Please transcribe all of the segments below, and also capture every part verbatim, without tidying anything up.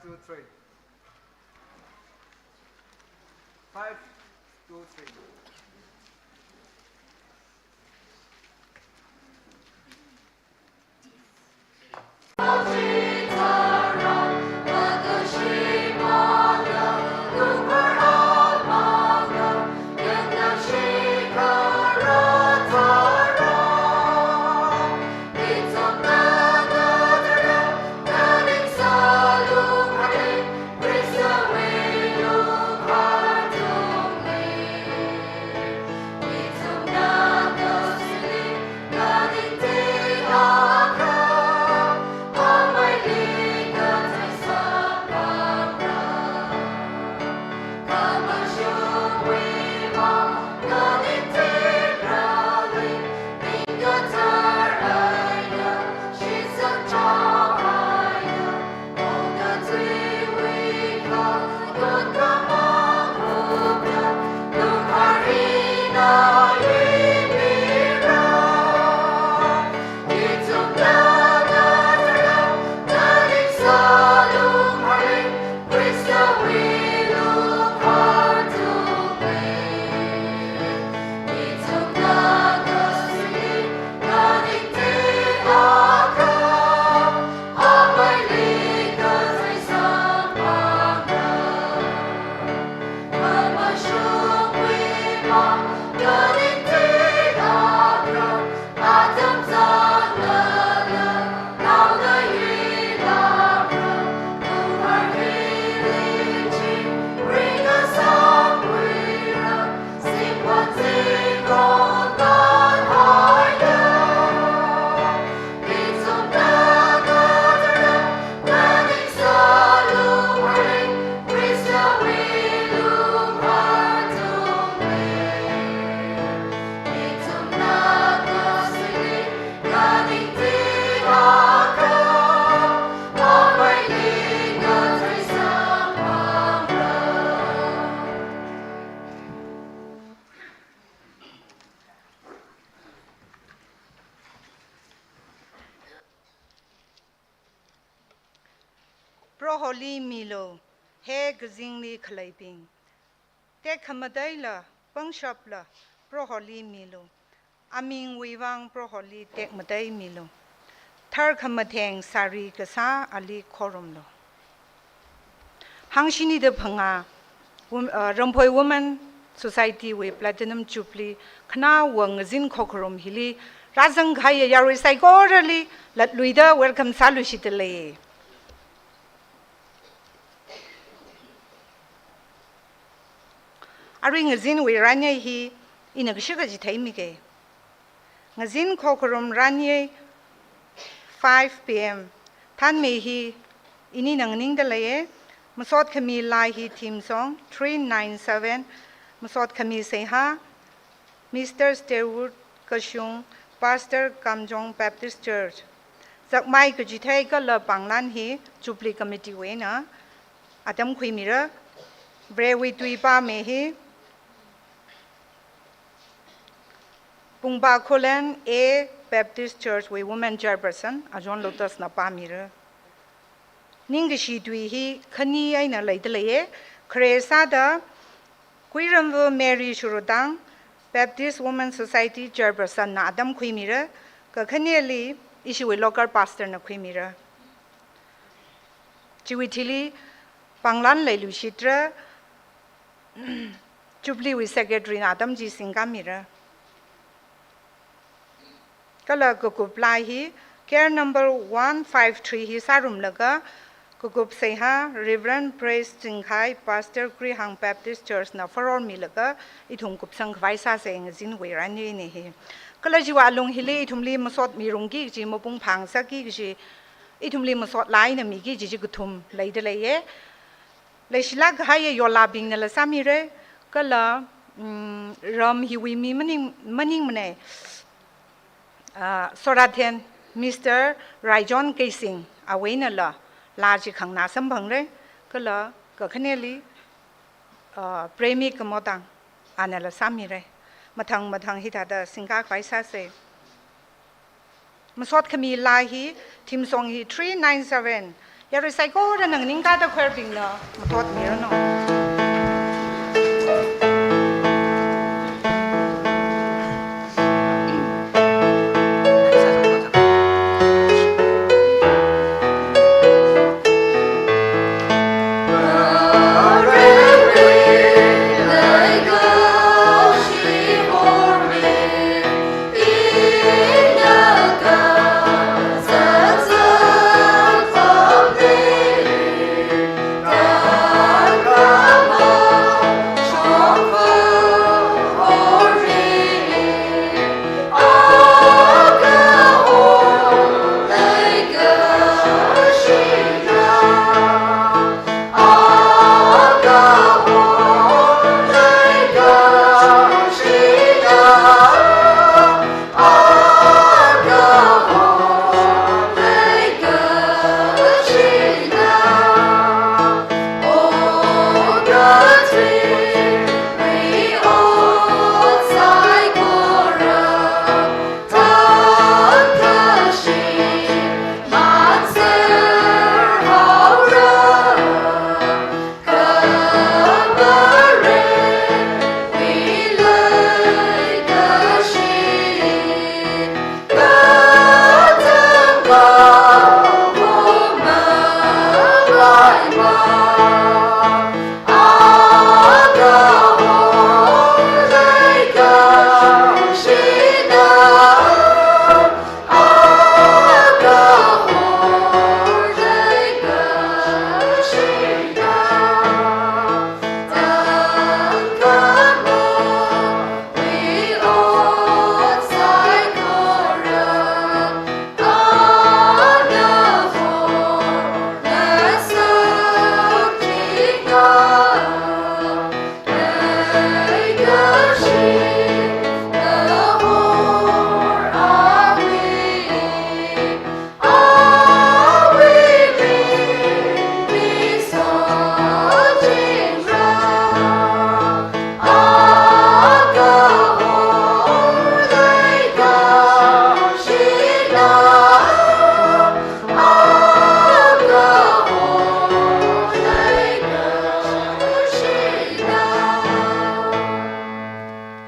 Two, three. Five, two, three. Proholi milu, he kazingli khaleibing. Tekkhamataila, pangshapla, Proholi milu. Amingwui vang Proholi tekmatei milu. Tharkhamatheng sari kasā ali khorumlu. Hangshinida phangā, wom-, uh, Ramphoi Women Society wui Platinum Jubilee khanaowa ngazin khokharum hili rāzangkahaiya yarui saikorali latluida welcome sāluishitdalei. Arui ngazinwui ranyei hi ina kashika chitheimikei. Ngazin khokharum ranyei five P M. Thanmei hi inina nganingdaleiye. Masot khami lai hi theme song three nine seven. Masot khami seihā Mister Stewart Kashung, Pastor Kamjong Baptist Church. Zakmai kachithei kala panglan hi Jubilee Committee wui eina atam khuimira. Varewui tui pāmei hi Pungpa Khullen A Baptist Church wui Women Chairperson Ajon Lotus na pāmira. Ningkashi tui hi khani eina leidaleiye. Khare sāda Kuiramva Mary Shurutang, Baptist Women Society Chairperson na atam khuimira, kakhaneli ishiwui local pastor na khuimira. Chiwui thili panglan leiluishitra, Jubilee wui secretary na atam chi singkāmira. Kala kakup lai hi care number one five three hi sārumlaga, kakup seihā Reverend Praise Chingkhai, Pastor Krihang Baptist Church na forward milaga, ithum kupsang khavai sāsei ngazinwui ranyei eina hi. Kala chiwui alung hili ithumli masot mirungki kaji, mapung phāngasakki kaji, ithumli masot laina miki kaji chi kathum leidaleiye. Leishilāk kahaiya yollābingnala sāmira, kala, mm, ram hiwui mi maning, maningmanei, ah, Sorathen Mister Raijon Keising, awui einala laa chi khangna samphangra, kala kakhaneli, ah, Premi Kamotang, anala sāmira. Mathang mathang hithāda singkā khavai sāsei. Masot khami lai hi, theme song hi three nine seven, Yarui saikorana nganingkāda choirbingna mathotmiranu.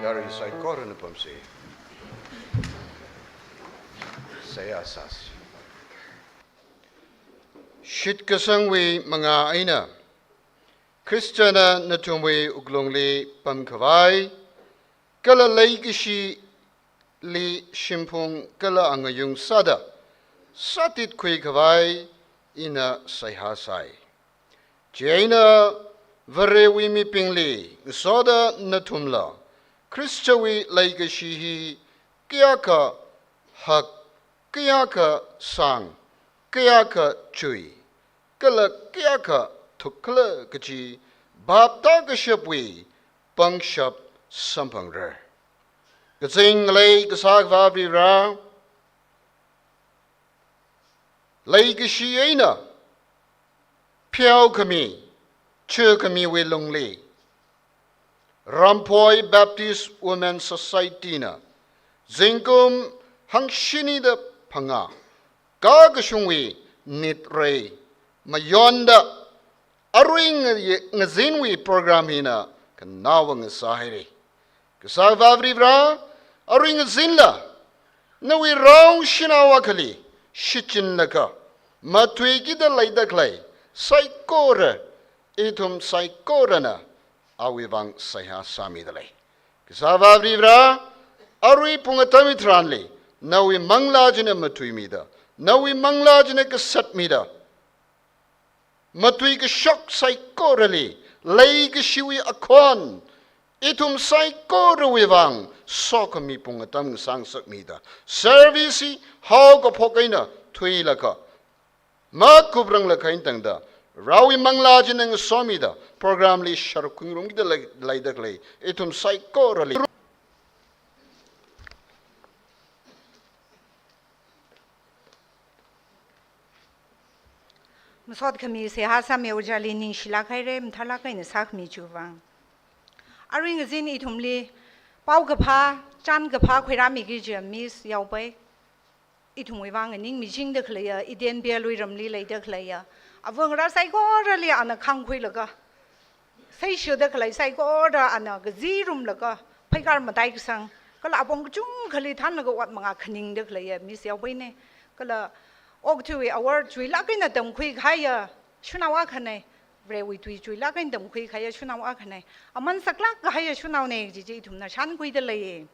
Yarui saikorana pamsi. Seihā sāsi. Shitkasangwui mangā eina, Khristana nathumwui wuklungli pamkhavai, kala leikashili shimphung kala angayung sāda sātitkhui khavai ina seihā sāi. Chieina Varewui mibingli ngasoda nathumla Khristawui leikashi hi kayākha hak, kayākha sāng, kayākha chui, kala kayākha thukkhala kaji bhap tākashapwui pangshap samphangra. Kazing ngalei Kasā Akhava Varivara, leikashi eina pheokhami, chukhamiwui lungli, Ramphoi Baptist Women Society na zingkum hangshinida phangā kakashungwui nitrei mayonda arui nga-, ngazinwui program hina khanaowa ngasāhaira. Kasā Akhava Varivara, arui ngazinla nawui rao shanao akhali shichinlaga matuikida leida khalei saikora, ithum saikorana awui vang seihā sāmida lei. Kasā Akhava Varivara, arui pung atam hitharanli nawui manglā china matuimida, nawui manglā china kasatmida, matuikashok saikorali leikashiwui akhon ithum saikorawui vang sokhami pung atam ngasāngasakmida, service hi haokaphok eina thuilaga makuprang lakha eina tangda, raowui manglā china ngasomida, program li sharuk khaungarumkida lei, leida khalei ithum saikorali masotkhami seihā sāmi ojāli ningshilāk haira, mathālāk eina sākhami chiwui vang. Arui ngazin ithumli paokaphā, chānkaphā khuirāmiki kaji Miss Yaopai, ithumwui vang nganingmichingda khaleiya, Eden Beyalui ramli leida khaleiya, Avangarā saikorali ana khāngkhuilaga, seishida khalei saikora ana kazirumlaga, pheikar matai kasang, kala apong kachungkhali thanlaga ot mangā khaningda khaleiya Miss Yaopeine. Kala okathuiwui award chuilāk eina tamkhui kahaiya shanao akhane, Varewui tui chuilāk eina tamkhui kahaiya shanao akhane, aman saklāk kahaiya shanaone kaji chi ithumna shānkhuida leiye.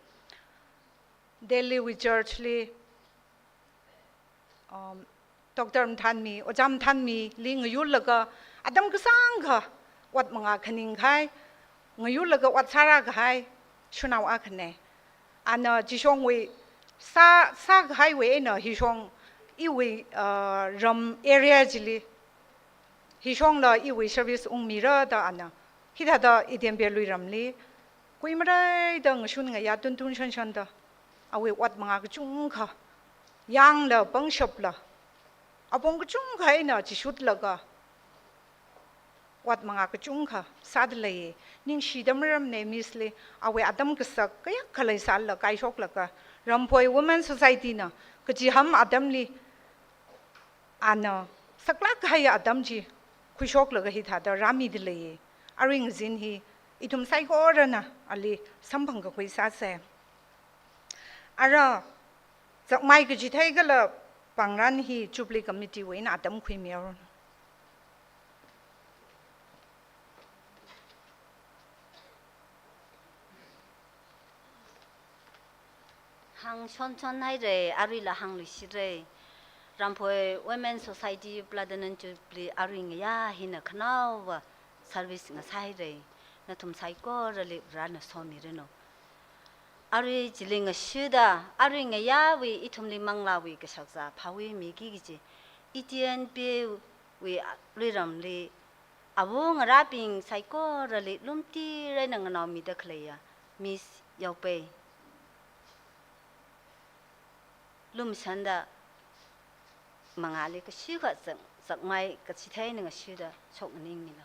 Delhi wui church li, um, Doctor Mthanmi, Ojā Mthanmili ngayurlaga, atam kasāngkha ot mangā khaning kahai, ngayurlaga ot sārā kahai shanao akhane. Ana chishongwui sā, sākahaiwui eina hishong iwui, uh, ram area chili, hishongla iwui service ungmira da ana hithāda Eden Peluiramli kuimareida ngashun ngayā tuntun shanshanda, awui ot mangā kachungkha, yangla pangshapla, apong kachungkha eina chishutlaga ot mangā kachungkha sāda leiye. Ningshida maramne Miss li, awui atam kasak kayākha leisālala kaishoklaga, Ramphoi Women Society na kachiham atamli ana saklāk kahaiya atam chi khuishoklaga hithāda rāmida leiye. Arui ngazin hi ithum saikorana ali samphang kakhui sāsa. Ara zakmai kachithei kala pāngran hi Jubilee Committee wui eina atam khuimiro. Hāngshonshon haira, aruila hāngluishitra. Ramphoi Women Society Platinum Jubilee arui ngayā hina khanaowa service ngasāhaira. Nathum saikorali Varena somiranu. Arui chili ngashida, arui ngayāwui ithumli manglāwui kashakazā phāwui miki kaji, Eden Peluiramli, awo ngarābing saikorali lumtir eina nganaomida khaleiya Miss Yaopei, lumshanda mangāli kashikha zak-, zakmai kachithei eina ngashida shok nganingmilu.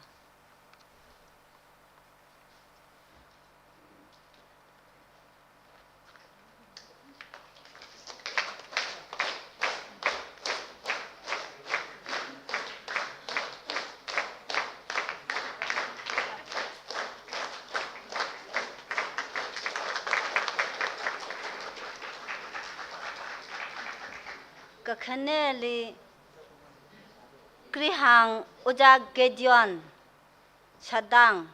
Kakhaneli Krihāng Ojā Gideon Shadang,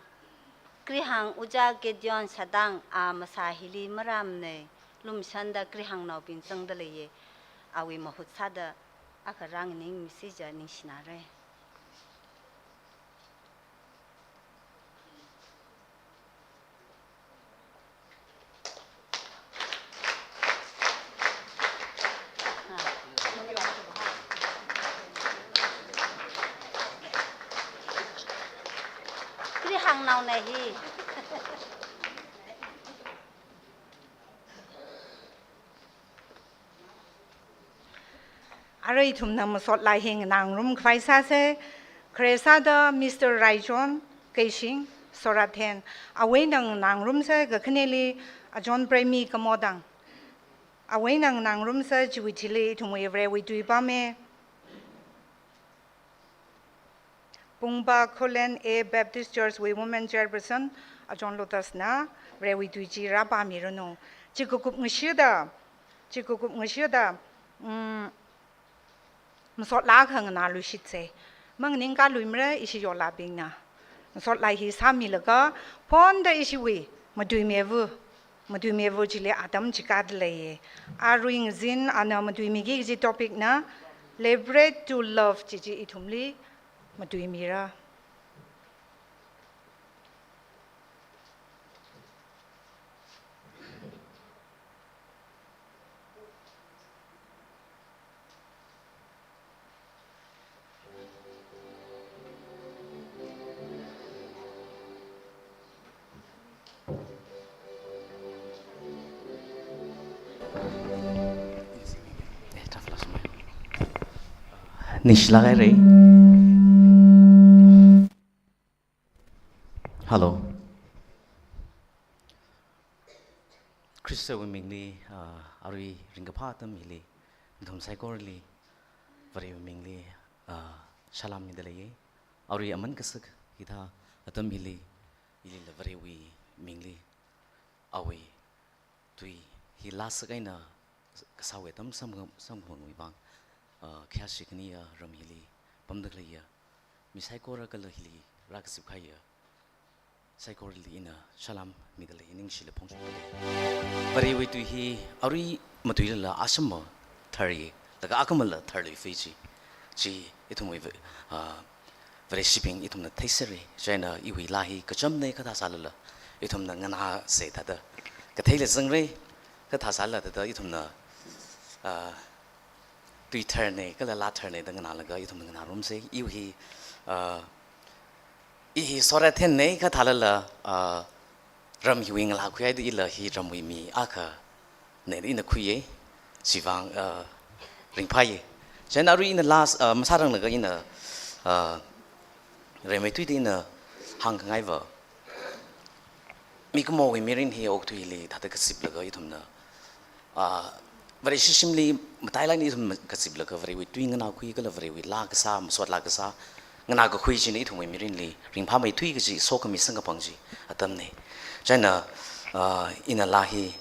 Krihāng Ojā Gideon Shadang, a masā hili marāmana, lumshanda Krihāngnaobing zangda leiya, awui mahut sāda akha rānganingmisi ja ningshinara. Krihāngnaona hi. Arui ithumna masotlai hi nganāngarum khavai sāsa, khare sāda Mister Raichon Keishing, Soraten, awui eina nganāngarumsa. Kakhaneli Ajahn Premi Kamodang, awui eina nganāngarumsa. Chiwui thili ithumwui Varewui tui pāma. Pungpa Khullen A Baptist Church wui Women Chairperson, Ajahn Lotus na Varewui tui chi rāpāmiranu. Chi kakup ngashida, chi kakup ngashida, mm, masotlāk akha nganāluishitsa. Manganingkāluimara ishi yolabingna. Masotlai hi sāmilaga, phonda ishiwui matuimevu, matuimevu chili atam chikatda leiya. Arui ngazin ana matuimiki kaji topic na Liberate to Love chi chi ithumli matuimira. Ningshilāk haira. Hello. Khristawui mingli, ah, arui ringkaphā atam hili, nathum saikorali, Varewui mingli, ah, Salam mida leiye. Arui aman kasak hithā atam hili, ilila Varewui mingli, awui tui hi laa sākahaina kasāwui atam samkha-, samkaphangwui vang, ah, khayāshi khaniya ram hili pamda khaleiya mi saikora kala hili rākazip kahaiya saikorali ina salam mida lei, ningshila phongshokda lei. Varewui tui hi arui matuilala asam matharye, laga akamala tharlui fei chi. Chi ithumwui va-, ah, Vareshibing ithumna theisere, chieina iwui laa hi kachamne kathā sālala, ithumna nganāse thāda katheila zangre, kathā sālala thāda ithumna, ah, tui tharne kala laa tharne da nganālaga ithumna nganārumse. Iwui hi, ah, i hi sorathenne kathālala, ah, ram hiwui ngalā khuihaida ila hi ramwui mi akhane da ina khuiye, chivang, ah, ringphāye. Chieina arui ina laa, ah, masāranglaga ina, ah, rimeithuida ina hāngkhangai va, mikumowui mirin hi okathuili thāda kaziplaga ithumna, ah, Vareshi shimli matailāk eina ithum kaziplaga Varewui tui nganākhui kala Varewui laa kasā, masot laa kasā nganākakhui china ithumwui mirinli ringphāmeithui kaji sokhami samkaphang chi atamne. Chieina, ah, ina laa hi,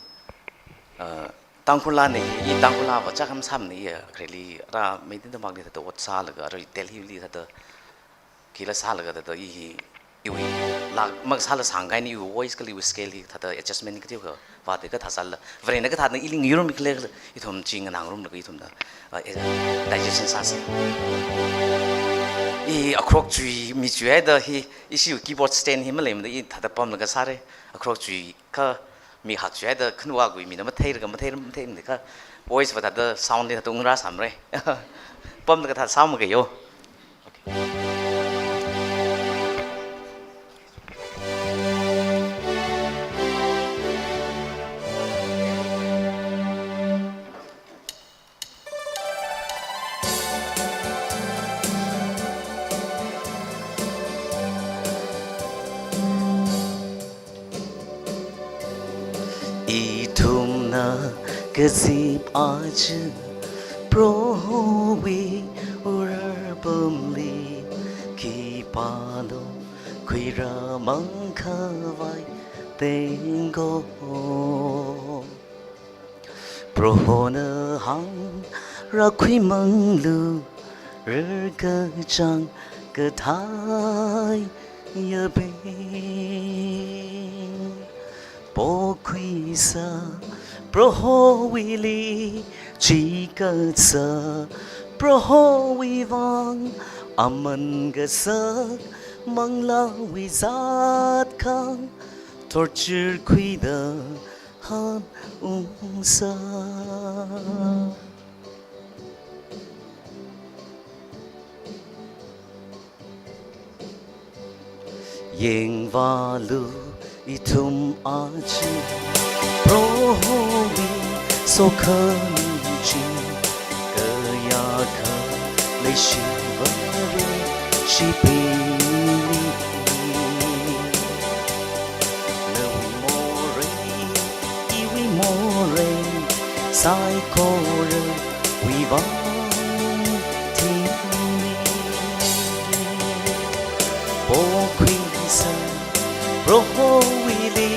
ah, Tangkhul laane, i Tangkhul laa va chākham sāmane, i khareli rā Meitei tampakli thāda ot sālaga, arui Delhili thāda khila sālaga thāda i hi, iwui laa makasāla sāngkahaina, iwui voice kala iwui scale hi thāda adjustment kateokha vāda kathā sālala, Varena kathāna ili ngayurmi khalei ithum chi nganārumlaga ithumna, ah, eh, digestion sāse. I akhorok chui, mi chuihaida hi, ishiwui keyboard stand hi maleimada i thāda pamlaga sāre. Akhorok chuikha mi hak chuihaida khanuwui mina matheira ka mathei, matheimada kha voice va thāda sound li thāda ungra sāmre. Pamlaga thāda sāmakayo. Ithumna kazip aja Prohowui urar pamli, khipālo khuirāmang khavai tengko. Prohona hāng, rākhuimanglu, rarkachāng kathā yabing. Pokhuisa Prohowuili, chikatsa Prohowui vang, aman kasak manglāwui zatkhang, thotchirkhuida hanungsa. Yangvālu ithum aja Prohowui sokhami chi, kayākha leishi Vareshibingli. Nawui morei, iwui morei, saikorawui vang thingli. Pokhuisa Prohowuili,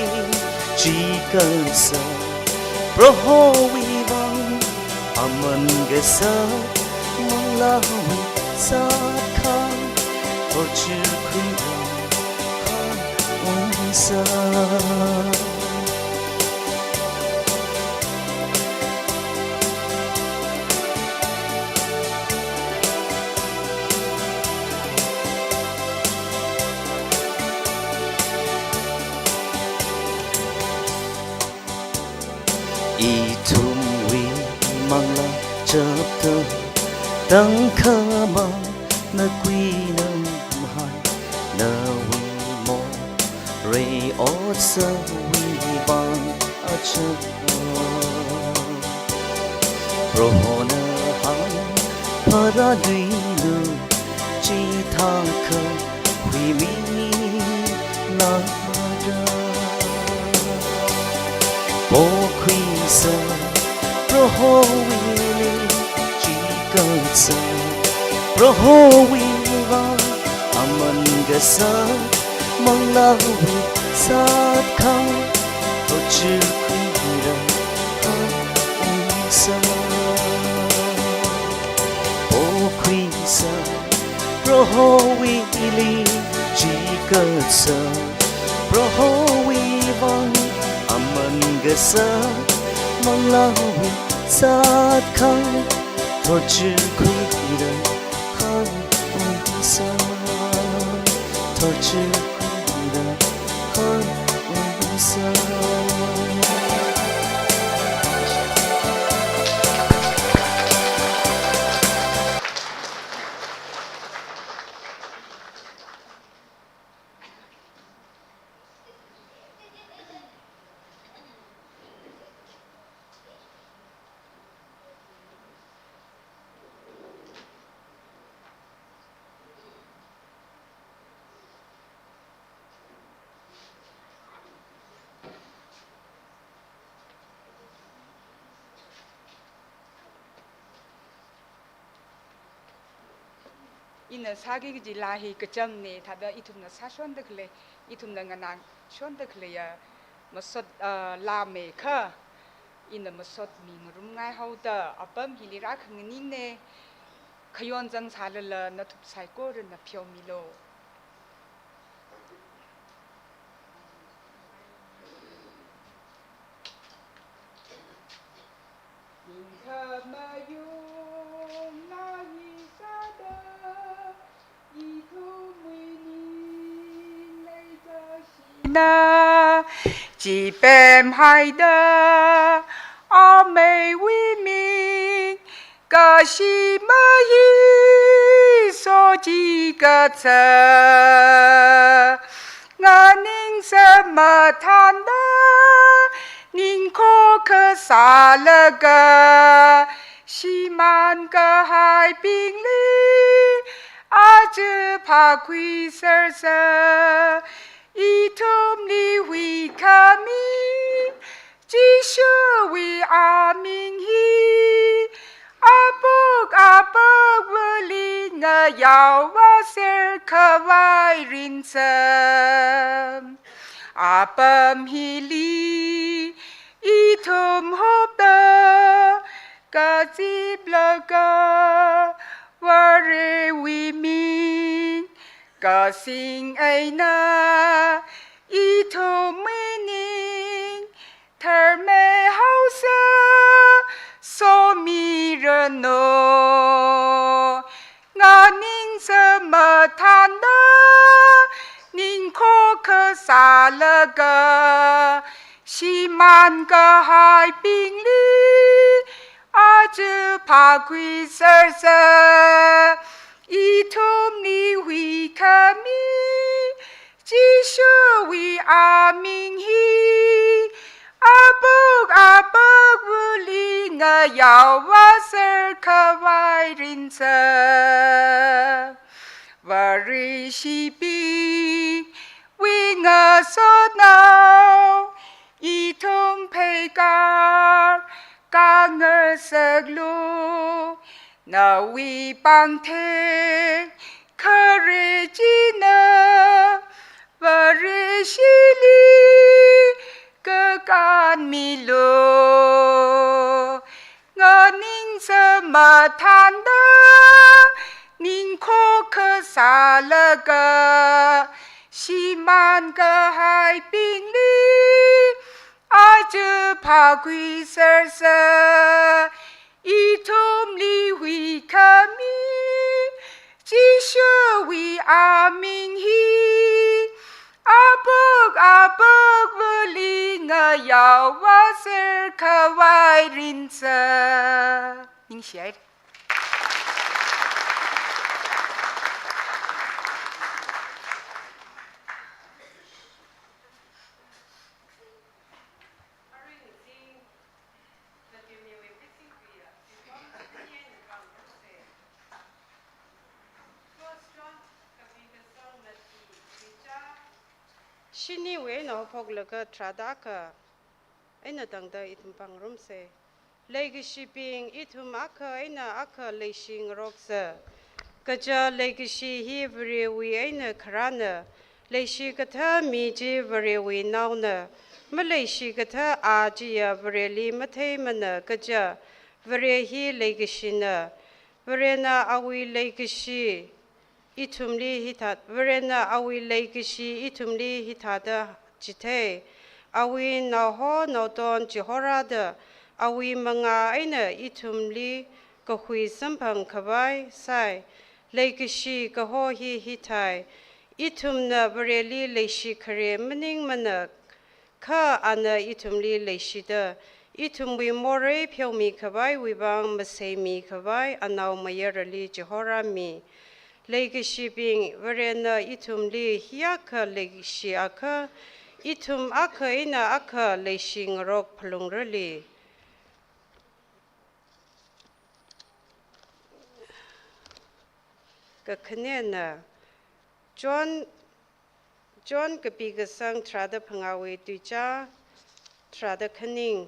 chikatsa Prohowui vang, aman kasak manglāwui zatkhang, thotchirkhuida hanungsa. Ithumwui manglā chapta, tangkhamang na kuinamhai, nawui morei otsāwui vang aja. Prohona hāng, pharāluilu, chithākha huiminada. Pokhuisa Prohowuili, chikatsa Prohowui vang aman kasā, manglāwui sātkha, thotchukhuira ha ungsā. Pokhuisa, Prohowuili chikatsā, Prohowui vang aman kasā, manglāwui sātkha, thotchukhuira ha ungsā, thotchukhuira ha ungsā. Ina sāki kaji laa hi kachamne, thāda ithumna sāshonda khalei, ithumna nganāshonda khaleiya masot, ah, laa meikha, ina masot mingarumngai haoda, apam hili rākhanganingne, khayon zangsālala nathup saikorana pheomilu. Ningkhamayung na hi sāda, ithumwui ninglei kashina, chipemhaida, ameiwui ming kashi mahi sochikatsā. Nganingsa mathānda, ningkhokha sālaga, shimān kahaibingli aja phākhuisersa. Ithumli huikhami Jishuwui aming hi, apuk apakwuili ngayaovaser khavai rinsa. Apam hili ithum hopta kaziplaga, Varewui ming kasing eina ithumwui ning tharmei haosa somiranu. Nganingsa mathānda, ningkhokha sālaga, shimān kahaibingli aja phākhuisersa. Ithumli huikhami Jishuwui aming hi, apuk apakwuili ngayaovaser khavai rinsa. Vareshibingwui ngasotnao, ithum pheikar kangasaklu. Nawui pāngthei khare china Vareshili kakān milu. Nganingsa mathānda, ningkhokha sālaga, shimān kahaibingli aja phākhuisersa. Ithumli huikhami Jishuwui aming hi, apuk apakwuili ngayaovaser khavai rinsa. Ningshi haira. Shiniwui eina haophoklaga tharāda akha eina tangda ithum pāngarumsa. Leikashibing, ithum akha eina akha leishingaroksa. Kaja leikashi hi Varewui eina kharāna, leishikatha mi chi Varewui naona, maleishikatha a chiya Vareli matheimana kaja, Vare hi leikashina. Varena awui leikashi ithumli hithā, Varena awui leikashi ithumli hithāda chithei, awui naoho naoton chihorāda, awui mangā eina ithumli kahui samphang khavai sai. Leikashi kaho hi hithai, ithumna Vareli leishi khare maningmana, kha ana ithumli leishida, ithumwui morei pheomi khavaiwui vang maseimi khavai anaomayarali chihorāmi. Leikashibing, Varena ithumli hiyākha leishi akha, ithum akha eina akha leishi ngarok phalungrali. Kakhanena, John, John kapi kasang tharāda phangāwui tuicha, tharāda khaning.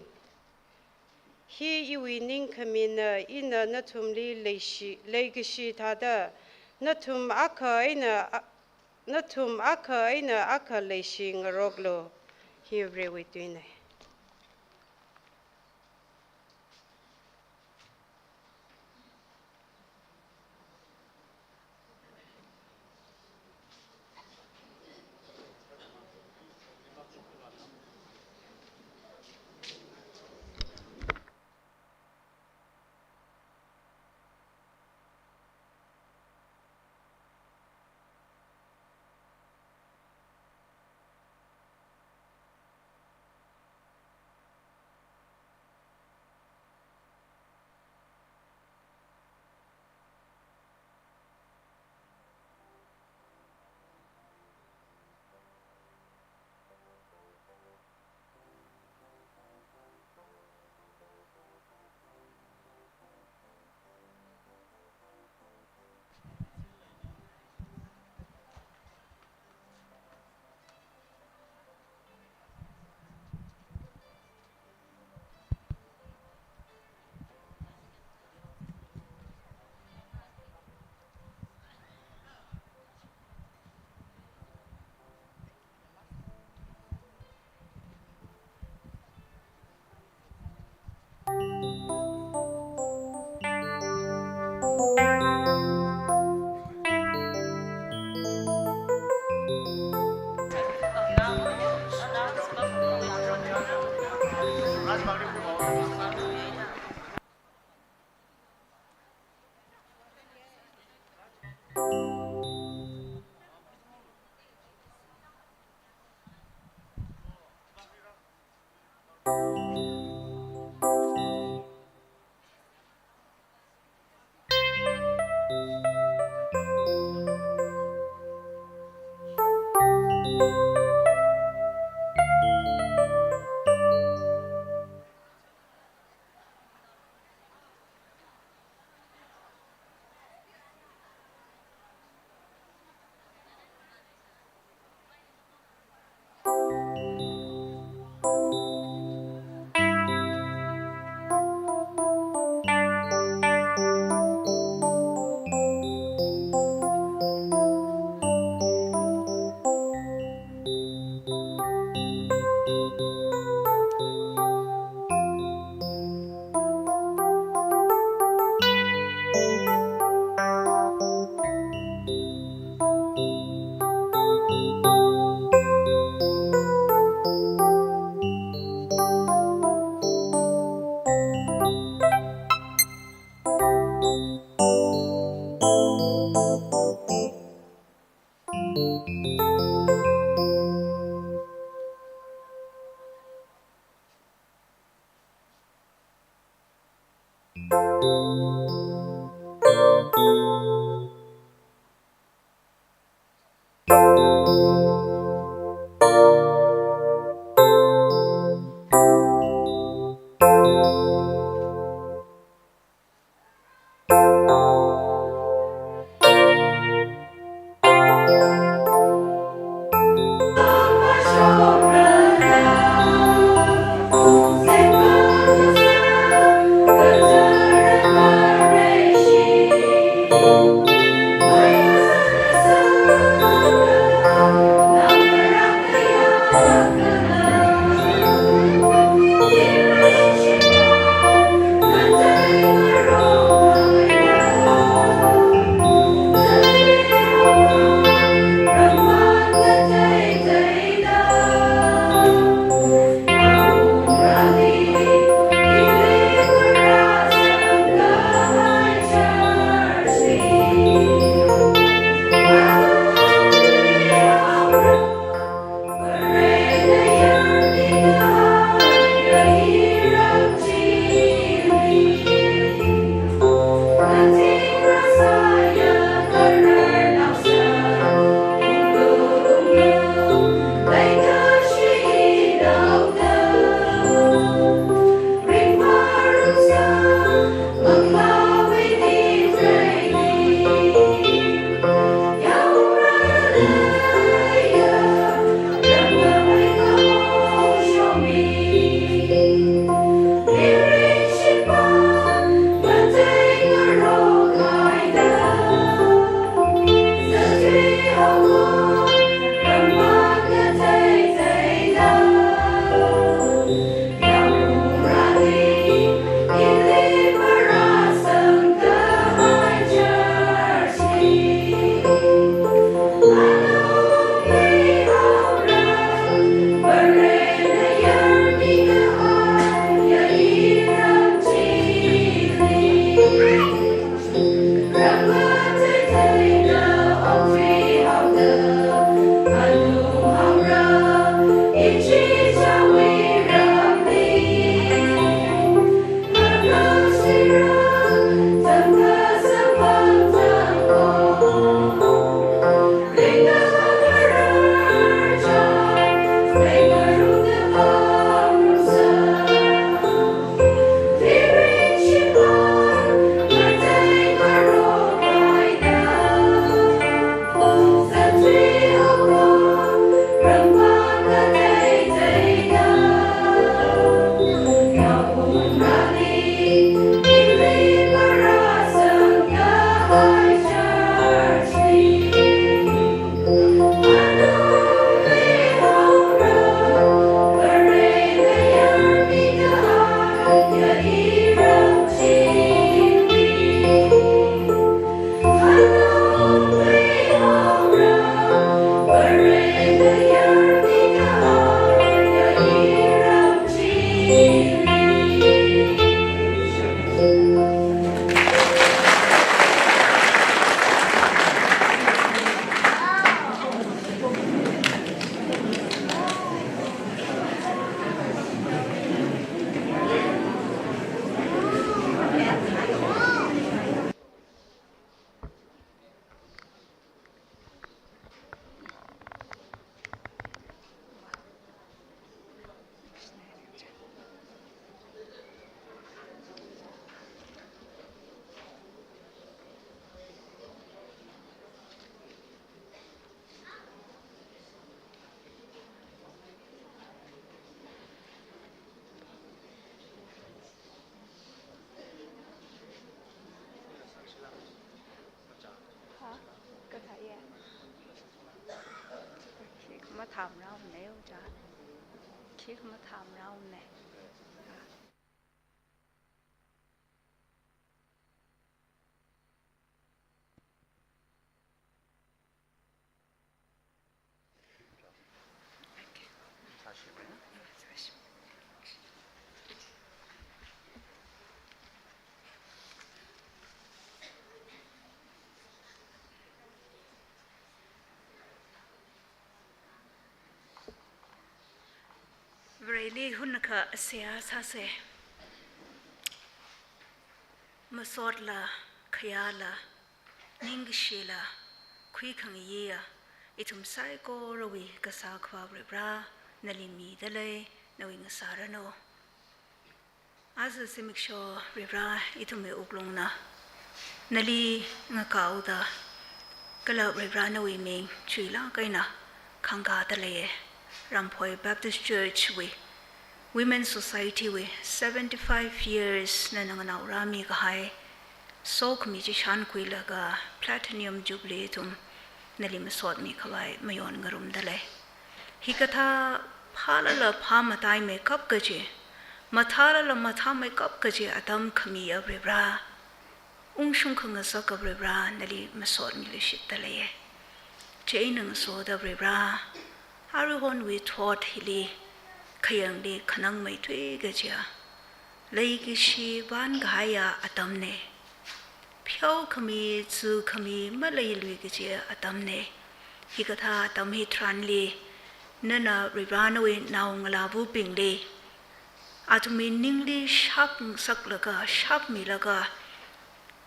Hi iwui ningkhamina, ina nathumli leishi, leikashi thāda, nathum akha eina a-, nathum akha eina akha leishi ngaroklu. Hi Varewui tuinei. Ha? Kathāya? Khi khamatha maraone, oja. Khi khamatha maraone. Vareli hunakha seihā sāsa. Masotla, khayāla, ningkashila, khuikhangayiya, ithum saikorawui Kasā Akhava Varivara, nali mida lei, nawui ngasāranu. Aja zimiksho Varivara ithumwui wuklungna nali ngakaoda, kala Varivara nawui ming chuilāk eina khangkāda leiya. Ramphoi Baptist Church wui, Women Society wui seventy-five years nana nganaorāmi kahai sokhami chi shānkhuilaga Platinum Jubilee ithum nali masotmi khavai mayon ngarumda lei. Hikathā phālala phāmataimeikap kaji, mathālala mathāmeikap kaji atam khamiya Varivara, ungshung khangasaka Varivara nali masotmiluishitda leiya. Chieina ngasoda Varivara, aruihonwui thot hili khayangli khanangmeithui kajiya, leikashi vānkahaiya atamna. Pheokhami, zukhami maleiluikajiya atamna. Hikathā atam hitharanli, nana Varivara nawui naongalāvabingli, athumwui ningli shapngasaklaga, shapmilaga,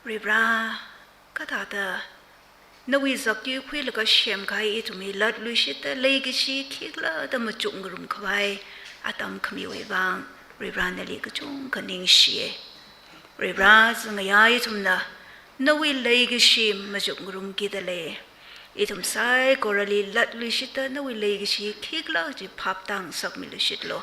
Varivara, kathāda nawui zakki khuilaga semkahai ithumli latluishitda leikashi khikhala da machukngarum khavai atam khamiwui vang, Varivara nali kachungkha ningshiya. Varivara, zangayā ithumna nawui leikashi machukngarumkida lei. Ithum saikorali latluishitda nawui leikashi khikhala chi phaptāngasakmiluishitlu.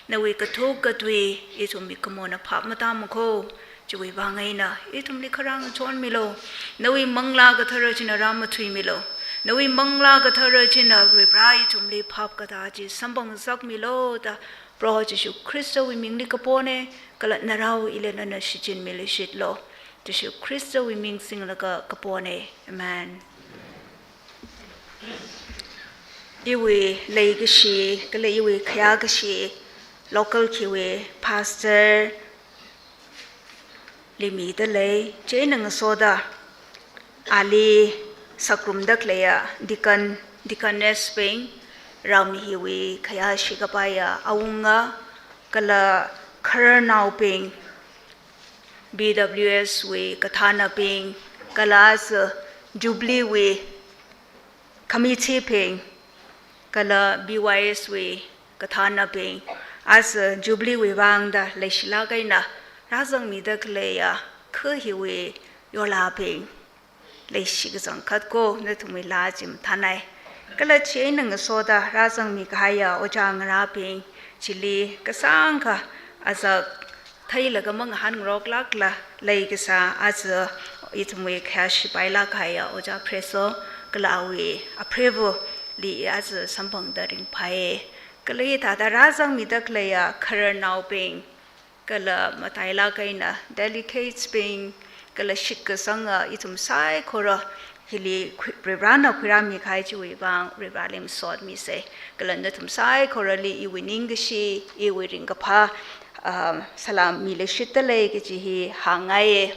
Nawui kathuk kathui ithumwui kamona phap matāmakho. Chiwui vang eina ithumli kharā ngachonmilu. Nawui Manglā Kathara china rāmathuimilu. Nawui Manglā Kathara china Varivara ithumli phap katā chi samphangngasakmilu da Proho Jishu Khristawui mingli kapona, kala narao ila nana shichinmiluishitlu. Jishu Khristawui ming singlaga kapona. Amen. Iwui leikashi, kala iwui khayākashi, local khiwui pastor li mida lei, chieina ngasoda, Ali sāngarumda khaleiya deacon, deaconess bing, ram hiwui khayāshi kapaiya awunga, kala khararnaobing, B W S wui kathānabing, kala aja Jubilee wui committee bing, kala B Y S wui kathānabing, aja Jubilee wui vangda leishilāk eina rāzangmida khaleiya kha hiwui yorlābing, leishi kachangkhat ko, nathumwui laa chi mathānai. Kala chieina ngasoda rāzangmi kahaiya ojā ngarābing, chili kasāngkha azak theilaga mangahānngaroklākla leikasā aja ithumwui khayāshi pailāk kahaiya ojā Preso, kala awui apreiva̱li aja samphangda ringphāi. Kala hithāda rāzangmida khaleiya khararnaobing, kala matailāk eina delegates bing, kala shitkasanga ithum saikora hili khui-, Varivarana khuirāmi kahai chiwui vang Varivarali masotmisei. Kala nathum saikorali iwui ningkashi, iwui ringkaphā, ah, salam miluishitdalei kaji hi hāngngaiye.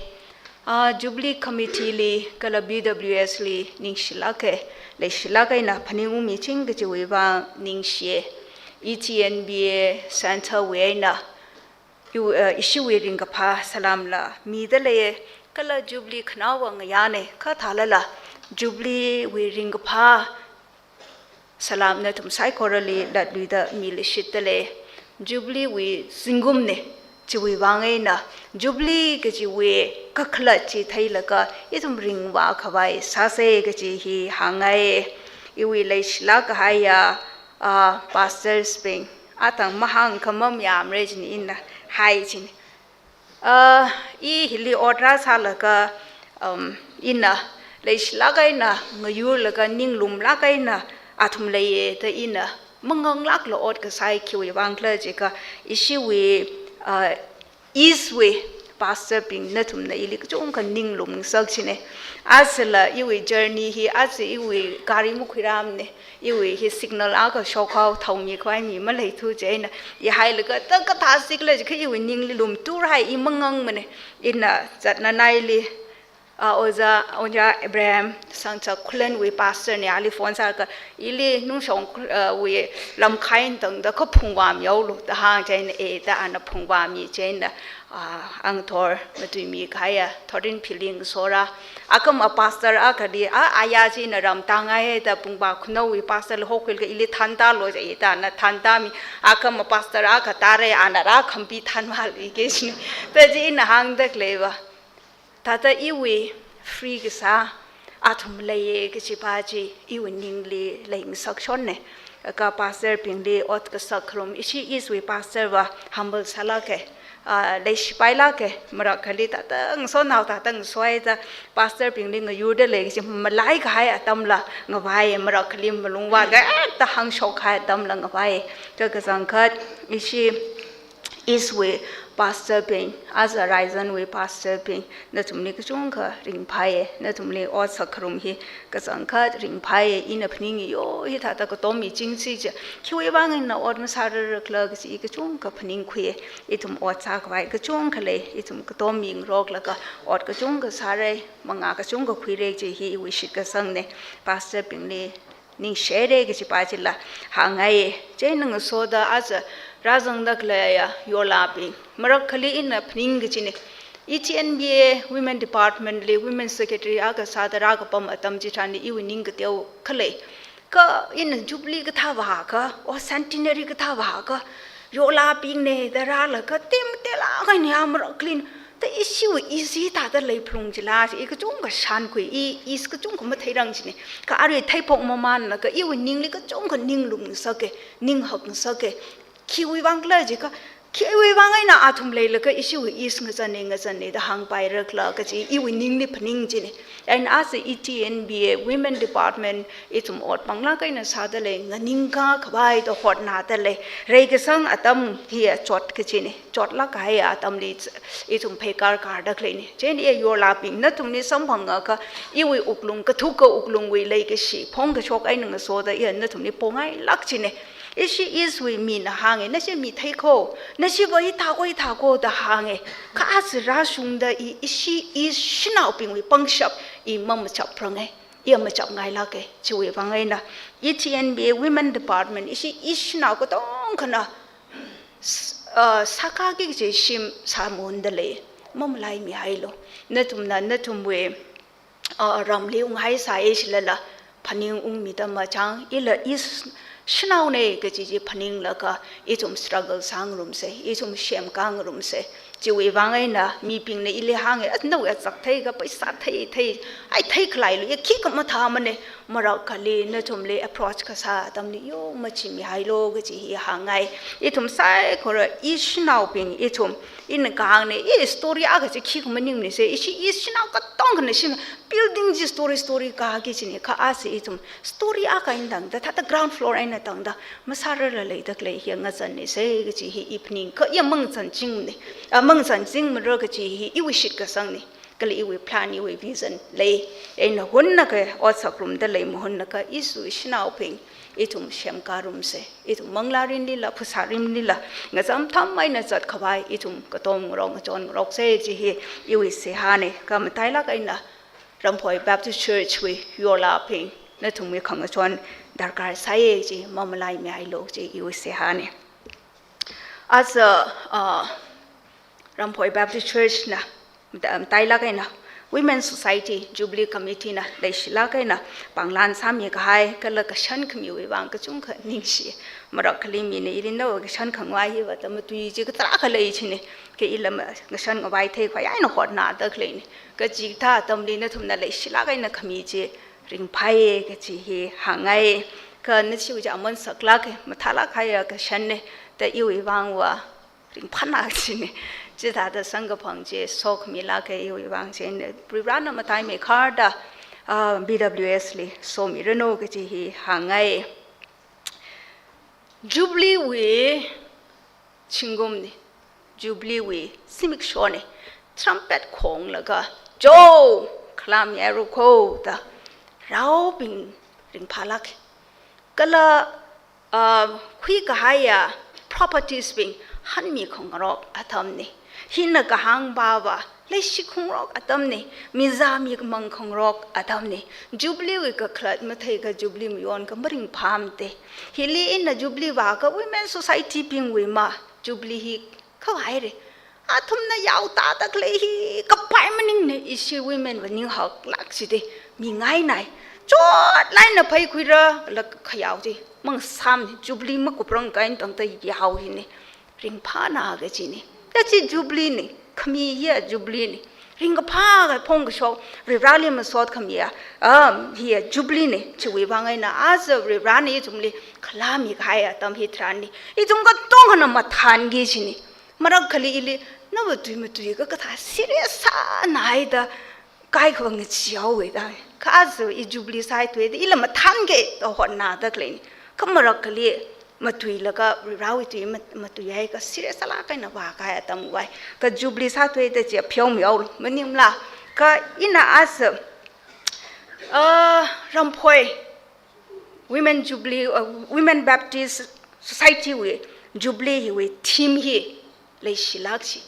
Ah, Jubilee Committee li, kala B W S li ningshilāke, leishilāk eina phaningungmiching kajiwui vang ningshiye. E T N B A Center wui eina, iw-, eh, ishiwui ringkaphā salamla midaleiye, kala Jubilee khanaowa ngayāne, kha thālala Jubilee wui ringkaphā salam nathum saikorali latluida miluishitdalei. Jubilee wui zingkumne, chiwui vang eina Jubilee kajiwui kakhalat chi theilaga ithum ringvā khavai sāsei kaji hi hāngngaiye. Iwui leishilāk kahaiya, ah, pastors bing, atang mahāngkha mamayāmara jin ina hai jin. Ah, i hili ot rāsālaga, um, ina leishilāk eina ngayurlaga ninglumlāk eina athum leiye da ina manganglākla ot kasā hi khiwui vang khala jiakha ishiwui, ah, East wui pastor bing nathumna ili kachungkha ninglumngasak jine. Ajala iwui journey hi, aja iwui gari makhuirāmane, iwui hi signal akha shokhao thaongi khavai mi maleithu chieina, i hailaga ta kathā sikhala jiakha iwui ningli lumthurai, i mangangmane. Ina zatnanaili, ah, ojā, ojā Abraham Sangchak Khullen wui pastor ne, ali phone sālaga, ili Nungshong, ah, wui lamkhai tangda kha phungvāmihaolu da hāng chieina, e da ana phungvāmi chieina, ah, angthor matuimi kahaiya Thorinphili ngasora. Akhama pastor akhali, ah, aya china ram tāngaiye da Pungpa Khunou wui pastor li hokhuilaga ili thāntālu, e da ana thāntāmi. Akhama pastor akha tāre, ana rā khampi thānvāluike jine. Ta chi ina hāngda khaleiva, thāda iwui free kasā athum leiye kajipa chi iwui ningli leingasak shonne. Kha pastor bingli ot kasak kharum, ishi East wui pastor va humble sālāke, ah, leishipailāke, marakhali thāda ngasonao thāda ngasohaida pastor bingli ngayurdalei kaji malai kahai atamla ngavai, marakhali malung vātlaga, eh, ta hāngshok kahai atamla ngavai. Kha kachangkhat ishi East wui pastor bing, aja Raizan wui pastor bing, nathumli kachungkha ringphāye, nathumli ot sākharum hi kachangkhat ringphāye, ina phaningi yo hithāda katommi chingsi chi, khiwui vang eina ot masārarakhala kaji i kachungkha phaningkhuiye, ithum ot sākhavai kachungkha lei, ithum katommi ngaroklaga ot kachungkha sārai, mangā kachungkha khuirai kaji hi iwui shitkasangne, pastor bingli ningshire kajipa chila hāngngaiye. Chieina ngasoda aja rāzangda khaleiya yorlābing, marakhali ina phaning kajine. E T N B A Women Department li Women Secretary akha sāda rākapam atam chitharanli iwui ning kateo khalei. Kha ina Jubilee kathā vākha, o Centenary kathā vākha, yorlābingne da rālaga temtela kaini a marakhalin. Ta ishiwui East hithāda leiphalung chila, i kachungkha shānkhui, i East kachungkha matheirang jine. Kha arui theiphok mamanlaga iwui ningli kachungkha ninglumngasake, ninghakngasake. Khiwui vang khala jiakha, khiwui vang eina athum leilaga ishiwui East ngazane, ngazane da hāngpairakhala kaji iwui ningli phaning jine. Chieina aja E T N B A Women Department ithum ot panglāk eina sādalei, nganingkā khavai da hotnādalei. Reikasang atam hiya chot kajine, chotlāk kahaiya atamli ithum pheikar karda khaleine. Chieina iya yorlābing nathumli samphangakha iwui wuklung, kathuka wuklungwui leikashi phongkashok eina ngasoda iya nathumli pongailāk jine. Ishi East wui mina hānge, nashi mi theikho, nashiva hithākho hithākho da hānge. Kha aja rāshungda i, ishi East shanaobingwui pangshap i mamachaprange, i machapngailāke. Chiwui vang eina E T N B A Women Department ishi East shanao katongkhana s-, ah, sākaki kaji shim sāmunda lei. Mamalaimihailu. Nathumna nathumwui, ah, ramli unghai sāya jilala phaning ungmida machang, ila East shanaone kaji chi phaninglaga ithum struggle sāngarumse, ithum semkāngarumse. Chiwui vang eina mibingna ili hānge, "As nawui azak theikha paisa thei thei, ai theikhalailu, ya khikha mathāmane." Marakhali nathumli approach kasā atamli yo machimihailu kaji hi hāngngai. Ithum saikora East shanaobing ithum, ina kahāngne, i story akha chi khikha maningmanise, ishi East shanao katongkhana shim building chi story story kāki kajine, kha aja ithum story akha eina tangda, thāda ground floor eina tangda masārarla leida khalei hi ngazannise kaji hi i phaning, kha i mangazanchingmane, ah, mangazanchingmara kaji hi iwui shitkasangne. Kala iwui plan, iwui vision lei. Eina hunnakha otsakrumda lei, mahunnakha East wui shanaobing ithum semkārumse. Ithum manglā rinlila, phasā rinlila, ngazam tham eina zatkhavai ithum katom ngarok, ngachon ngarokse kaji hi iwui seihāne. Kha matailāk eina Ramphoi Baptist Church wui yorlābing, nathumwui khangachon darkar sāye kaji mamalaimihailu kaji iwui seihāne. Aja, ah, Ramphoi Baptist Church na mata-, matailāk eina Women Society Jubilee Committee na leishilāk eina panglan sāmikahai kala kashan khamiwui vang kachungkha ningshi. Marakhali mina ili nawui kashan khangavai hiva da matui chi kathālākha lei kajine, kha ila ma-, kashan ngavai theikhavai eina hotnada khaleine. Kha chithā atamli nathumna leishilāk eina khami chi ringphāye kaji hi hāngngai. Kha nashi chi aman saklāke, mathālāk kahaiya kashanne, da iwui vangva ringphāna kajine. Chithāda samkaphang chi sokhami lāke iwui vang chine. Prohona mataimeikharda, ah, B W S li somiranu kaji hi hāngngai. Jubilee wui zingkumne, Jubilee wui zimikshone, trumpet khonglaga, "Cho, khalāmihairako," da raobing ringphālāke. Kala ah, khuikahaiya properties bing hanmi khangarok atamne. Hina kahāng bava, leishi khangarok atamne, mizā mikhamang khangarok atamne. Jubilee wui kakhalat matheikha Jubilee mayonkha maringphāmate. Hili ina Jubilee vākha Women Society bingwui ma Jubilee hi khavai re. Athumna yaotāda khalei hi kapai maningne, ishi women va ninghaklāk chide, mingainai. Chotlāk eina phaikhuira, la khayao chi mangsāmne, Jubilee makuprang kahaina tangda yao hine, ringphāna kajine. Kachi Jubilee ne, khami hiya Jubilee ne. Ringkaphā kaphong kashok, Varivarāli masot khamiya, ah, hiya Jubilee ne, chiwui vang eina aja Varivarāna ithumli khalāmikahai atam hitharanli ithum katonga na mathānki kajine. Marakhali ili, "Nava tui matuikha kathā serious sānaida kaikhava ngacheehaowe," da. Kha aja i Jubilee sāthuida, ila mathānke da hotnada khaleine. Kha marakhali matuilaga Varivarāwui tui mat-, matuihaiakha serious sālāk eina vākahai atam vai. Kha Jubilee sāthuida chi pheomihaolu, maningla. Kha ina aja, ah, Ramphoi Women Jubilee, uh, Women Baptist Society wui Jubilee hiwui theme hi leishilāk chi,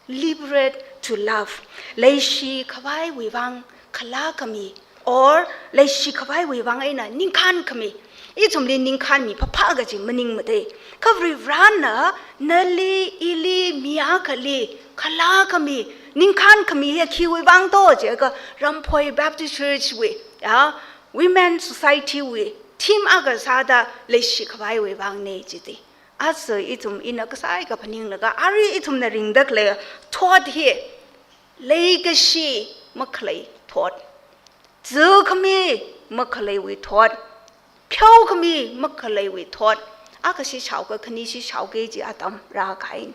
"Liberate to Love." Leishi khavaiwui vang khalā khami, or leishi khavaiwui vang eina ningkhān khami. Ithumli ningkhānmi phaphā kaji maningmate. Kha Varivarāna nali ili mi akhali khalā khami, ningkhān khami hiya khiwui vang to jiakha Ramphoi Baptist Church wui, ya, Women Society wui theme akha sāda leishi khavaiwui vangne jite. Aja ithum ina kasai kaphaninglaga, arui ithumna ringda khalei thot hi, leikashi makhalei thot, zākhami makhaleiwui thot, pheokhami makhaleiwui thot, akhashi shaokha khanishi shaoki kaji atam rākahaine.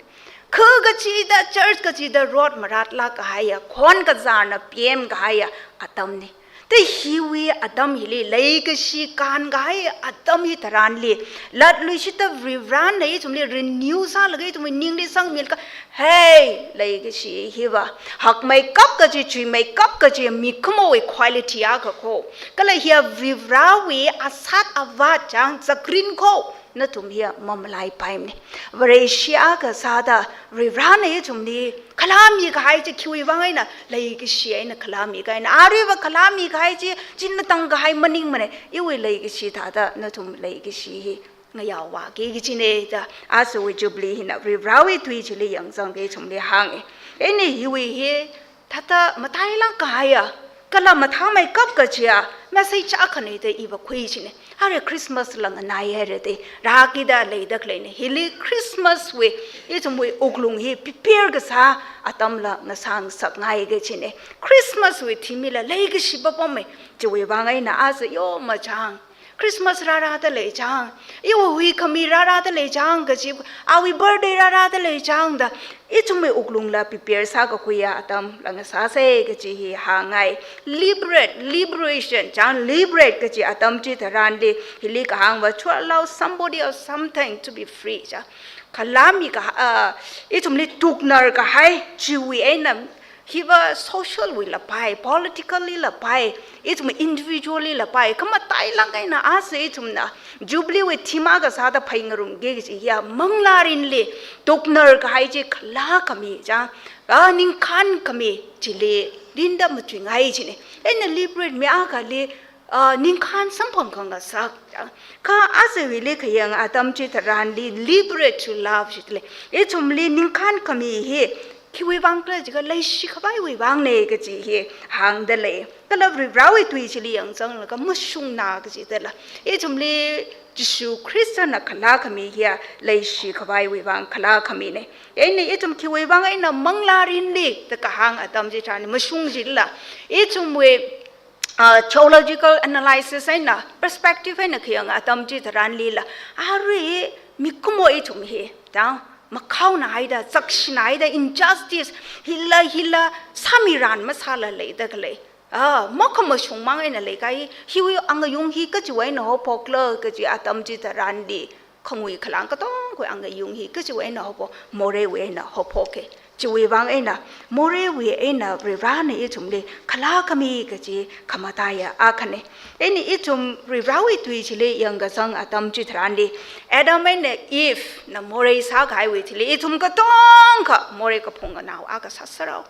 Kha kachida, church kachida rot maratlāk kahaiya, khon kazarna pemkahaiya atamne. Te hiwui atam hili, leikashi kānkahai atam hitharanli, latluishita Varivarāna ithumli renew sālaga ithumwui ningli sangmilaga, "Hey, leikashi hiva hakmeikap kaji, chuimeikap kaji mikumowui quality akha ko. Kala hiya Varivarāwui asat avat chang zakrin ko." nathum hi mamalaipaimana. Vareshi akha sāda Varivarana ithumli khalami kahai chi khiwui vang eina, leikashi eina khalami kahaina. Aruiva khalami kahai chi, china tangkahai maningmana. Iwui leikashi thāda nathum leikashi hi ngayao vāki kajina da, ajawui Jubilee hina Varivarawui tui chili yangzangki ithumli hānga. Eina hiwui hi thāda matailāk kahaiya, kala mathāmeikap kajiya message akhana da iva khui kajina. Ara Christmas la nganai haira da, rākida leida khaleina. Hili Christmas wui, ithumwui wuklung hi prepare kasā atamla ngasāngasakngai kajina. Christmas wui theme hila leikashi papamma, chiwui vang eina aja yo machang, Christmas rārāda leichang, iwui huikhami rārāda leichang kaji, awui birthday rārāda leichang da, ithumwui wuklungla prepare sākakhuiya atamla ngasāsa kaji hi hāngngai. Liberate, liberation, chang liberate kaji atam chitharanli, hili kahāngva, to allow somebody or something to be free, cha. Khalami ka, ah, ithumli tuknar kahai, chiwui eina, hiva social wuila pai, politically la pai, ithum individually la pai, kha matailāk eina aja ithumna Jubilee wui theme akha sāda phai ngarumki kaji hiya manglārinli tuknar kahai chi khalākhami chang, ah, ningkhānkhami chili rinda matuingai kajina. Eina liberate mi akhali, ah, ningkhān samphang khangasak, kha ajawuili khayang atam chitharanli liberate to love jida lei. Ithumli ningkhānkhami hi khiwui vang khala jiakha leishi khavaiwui vangna kaji hi hāngda lei. Kala Varivarawui tui chili yangzanglaga mashungna kajidala, ithumli Jishu Khristana khalākhami hiya leishi khavaiwui vang khalākhamina. Eina ithum khiwui vang eina manglārinli da kahāng atam chitharanli mashung jilala, ithumwui, ah, theological analysis eina, perspective eina khayang atam chitharanlila, arui mikumo ithum hi, da, makhaona haida, zakshina haida, injustice, hila hila sāmiran masāla leida khalei, ah, makhamashung mang eina leikahai, hiwui angayung hi kachiwui eina haophokla kaji atam chitharanli, khangui khalang katongawui angayung hi kachiwui eina haophok, moreiwui eina haophoka. Chiwui vang eina, moreiwui eina Varivarana ithumli khalākhami kaji khamataiya akhana. Eina ithum Varivarawui tui chili yangkazang atam chitharanli, Adam eina Eve na morei sākahaiwui thili, ithum katongkha morei kaphung nganao akha sāsārao.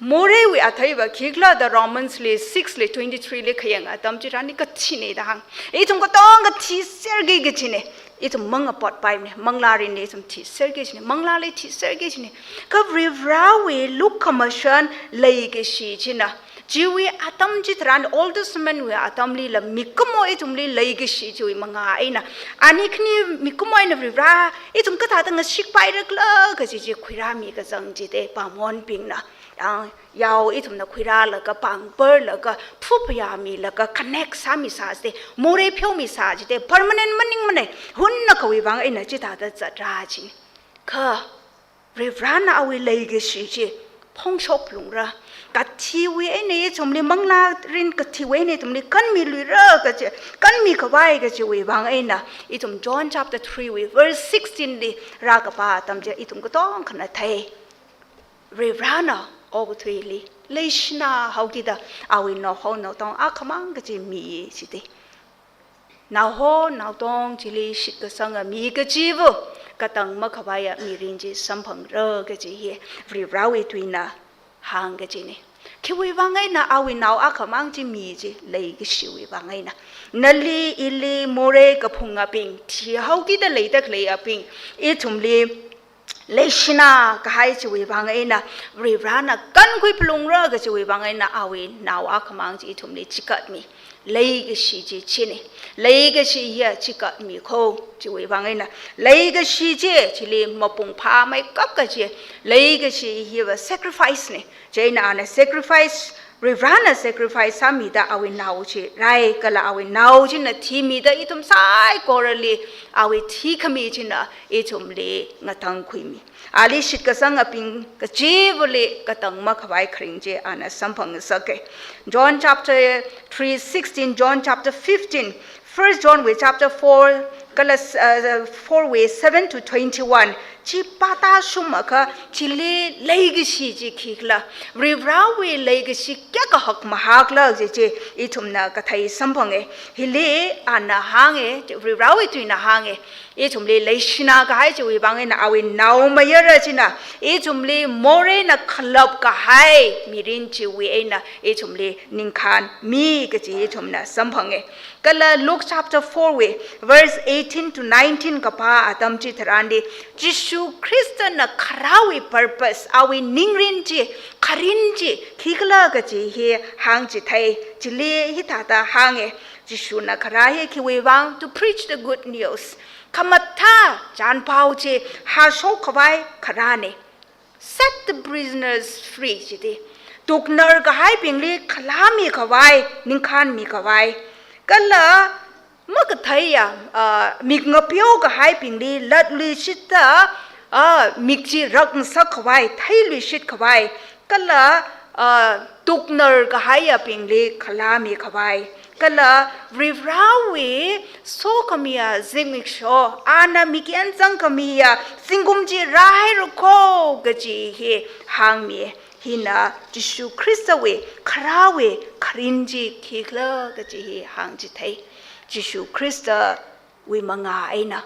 Moreiwui atheiva khikhala da Romans li six li twenty-three li khayang atam chitharanli kathina da hāng. Ithum katongkha thiserki kajina. Ithum mangapotpaimana. Manglārinli ithum thiserki kajina. Manglāli thiserki kajina. Kha Varivarawui lukhamashan leikashi china, chiwui atam chitharan Old Testament wui atamlila mikumo ithumli leikashi chiwui mangā eina, ani khani mikumo eina Varivara ithum kathāda ngashikpairakhala kaji chi khuirāmi kazang jida pāngmonbingna. Yang, yao ithumna khuirālaga, pāngparlaga, phuphayāmilaga, connect sāmisā jida, morei pheomisā jida, permanent maningmana, hunnakhawui vang eina chithāda zatrā chi. Kha Varivarana awui leikashi chi phongshok phalungra. Kathiwui eina ithumli, manglārin kathiwui eina ithumli kanmiluira kaji, kanmi khavai kajiwui vang eina, ithum John chapter three wui verse sixteen li rākapā atam chi ithum katongkhana thei. Varivarana okathuili leishina haokida awui naoho naotong akhamang kaji mi jida. Naoho naotong chili shitkasanga mi kajiva katang makhavaiya mirin chi samphangra kaji hi Varivarawui tuina hāng kajina. Khiwui vang eina awui nao akhamang chi mi chi? Leikashiwui vang eina. Nali ili morei kaphungabing thihaokida leida khaleiyabing, ithumli leishina kahai chiwui vang eina, Varivarana kankhui phalungra kajiwui vang eina awui nao akhamang chi ithumli chikatmi. Leikashi chi china. Leikashi hiya chikatmi kho, chiwui vang eina. Leikashi chi chili mapung phāmeikap kaji. Leikashi hiva sacrifice na. Chieina ana sacrifice, Varivarana sacrifice sāmida awui nao chi rai, kala awui nao china thimida ithum saikorali awui thikhami china ithumli ngatangkhuimi. Ali shitkasangabing kachivali katang makhavai kharing chi ana samphangngasaka. John chapter three sixteen, John chapter fifteen, First John wui chapter four, Kala, uh, four wui seven to twenty-one. Chi pātāshungakha, chili leikashi chi khikhala, Varivarawui leikashi kayākha hakmahākhala kaji chi ithumna kathei samphange. Hili ana hānge, Varivarawui tuina hānge. Ithumli leishina kahai chiwui vang eina awui naomayara china ithumli moreina khalap kahai mirin chiwui eina ithumli ningkhānmi kaji ithumna samphange. Kala Luke chapter four wui verse eighteen to nineteen kapā atam chitharanli, Jishu Khristana kharāwui purpose, awui ningrin chi, kharin chi khikhala kaji hi hāngchithei. Chili hithāda hānge, Jishuna kharā hi khiwui vang, to preach the good news, khamathā chānpao chi hāshok khavai kharāne. Set the prisoners free, chiti. Tuknar kahaibingli khalāmi khavai, ningkhānmi khavai. Kala makatheiya, ah, mik ngapeo kahaibingli latluishitta, ah, mik chi rakngasak khavai, theiluishit khavai. Kala, ah, tuknar kahaiyabingli khalāmi khavai. Kala Varivarawui sokhamiya zimiksho, ana mikyan zangkhamiya zingkum chi rāhaira kho kaji hi hāngmi. Hina Jishu Khristawui kharāwui kharin chi khikhala kaji hi hāngchithei. Jishu Khristawui manga eina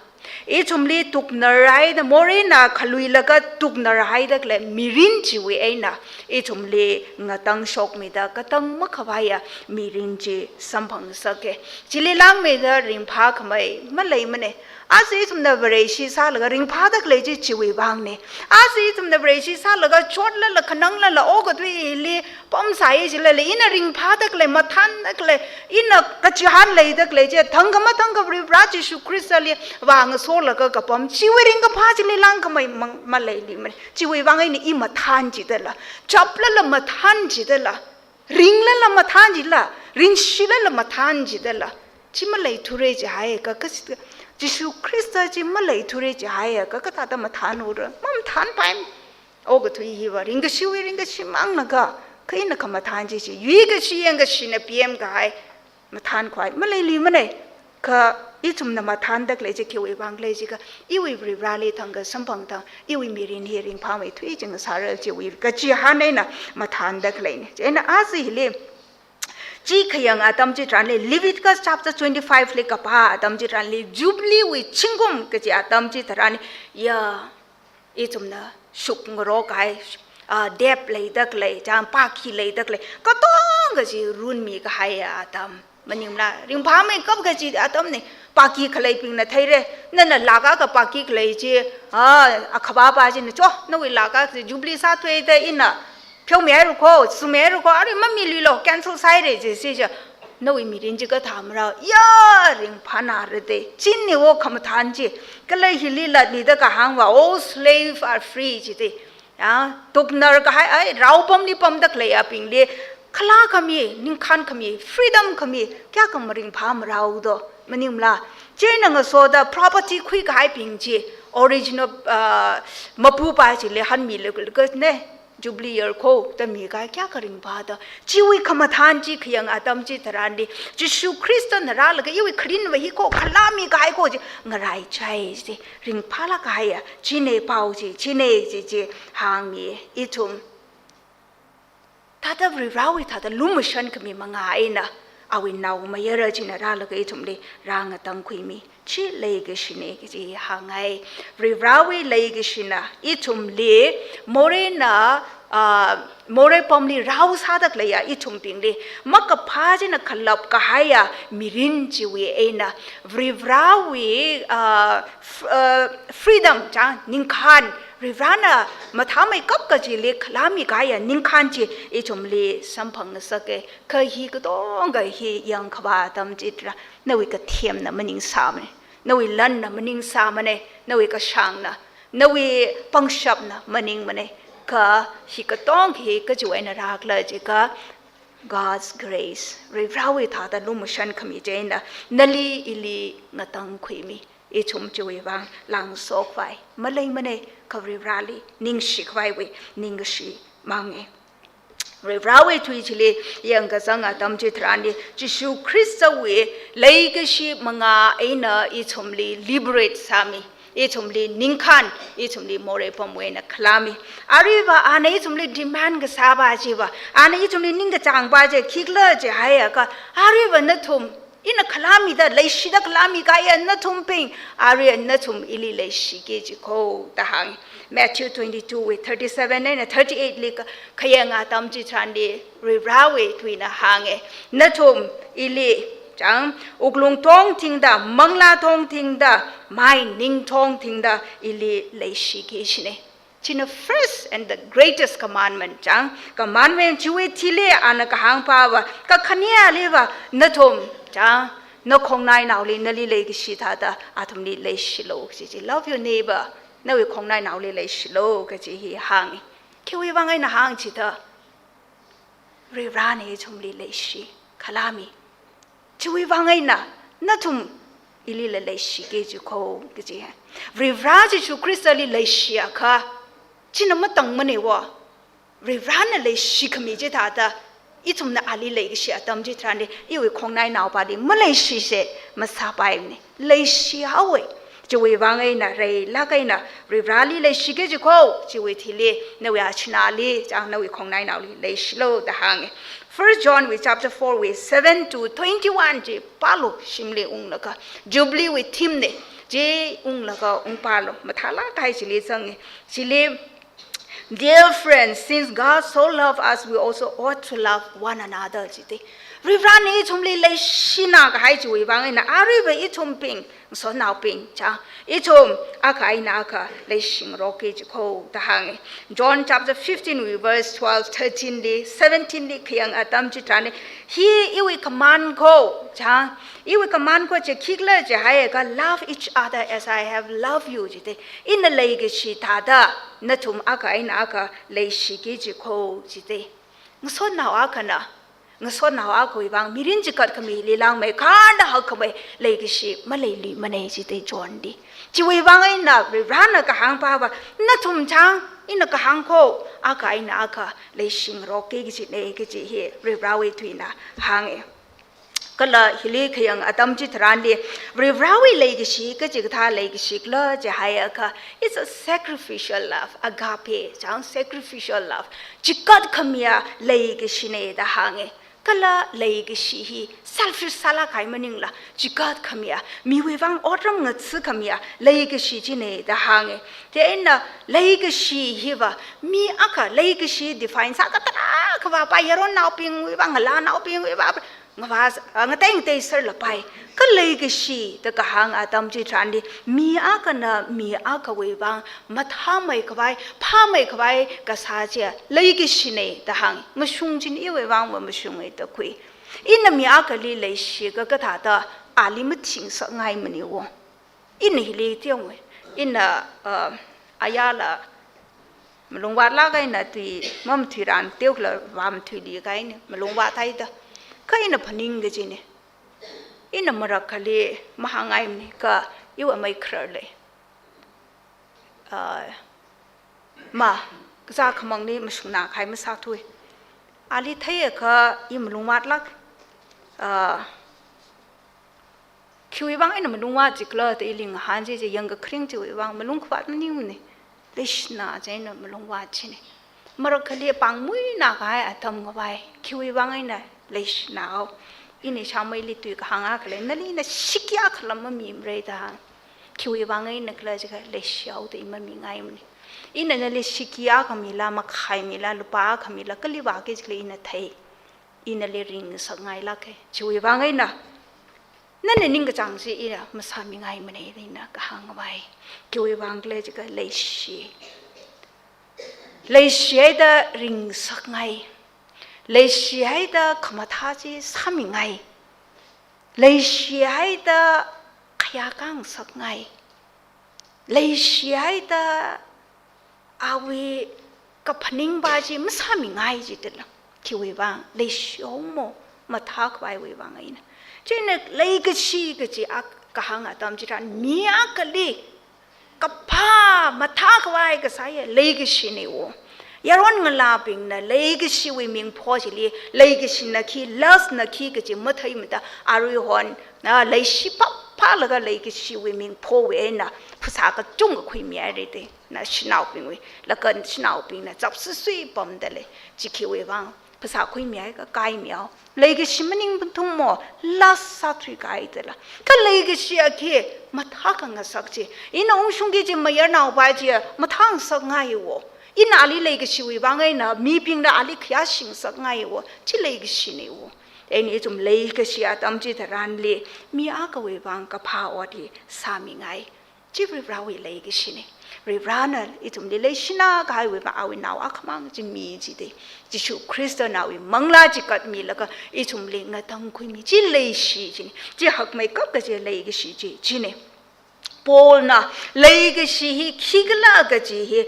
ithumli tuknar haida, moreina khaluilaga tuknar haida khalei mirin chiwui eina ithumli ngatangshokmida katang makhavaiya mirin chi samphangsake. Chili langmeida ringphākhamei maleimane. Aja ithumna Vareshi sālaga ringphāda khalei chi chiwui vangne. Aja ithumna Vareshi sālaga chotlala khananglala okathuili pamsai chilala, ina ringphāda khalei, mathānda khalei, ina kachihān leida khalei chi, thangkha mathangkha Varivara Jishu Khristali vāngasolaga kapam chiwui ringkaphā chili langkhamei mang-, maleilimane. Chiwui vang eina i mathān chidala, chaplala mathān chidala, ringlala mathān chila, ringshilala mathān chidala, chi maleithure chihaiakha, kas-, Jishu Khrista chi maleithure chihaiakha, kathāda mathānura? Mamathānpai. Okathui hiva ringkashiwui ringkashi manglaga, kha ina khamathān chi chi, yuikashi yangkashina pemkahai mathān khavai maleilimane. Kha ithumna mathānda khalei chi khiwui vang khalei jiakha, iwui Varivarali thangkha samphang thang, iwui mirin hi ringphāmeithui chingasāra chiwui kachihān eina mathānda khaleine. Chieina aja hili, chi khayang atam chitharanli, Leviticus chapter twenty-five li kapā atam chitharanli, Jubilee wui zingkum kaji atam chitharanli, ya, ithumna shukngarok kahai, ah, dep leida khalei, chang paki leida khalei, katonga chi runmi kahaiya atam. Maningla, ringphāmeikap kaji atamne, paki khaleibingna theire, nana laka ka paki khalei chi, ah, akhavāpa china, cho, nawui laka chi Jubilee sāthuida ina pheomihaira kho, sumihaira kho, arui mamiluilo, cancel sāhaire jisi ja. Nawui mirin chi kathā marao, ya, ringphānara de. Chine wo khamathān chi. Kala hili latluida kahāngva, all slave are free chide. Ya, tuknar kahai, ai, rao pamli pamda khaleiyabingli khalākhami, ningkhānkhami, freedom khami, kayākha maringphā marao do, maningla. Chieina ngasoda property khuikahaibing chi, original, ah, mapupa chili hanmilaga ne, Jubilee year kho da mikahai kayākha ringphāda. Chiwui khamathān chi khayang atam chitharanli, Jishu Khristana rālaga iwui kharinva hi kho, khalāmikahai kho chi ngaraichai chi, ringphālāk kahaiya, chine pao chi, chine chi chi hāngmi. Ithum thāda Varivarawui thāda lumashan khami manga eina, awui naomayara china rālaga ithumli rāngatangkhuimi. Chi leikashine kaji hāngngai. Varivarawui leikashina ithumli, moreina, ah, morei pamli rao sāda khaleiya ithumbingli makaphā china khalap kahaiya mirin chiwui eina, Varivarawui, ah, f-, ah, freedom chang, ningkhān, Varivarana mathāmeikap kachili khalāmikahaiya ningkhān chi ithumli samphangngasake. Kha hi katonga hi yangkhavā atam chithara, nawui kathemna maningsāmane, nawui lanna maningsāmane, nawui kashāngna, nawui pangshapna maningmane. Kha hi katonga hi kachiwui eina rākhala jiakha, God's grace, Varivarawui thāda lumashan khami chieina nali ili ngatangkhuimi. Ithum chiwui vang langsokhai maleimane, kha Varivarali ningshikhavaiwui ningkashi mange. Varivarawui tui chili yangkazang atam chitharanli, Jishu Khristawui leikashi mangā eina ithumli liberate sāmi, ithumli ningkhān, ithumli morei pamwui eina khalāmi. Aruiva ana ithumli demand kasāva chiva, ana ithumli ningkachāngva chi khikhala jihaiakha, aruiva nathum, ina khalāmida, leishida khalāmi kahaiya nathumbing, arui nathum ili leishiki jikho da hāngi. Matthew twenty-two wui thirty-seven eina thirty-eight li ka, khayang atam chitharanli Varivarawui tuina hānge. Nathum ili, chang, wuklung tongtingda, manglā tongtingda, mai ning tongtingda ili leishiki shine. China first and the greatest commandment, chang. Commandment chiwui thili ana kahāngpava, kakhaneliva, nathum, chang, nakhongnainaoli nali leikashi thāda athumli leishilu kaji chi. Love your neighbor, nawui khongnainaoli leishilu kaji hi hāngi. Khiwui vang eina hāng chithā, Varivarana ithumli leishi khalāmi. Chiwui vang eina nathum ilila leishiki jikho kaji. Varivara Jishu Khristali leishiakha, china matangmane wo. Varivarana leishikhami chithāda, ithumna ali leikashi atam chitharanli, iwui khongnainaopali maleishishe masāpaimane. Leishihaowe. Chiwui vang eina reilāk eina Varivarali leishiki jikho, chiwui thili nawui achinali, chang, nawui khongnainaoli leishilu da hānge. First John wui chapter four wui seven to twenty-one chi pālu, shimli unglaga. Jubilee wui theme ne, chi unglaga ungpālu. Mathālāk kahai chili zange. Chili, "Dear friends, since God so loved us, we also ought to love one another," jite. Varivarana ithumli leishina kahai chiwui vang eina aruiva ithumbing, ngasotnaobing, chang, ithum akha eina akha leishingaroki jikho da hānge. John chapter fifteen wui verse twelve, thirteen li, seventeen li khayang atam chitharanli, hi iwui command kho, chang, iwui command kho chi khikhala jihaiakha, "Love each other as I have loved you," jite. Ina leikashi thāda nathum akha eina akha leishiki jikho jite. Ngasotnao akhana ngasotnao akhawui vang mirin chikatkhami lilāngmei, kharda hakkhamei leikashi maleiluimane jite John li. Chiwui vang eina Varivarana kahāngpava, nathum, chang, ina kahāng kho, akha eina akha leishingaroki kajine kaji hi Varivarawui tuina hānge. Kala hili khayang atam chitharanli, Varivarawui leikashi kachikathā leikashikhala jihaiakha, it's a sacrificial love, agape, chang, sacrificial love. Chikatkhamiya leikashine da hānge. Kala leikashi hi selfish sālāk kahai maningla, chikatkhamiya, miwui vang otram ngathakhamiya leikashi chine da hānge. Chieina leikashi hiva mi akha, leikashi define sā kathara khavā pai, yaronnaobingwui vang, ngalānaobingwui vang, ngavā, ah, ngatei ngatei serlapai. Kha leikashi da kahāng atam chitharanli, mi akhana mi akhawui vang mathāmeikhavai, phāmeikhavai kasā chiya leikashine da hāng. Mashung china iwui vangva mashunge da khui. Ina mi akhali leishikha kathāda ali mathingasakngaimane wo. Ina hili teonge. Ina, ah, ayala malungvātlāk eina tui mamathuiran teokhala vāmathuili kahaine, malungvāthaida. Kha ina phaning kajine. Ina marak akhali mahāngngaimane, kha iwui amei kharar lei. Ah, ma, kazā khamangli mashungnā kahai masāthui. Ali theiakha i malungvātlāk. Ah, khiwui vang ina malungvāt chikhala da ili ngahān chi, chi yangkakharing chiwui vang malungkhavāt maningmane. Leishinā chieina malungvāt chine. Marak akhali pāngmuina kahai atam ngavai. Khiwui vang eina leishinao. Ina ishāmeili tui kahāng akha lei, nali ina shiki akhala mamimara da. Khiwui vang eina khala jiakha leishihao da i mamingaimane. Ina nali shiki akha mila, makhai mila, lupā akha mila, kali vāki jikhala ina thei. Ina nali ringngasakngailāke. Chiwui vang eina nana ningkachāng chi ina masāmingaimane da ina kahāng ngavai. Khiwui vang khala jiakha leishi. Leishihaida ringngasakngai. Leishihaida khamathā chi sāmingai. Leishihaida khayākā ngasakngai. Leishihaida awui kaphaning pa chi masāmingai jidala. Khiwui vang, leishihao mo, mathākhavaiwui vang eina. Chieina leikashi kaji akha kahāng atam chitharan mi akhali kaphā mathākhavai kasāya leikashine wo. Yaron ngalābingna leikashiwui mingpho chili, leikashina khi, lust na khi kachi matheimada, aruihon, ah, leishi phāphālaga leikashiwui mingphowui eina phasā kachungkha khuimihaira da. Nashinaobingwui, laga shanaobingna chapsui sui pamda lei, chi khiwui vang, phasā khuimihai kakai miao. Leikashi maningpathumo, lust sāthuikahai dala. Kha leikashi akhi mathākhangasak chi. Ina ungshungki kaji mayarnaopa chi mathāngasakngai wo. Ina ali leikashiwui vang eina mibingna ali khayāshi ngasakngai wo. Chi leikashina wo. Eina ithum leikashi atam chitharanli mi akhawui vang kaphā ot hi sāmingai. Chi Varivarāwui leikashina. Varivarāna ithumli leishina kahaiwui vang awui nao akhamang chi mi jida. Jishu Khristana awui manglā chikat milaga ithumli ngatangkhuimi. Chi leishi china. Chi hakmeikap kaji leikashi chi, china. Paulna leikashi hi khikhala kaji hi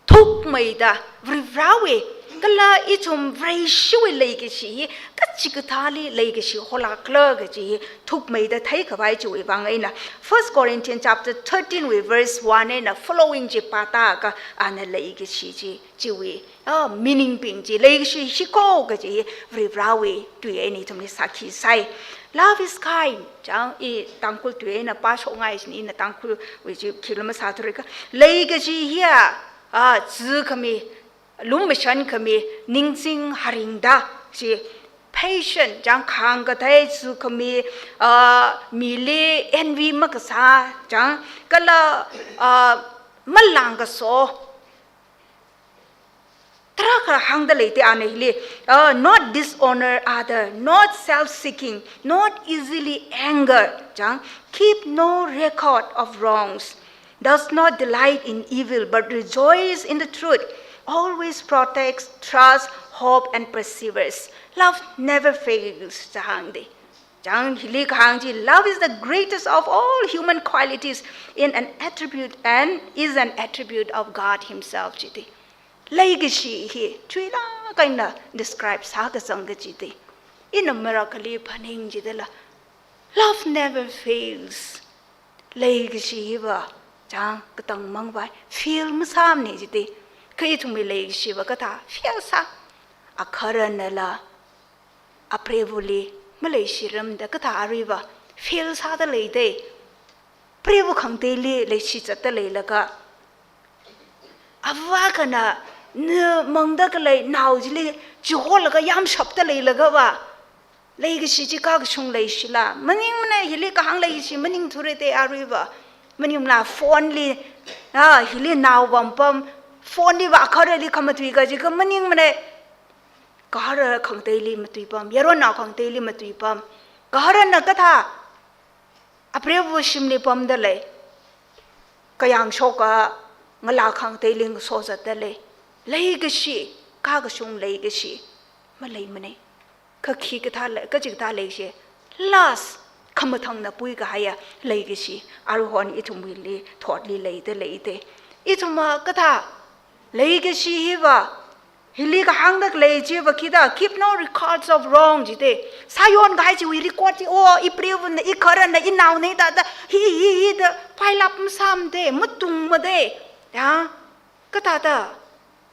thukmeida, Varivarāwui kala ithum Vareshiwui leikashi hi kachikathāli leikashi holākhala kaji hi thukmeida theikhavai chiwui vang eina First Corinthians chapter thirteen wui verse one eina following chi pātākha ana leikashi chi, chiwui, ah, meaning bing chi, leikashi hiko kaji hi Varivarāwui tui eina ithumli sākhi sai. Love is kind. Chang, i Tangkhul tui eina pāshokngai china, ina Tangkhulwui chi khila masāthurikha. Leikashi hiya, ah, zikhami, lumashan khami, ningching haringda, chi patient, chang, khāngkathei zikhami, ah, mili envy makasā, chang, kala, ah, malāngkaso, tarākha hāngda lei da ana hili, uh, not dishonor other, not self-seeking, not easily angered, chang, keep no record of wrongs, does not delight in evil, but rejoice in the truth, always protects, trusts, hope, and perseveres. Love never fails, chang da. Chang, hili kahāng chi, love is the greatest of all human qualities in an attribute and is an attribute of God Himself, chi da. Leikashi hi chuilāk eina describe sākazang kaji da. Ina marakhali phaning chidala, love never fails. Leikashi hiva, chang, katang mangvai fail masāmana chi da. Kha ithumwui leikashiva kathā fail sā. Agaranala, aprevali maleishiramda kathā aruiva fail sāda lei da. Prevu khangateili leishi zatda leilaga, ava akhana na mangda khalei nao chili chiholaga yamshapda leilagava, leikashi chi kakashung leishila? Maningmana, hili kahāng leikashi maningthura da aruiva. Maningmala, phone li, ah, hili nao pampam, phone liva agaranli khamatui kaji kha maningmana. Agara khangateili matuipam, yaronnao khangateili matuipam. Agarana kathā, aprevu shimli pamda lei, kayāngshoka ngalā khangateili ngaso zatda lei. Leikashi, kakashung leikashi maleimana. Kha khikathā lei, kachikathā leikashi, lust, khamathangna puikahaiya leikashi, aruihon ithumwuili thotli leida lei da. Ithumva kathā leikashi hiva, hili kahāngda khalei chiva khi da, keep no records of wrong chi da. Sāyonkahai chiwui record chi, oh, iprevuna, igarana, inaona da da, hi, hi, hi da pile up masāmada, matungmada. Ya, kathāda,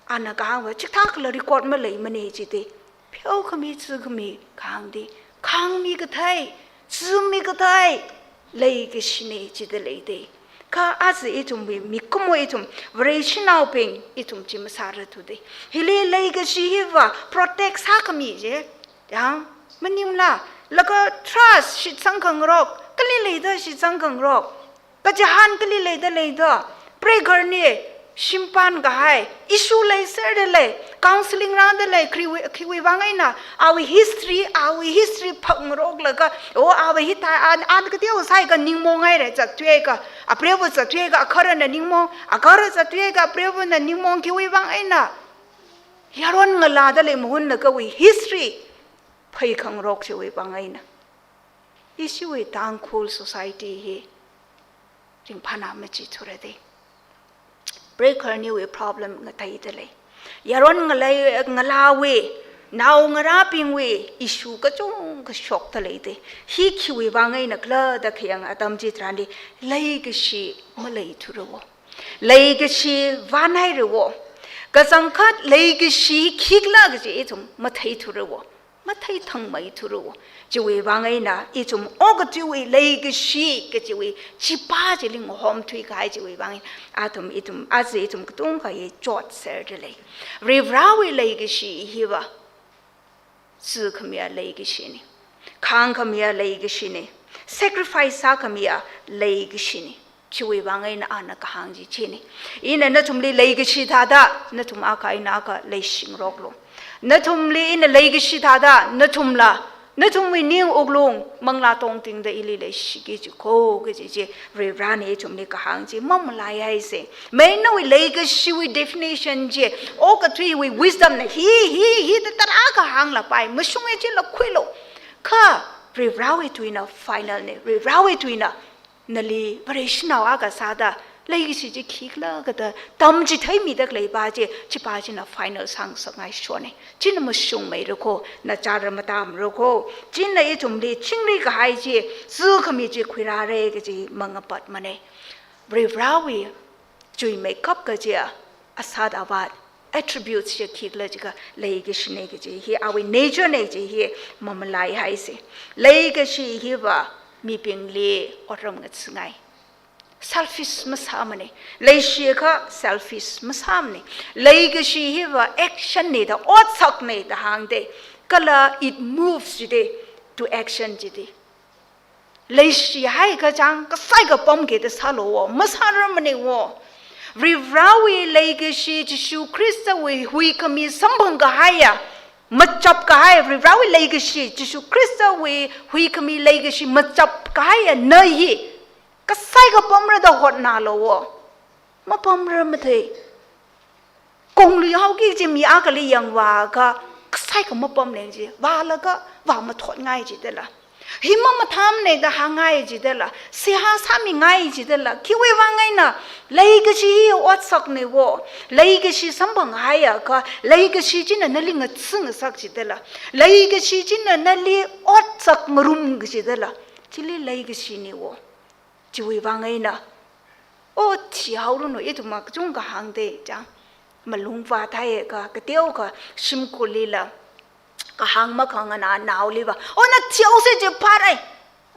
ana kahāngva chikathā kala record maleimana chi da. Pheokhami, zikhami kahāng da. Khāngmi kathei, zimi kathei leikashina chida lei da. Kha aja ithumwui mikumo ithum, Vareshinaobing ithum chi masārathuda. Hili leikashi hiva protect sākhami chi. Ya, maningmala, laga trust shitsang khangarok, kali leida shitsang khangarok, kachihān kali leida leida, preigarani shimpān kahai, issue leiserda lei, counseling rāda lei, khiwui, khiwui vang eina, awui history, awui history phakngaroklaga, oh, awui hithā, an, an kateo sāhaiakha ningmong haira, zatthuiakha, aprevu zatthuiakha, agarana ningmong, agara zatthuiakha, aprevuna ningmong, khiwui vang eina, yaron ngalāda lei mahunna kawui history phai khangarok chiwui vang eina. Ishiwui Tangkhul society hi ringphāna machithura da. Preigaraniwui problem ngateida lei. Yaron ngalei, ngalāwui, naongarābingwui issue kachungkha shokda lei da. Hi khiwui vang eina khala da khayang atam chitharanli, leikashi maleithura wo. Leikashi vānhaira wo. Kachangkhat leikashi khikhala kaji ithum matheithura wo, matheithangmeithura wo. Chiwui vang eina ithum okathuiwui leikashi kajiwui chipā chili ngahomthuikahai chiwui vang eina athum, ithum, aja ithum katongkha hi chotserda lei. Varivarawui leikashi hiva zikhameiya leikashina. Khāngkhameiya leikashina. Sacrifice sākhameiya leikashina. Chiwui vang eina ana kahāng chi china. Ina nathumli leikashi thāda, nathum akha eina akha leishingaroklu. Nathumli ina leikashi thāda, nathumla, nathumwui ning wuklung, manglā tongtingda ili leishiki jiko kaji chi, Varivarana ithumli kahāng chi mamalaihaisa. Mei nawui leikashiwui definition chi, okathuiwui wisdom na hi, hi, hi da tarākha hānglapai, mashunga chila khuilu. Kha, Varivarawui tuina final na, Varivarawui tuina nali Vareshinao akha sāda, leikashi chi khikhala kaji tamchitheimida khaleipa chi, chipā china final sāngasakngaishona. China mashungmeira ko, nachāra matāmara ko, china ithumli chingri kahai chi, zikhami chi khuirāra kaji mangapatmana. Varivarawui chuimeikap kaji a, asat avat, attributes chi khikhala jiakha leikashina kaji hi, awui nature na kaji hi mamalaihaisa. Leikashi hiva mibingli otram ngathāngai. Selfish masāmana. Leishiakha selfish masāmana. Leikashi hiva action na da, otsakna da hāngda. Kala it moves jida, to action jida. Leishihaiakha chang kasāikha pamkida sālu wo, masārarmana wo. Varivarawui leikashi, Jishu Khristawui huikhami samphangkahaiya, machapkahai, Varivarawui leikashi, Jishu Khristawui huikhami leikashi machapkahaiya na hi kasāikha pamra da hotnālu wo. Mapamrarmada. Konglui haoki kaji mi akhali yangvāakha, kasāikha mapamleng ji, vālaga vāmathotngai jidala, hi mamathāmana da hāngngai jidala, seihā sāmingai jidala, khiwui vang eina, leikashi hi otsakna wo, leikashi samphanghaiakha, leikashi china nali ngathāngasak jidala, leikashi china nali otsak ngarumngai jidala, chili leikashina wo. Chiwui vang eina, o thihaoranu, ithum kachungkha hāngda chang, malung vāthaiakha, kateokha shimkhurlila kahāng makhanganā naoliva, o na thihaosa chi phārai.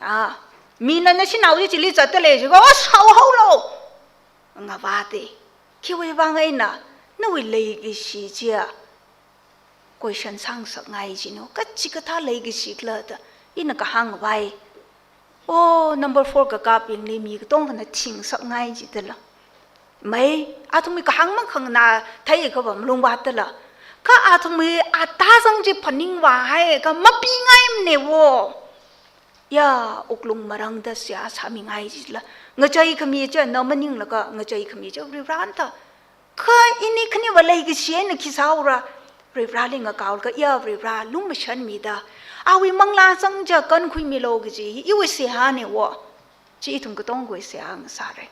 A, mina nashinao chi chili zatdalei jiakha, o shaohaolu, ngavāda. Khiwui vang eina, nawui leikashi chiya question sāngasakngai jina, kachikathā leikashi khala da, ina kahāng vai. O, number four kakāpbingli mi katongkhana thingasakngai jidala. Mei, athumwui kahāng makhanganā theiakha va malung vātdala, kha athumwui atazang chi phaningvāhaiakha mapingaimana wo. Ya, wuklung marangda seihā sāmingai jila, ngacheikhami chi na maninglaga, ngacheikhami chi Varivarana da. Kha ini khaniva leikashi eina khi sāhaora, Varivarali ngakaolaga, ya Varivara, lumashanmida, awui manglā zang chi kankhuimilu kaji hi iwui seihāna wo. Chi ithum katongawui seihā ngasāra.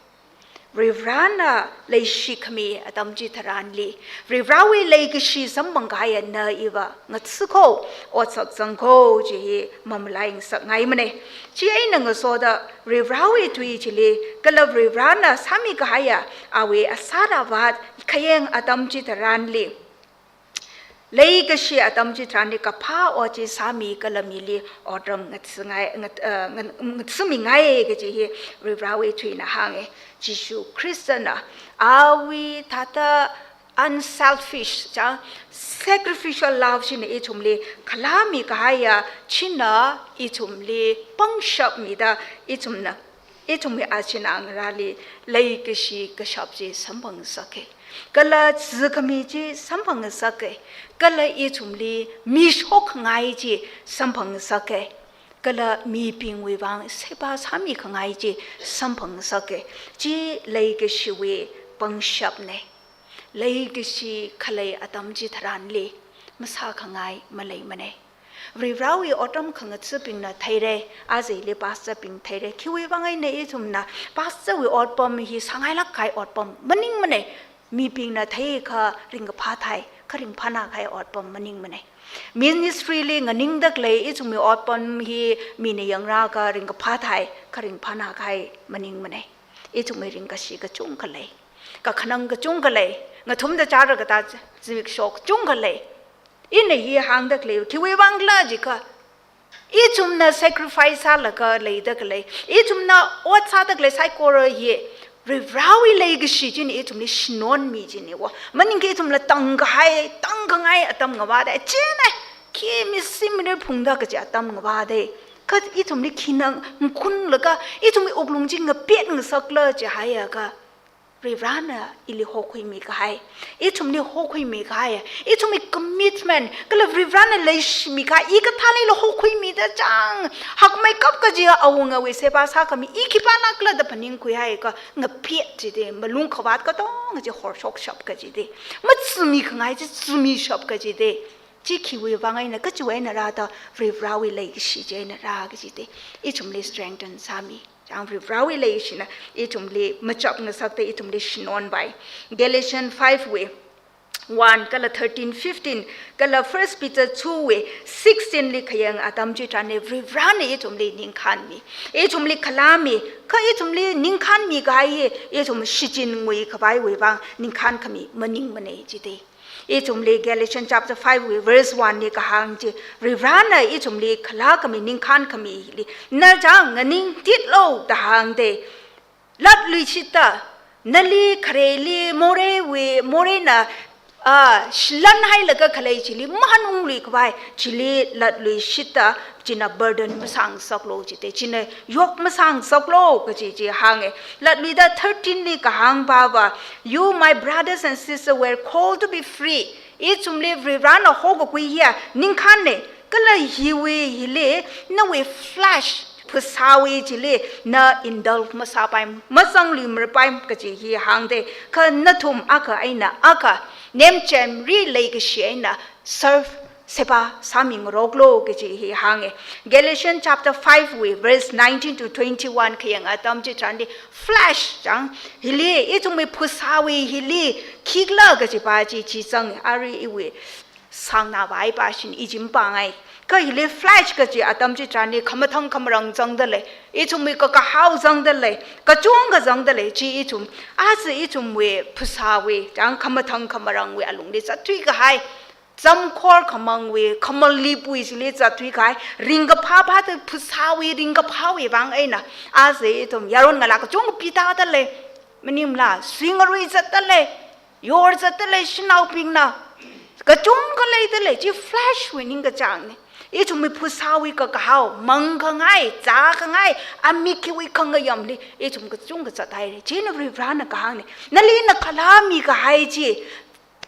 Varivarana leishikhami atam chitharanli, Varivarawui leikashi samphangkahaiya na hiva ngathāko, otsak zangko, chi hi mamalai ngasakngaimana. Chieina ngasoda Varivarawui tui chili, kala Varivarana sāmikahaiya awui asat avat khayang atam chitharanli, leikashi atam chitharanli kaphā ot chi sāmi kala mili otram ngathāngai, ngat-, eh, ngat-, ngathāmingai kaji hi Varivarawui tuina hānga. Jishu Khristana awui thāda unselfish, chang, sacrificial love china ithumli khalāmikahaiya china ithumli pangshap mida ithumna, ithumwui achinā ngarāli leikashi kashap chi samphangngasaka. Kala zikhami chi samphangngasaka. Kala ithumli mishokngai chi samphangngasaka. Kala mibingwui vang seba sāmikhangai chi samphangngasaka. Chi leikashiwui pangshapna. Leikashi khalei atam chitharanli masākhangai maleimana. Varivarawui otram khangathabingna theira, aja ili pastor bing theira. Khiwui vang eina ithumna pastor wui otpam hi sāngailāk kahai otpam maningmana. Mibingna theiakha ringkaphā thai, kha ringphānā kahai otpam maningmana. Ministry li nganingda khalei ithumwui otpam hi mina yangrāakha ringkaphā thai, kha ringphānā kahai maningmana. Ithumwui ringkashi kachungkha lei. akhanang kachungkha lei, ngathumda chara kata zimikshok kachungkha lei. Ina hi hāngda khalei, khiwui vangkhala jiakha, ithumna sacrifice sālaga leida khalei, ithumna ot sāda khalei saikora hi Varivarāwui leikashi china ithumli shinonmi china wo. Maningakha ithumla tangkahai, tangkhangai atam ngavāda, chieina khi misi mire phungda kachi atam ngavāda, kha ithumli khina ngakhunlaga, ithumwui wuklung chi ngapet ngasakla jihaiakha, Varivarāna ili hokhuimi kahai, ithumli hokhuimi kahai, ithumwui commitment, kala Varivarāna leishimi kahai, i kathālila hokhuimida chang, hakmeikap kaji awungawui seba sākhami, i khipānakhala da phaningkhui haiakha, ngapet jida, malung khavāt katonga chi horshokshap kajida, matsumi khangai chi tsumishap kajida, chi khiwui vang eina, kachiwui eina rāda, Varivarāwui leikashi chi eina rā kajida, ithumli strengthen sāmi. Chang Varivarāwui leikashina ithumli machap ngasakta ithumli shinonpai. Galatians five wui one kala thirteen, fifteen, kala First Peter two wui sixteen li khayang atam chitharanli Varivarāna ithumli ningkhānmi, ithumli khalāmi, kha ithumli ningkhānmi kahai hi ithum shichin ngui khavaiwui vang ningkhān khami maningmana jida. Ithumli Galatians chapter five wui verse one li kahāng chi, Varivarāna ithumli khalā khami, ningkhān khami hili, na chang nganingtitlu da hāngda, latluishitta, nali khareli moreiwui, moreina, a, shlan hailaga khalei chili mahānunglui khavai, chili latluishitta, china burden masāngasaklu jida, china yok masāngasaklu kaji chi hānga. Latluida thirteen li kahāng pava, "You, my brothers and sisters, were called to be free." Ithumli Varivarāna hokakhui hiya ningkhānna, kala hiwui hili nawui flesh, phasāwui chili na indulge masāpai, mazanglui marapai kaji hi hāngda, kha nathum akha eina akha, nemchemri leikashi eina serve, seba sāmingaroklu kaji hi hānga. Galatians chapter five wui verse nineteen to twenty-one khayang atam chitharanli, flesh chang, hili, ithumwui phasāwui hili khikhala kajipa chi chi zanga, arui iwui sāngnavaipa shin i chi mapangai. Kha hili flesh kaji atam chitharanli khamathang khamarang zangda lei, ithumwui kakahao zangda lei, kachungkha zangda lei, chi ithum, aja ithumwui phasāwui, chang khamathang khamarangwui alungli zatthui kahai, zamkhor khamangwui, khamalipwui chili zatthui kahai, ringkaphā phāda phasāwui ringkaphāwui vang eina, aja ithum yaron ngalā kachungkha pitāda lei, maningmala, suingarui zatda lei, yorzatda lei shanaobingna, kachungkha leida lei, chi flesh wui ningkachāngna. Ithumwui phasāwui kakahao, mangkhangai, zākhangai, amikiwui khangayamli ithum kachungkha zathaira. China Varivarāna kahāngna, nali ina khalāmi kahai chi,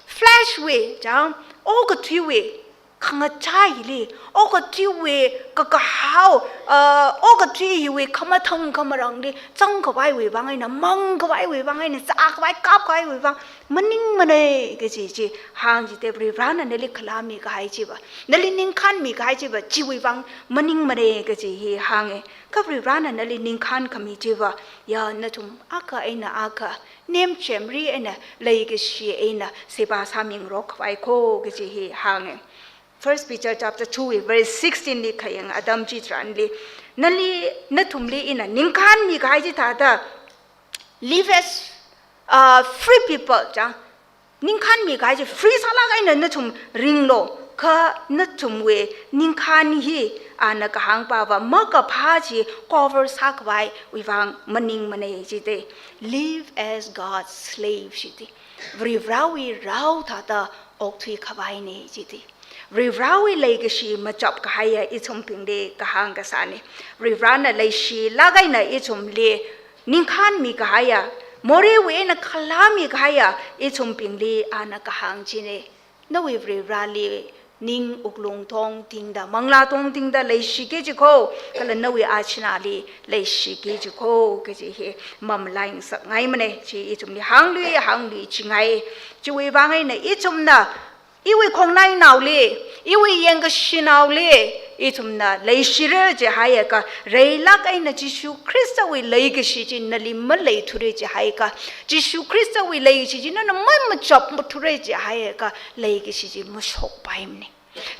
flesh wui, chang, okathuiwui khangachā hili, okathuiwui kakahao, uh, okathui hiwui khamathang khamarangli zangkhavaiwui vang eina, mangkhavaiwui vang eina, zākhavai kapkhavaiwui vang maningmana kaji chi hāng jida, Varivarāna nali khalāmi kahai chiva, nali ningkhānmi kahai chiva, chiwui vang maningmana kaji hi hānga. Kha Varivarāna nali ningkhān khami chiva, ya nathum akha eina akha, nemchemri eina, leikashi eina, seba sāmingarok khavai kho kaji hi hānga. First Peter chapter two verse sixteen li khayang atam chitharanli, nali, nathumli ina ningkhānmi kahai chithāda, live as, uh, free people, chang, ningkhānmi kahai chi free sālāk eina nathum ringlu, kha nathumwui ningkhān hi ana kahāng pava makaphā chi cover sākhavaiwui vang maningmana jida. Live as God's slave jida. Varivarāwui rao thāda okthui khavaina jida. Varivarāwui leikashi machap kahaiya ithumbingli kahāng kasāna. Varivarāna leishilāk eina ithumli ningkhānmi kahaiya, moreiwui eina khalāmi kahaiya ithumbingli ana kahāng china. Nawui Varivarāli ning wuklung tongtingda, manglā tongtingda leishiki jikho, kala nawui achinali leishiki jikho kaji hi mamalai ngasakngaimana. Chi ithumli hānglui, hānglui chingai. Chiwui vang eina ithumna iwui khongnainaoli, iwui yangkashinaoli ithumna leishira jihaiakha, reilāk eina Jishu Khristawui leikashi chi nali maleithura jihaiakha, Jishu Khristawui leikashi chi nana mamachap mathura jihaiakha, leikashi chi mashokpaimana.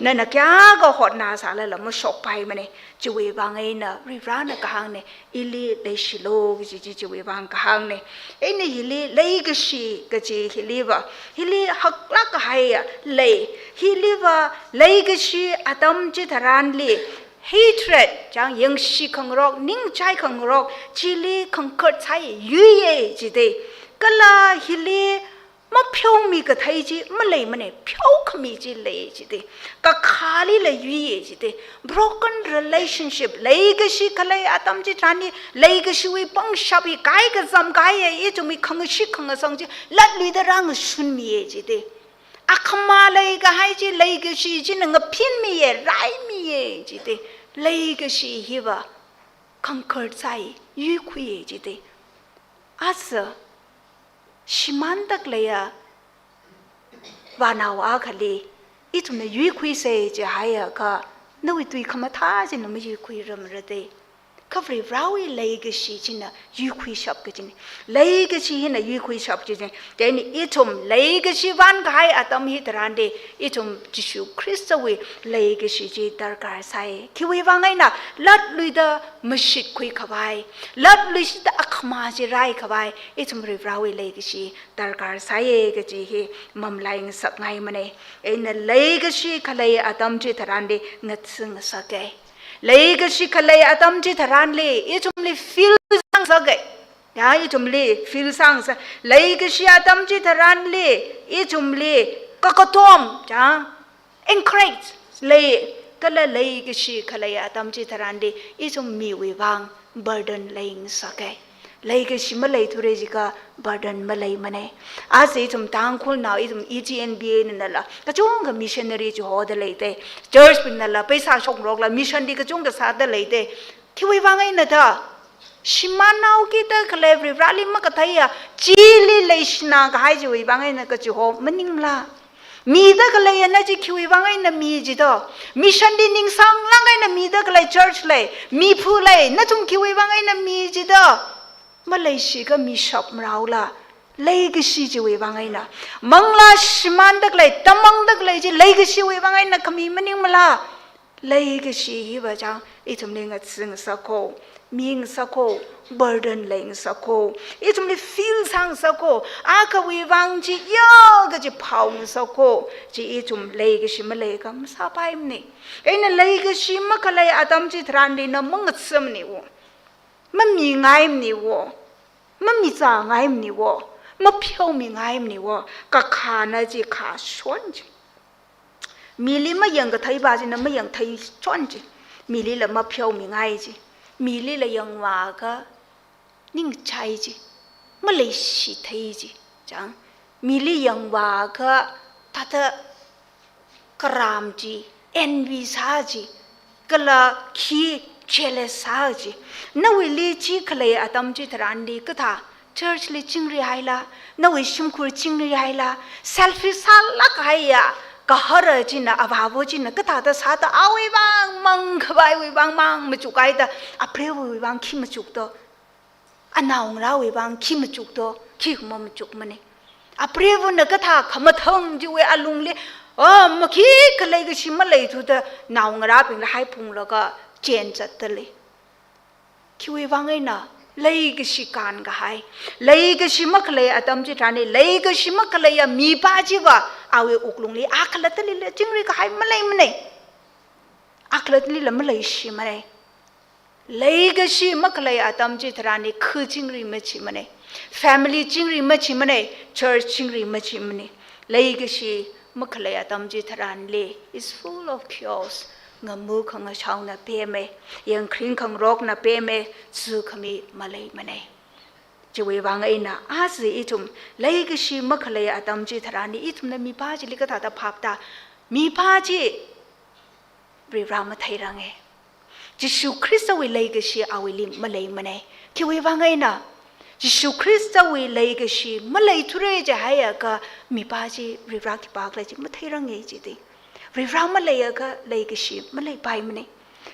Nana kayākha hotnāsālala mashokpaimana. Chiwui vang eina Varivarana kahāngna, ili leishilu kaji chi chiwui vang kahāngna. Eina hili leikashi kaji hiliva, hili haklāk kahaiya lei. Hiliva leikashi atam chitharanli hatred, chang yangshi khangarok, ningchai khangarok, chili khangarsa yuiya jida. Kala hili mapheomi kathei chi maleimana, pheokhami chi lei jida. Kakhālila yuiya jida. Broken relationship, leikashi khalei atam chitharanli, leikashiwui pangshap hi kaikazam kaiya, ithumwui khangashit khangasang chi latluida rāngashunmiya jida. Akhama leikahai chi leikashi china ngaphinmiya, raimiya jida. Leikashi hiva khangarsa yuikhuiya jida. Aja shimānda khaleiya vānao akhali ithumna yuikhuisa jihaiakha, nawui tui khamathā china mayuikhuiramrada. Kha Varivarawui leikashi china yuikhuishap kajina. Leikashi hina yuikhuishap kajina. Chieina ithum leikashi vānkahai atam hitharanli, ithum Jishu Khristawui leikashi chi darkar sāi. Khiwui vang eina, latluida mashitkhui khavai, latluishida akhama chi rai khavai, ithum Varivarawui leikashi darkar sāi kaji hi mamalai ngasakngaimana. Eina leikashi khalei atam chitharanli ngatsi ngasaka. Leikashi khalei atam chitharanli ithumli feel sāngasaka. Ya, ithumli feel sāngasa. Leikashi atam chitharanli ithumli kakatom, ya, encourage lei. Kala leikashi khalei atam chitharanli ithum miwui vang burden leingasaka. Leikashi maleithura jiakha burden maleimana. Aja ithum Tangkhulnao, ithum E G N B A nanala kachungkha missionary chihoda leida. Churchbingnala paisa shokngarokla mission li kachungkha sāda leida. Khiwui vang eina da, shimānhaokida khalei Varivarali makatheiya chili leishina kahai chiwui vang eina kachiho maningla? Mida khaleiya na chi khiwui vang eina mi jido? Mission li ningsānglāk eina mida khalei church lei, miphu lei, nathum khiwui vang eina mi jido? Maleishi kha mishap maraola? Leikashi chiwui vang eina. Manglā shimānda khalei, tamangda khalei chi leikashiwui vang eina khami maningmala? Leikashi hiva chang ithumli ngatsi ngasakho, mi ngasakho, burden leingasakho, ithumli feel sāngasakho, akhawui vang chi ya kaji phao ngasakho. Chi ithum leikashi maleiakha masāpaimana. Eina leikashi makhalei atam chitharanli na mangatsimaniwo, mamingaimaniwo, mamizāngaimaniwo, mapheomingaimaniwo, kakhana chi khashon chi. Mili mayang katheipa china mayang thei chon chi. Milila mapheomingai chi. Milila yangvāakha ningchai chi. Maleishi thei chi. Chang. Mili yangvāakha thāda karam chi, envy sā chi, kala khi jealous sā chi. Nawuili chi khalei atam chitharanli kathā church li chingri haila, nawui shimkhur chingri haila, selfish sālāk haiya, kahara china, avāva china kathāda sāda awui vang mang khavaiwui vang mang machuk haida, apreiva̱wui vang khi machukdo, anaongarāwui vang khi machukdo, khi mamachukmana. Apreiva̱na kathā khamathang chiwui alungli, oh, makhikha leikashi maleithuda naongarābingla haiphunglaga chenzatda lei. Khiwui vang eina, leikashi kānkahai, leikashi makhalei atam chitharanli, leikashi makhaleiya mipā chiva, awui wuklungli akhalattali la chingri kahai maleimana. Akhalattali la maleishimana. Leikashi makhalei atam chitharanli khu chingri machimana. Family chingri machimana. Church chingri machimana. Leikashi makhalei atam chitharanli is full of chaos. Ngamu khangashaona pema. Yangkhring khangarokna pema. Zukhami maleimana. Chiwui vang eina aja ithum leikashi makhalei atam chitharanli ithumna mipā chili kathāda phapta? Mipā chi Varivarā matheirange. Jishu Khristawui leikashi awuili maleimane. Khiwui vang eina, Jishu Khristawui leikashi maleithure jihaiakha mipā chi Varivarā khipākhala chi matheirange jida. Varivarā maleiakha leikashi maleipaimane.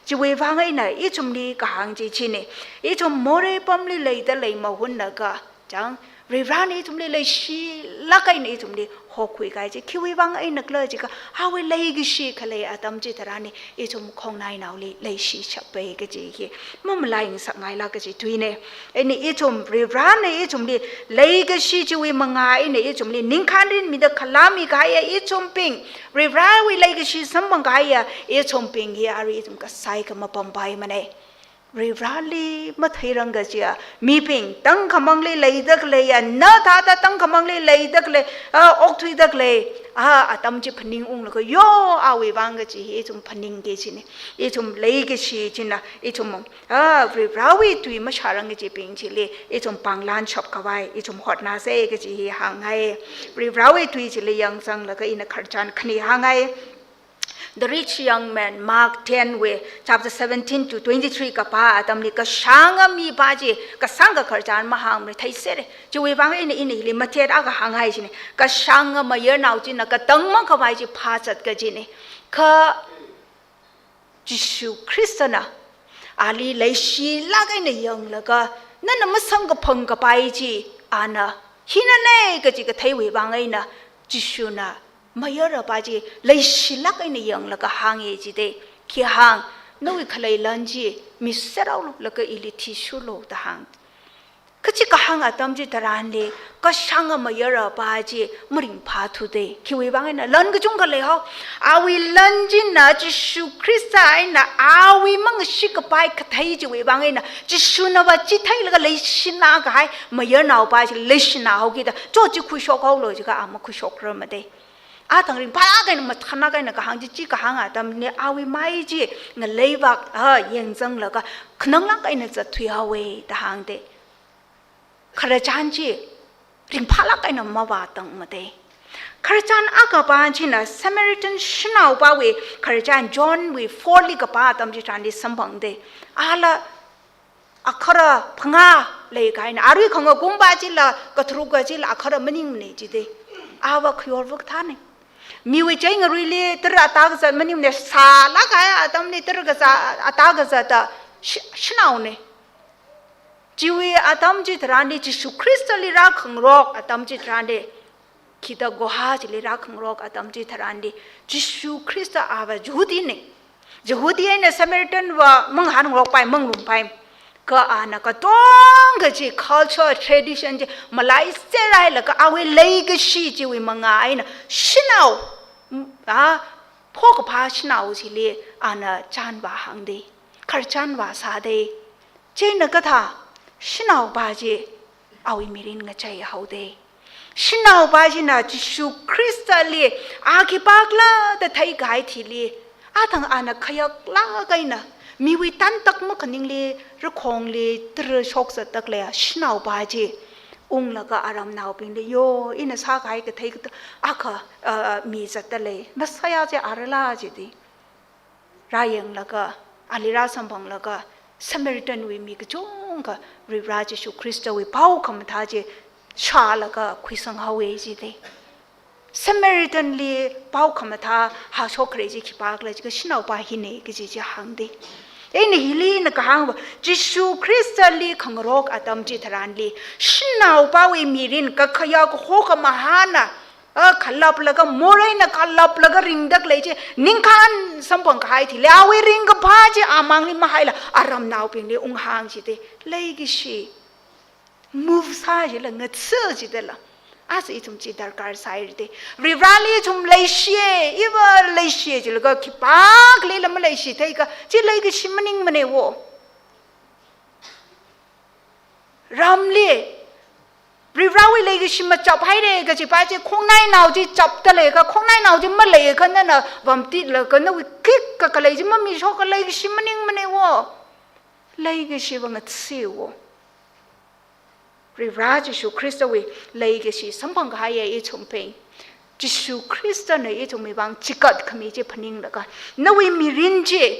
Chiwui vang eina ithumli kahāng chi chine. Ithum morei pamli leida lei mahunakha, chang, Varivarana ithumli leishilāk eina ithumli hokhui kahai chi khiwui vang eina khala jiakha, awui leikashi khalei atam chitharanli ithum khongnainaoli leishishappai kaji hi mamalai ngasakngailāk kaji tuina. Eina ithum, Varivarana ithumli leikashi chiwui manga eina ithumli ningkhān rinmida khalami kahaiya ithumbing, Varivarawui leikashi samphang kahaiya ithumbing hi arui ithum kasā akha mapampaimana. Varivarali matheirang kajiya mibing tangkhamangli leida khaleiya, na thāda tangkhamangli leida khalei, a, okthuida khalei, a, atam chi phaningunglaga, yo, awui vang kaji hi ithum phaningki kajina. Ithum leikashi china ithum, a, Varivarawui tui mashārang kajibing chili ithum panglanshap khavai ithum hotnāsa kaji hi hāngngai. Varivarawui tui chili yangzanglaga ina khararchan khani hāngngai. The rich young man, Mark ten wui, chapter seventeen to twenty-three kapā atamli, kashānga mipā chi kasāngkha khararchan mahāngmara, theisera. Chiwui vang eina ina hili matet akha hānghai kajina. Kashānga mayarnao china katang makhavai chi phāzat kajina. Kha Jishu Khristana ali leishilāk eina yanglaga, nana masamkaphang kapai chi ana hinana kaji katheiwui vang eina, Jishuna mayarapā chi leishilāk eina yanglaga hānga jida. Khi hāng, nawui khalei lan chi miseraolu laga ili thishurlu da hāng. Kachi kahāng atam chitharanli, kashānga mayarapā chi maringphāthuda. Khiwui vang eina, lan kachungkha leihao. Awui lan china Jishu Khrista eina awui mangshi kapai kathei chiwui vang eina, Jishunava chitheilaga leishina kahai mayarnaopā chi leishina haokida, cho chi khuishok haolu jiakha a makhuishokrarmada. Athang ringphālāk eina mathānlāk eina kahāng chi, chi kahāng atamli awui mai chi ngaleivak, a, yangzanglaga khananglāk eina zatthui haowa da hāngda. Khararchan chi ringphālāk eina mavātangmada. Khararchan akha pā china Samaritan shanaopāwui khararchan, John wui four li kapā atam chitharanli samphangda. Ala akhara phangā leikahaina. Arui khangakumpā chila, katharuka chila akhara maningmana jida. Ava khayorva kathāna. Miwui cheingaruili tara ata kazat maningmana, sālāk kahai atamli tara kazat, ata kazata sh-, shanaona. Chiwui atam chitharanli, Jishu Khristali rākhangarok atam chitharanli, khida guha chili rākhangarok atam chitharanli, Jishu Khrista ava Jihudina. Jihudi eina Samaritanva mangahānngarokpai, manglumpai. Kha ana katonga chi culture, tradition chi malaiser hailaga awui leikashi chiwui manga eina shanao, a, phokaphā shanao chili ana chān vāhāngda, khararchan vāsāda. Chieina kathā, shanaopā chi awui mirin ngachei haoda. Shanaopā china Jishu Khristali a khipākhala da theikahai thili, athang ana khayaklāk eina, miwui tantak makhaningli, rakhongli tara shokzatda khaleiya shanaopā chi unglaga aramnaobingli, yo, ina sākahai kathei kato akha, a, mi zatda lei, Messiah chi arala jida. Rāyanglaga, ali rāsamphanglaga, Samaritanwui mi kachungkha Varivara Jishu Khristawui pao khamathā chi shālaga khuisang haowa jida. Samaritanli pao khamathā hāshokkhare chi khipākhala jiakha shanaopā hina kaji chi hāngda. Eina hili ina kahāngva, Jishu Khristali khangarok atam chitharanli, shanaopāwui mirin kakhayā kaho khamahāna, a, khalaplaga, moreina khalaplaga ringda khalei chi, ningkhān samphang kahai thili, awui ringkaphā chi amangli mahaila, aramnaobingli unghāng jida. Leikashi move sā jila, ngatsi jidala. Aja ithum chi darkar sāhaira da. Varivarali ithum leishiya, iva leishiya jilaga khipākhala maleishi theikha, chi leikashi maningmana wo. Ramli Varivarawui leikashi machaphaira kajipa chi, khongnainao chi chapda leikha, khongnainao chi maleikha nana vamtitlaga nawui khikha khalei chi mamishokkha leikashi maningmana wo. Leikashiva ngatsi wo. Varivara Jishu Khristawui leikashi samphang kahaiya ithumbing, Jishu Khristana ithumwui vang chikat khami chi phaninglaga, nawui mirin chi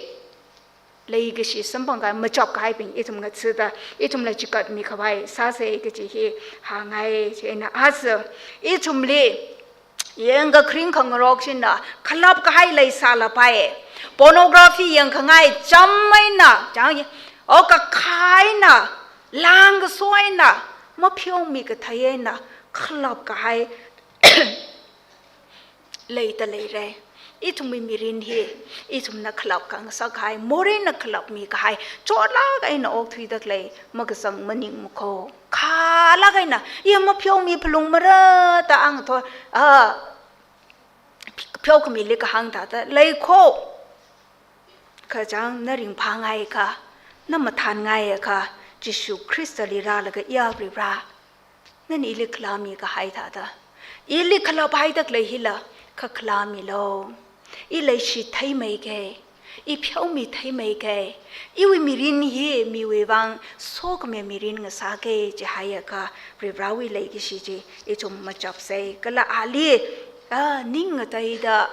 leikashi samphang kahai machap kahaibing ithum ngatsida, ithumla chikat mikhavai sāsa kaji hi hāngngai. Chieina aja ithumli yangkakharing khangarok china khalap kahai leisālapai. Pornography yangkhangai, cham eina, chang, o kakhā eina, lāngkaso eina, mapheomi kathei eina khalap kahai leida leira. Ithumwui mirin hi, ithumna khalap khangasak kahai, moreina khalapmi kahai, chotlāk eina okthuida khalei makazang maningmakho. Khalāk eina, i mapheomi phalungmara da ang tho, a, pheokhami li kahāng thāda leikho. Kachang na ringphāngai akha, na mathānngai akha, Jishu Khristali rālaga, ya Varivara, nana ili khalami kahai thāda, ili khalaphaida khalei hila, kha khalamilu. I leishi theimeikei, i pheomi theimeikei, iwui mirin hi miwui vang sokhami mirin ngasākei jihai akha, Varivarawui leikashi chi ithum machapsei. Kala ali, a, ning ngateida,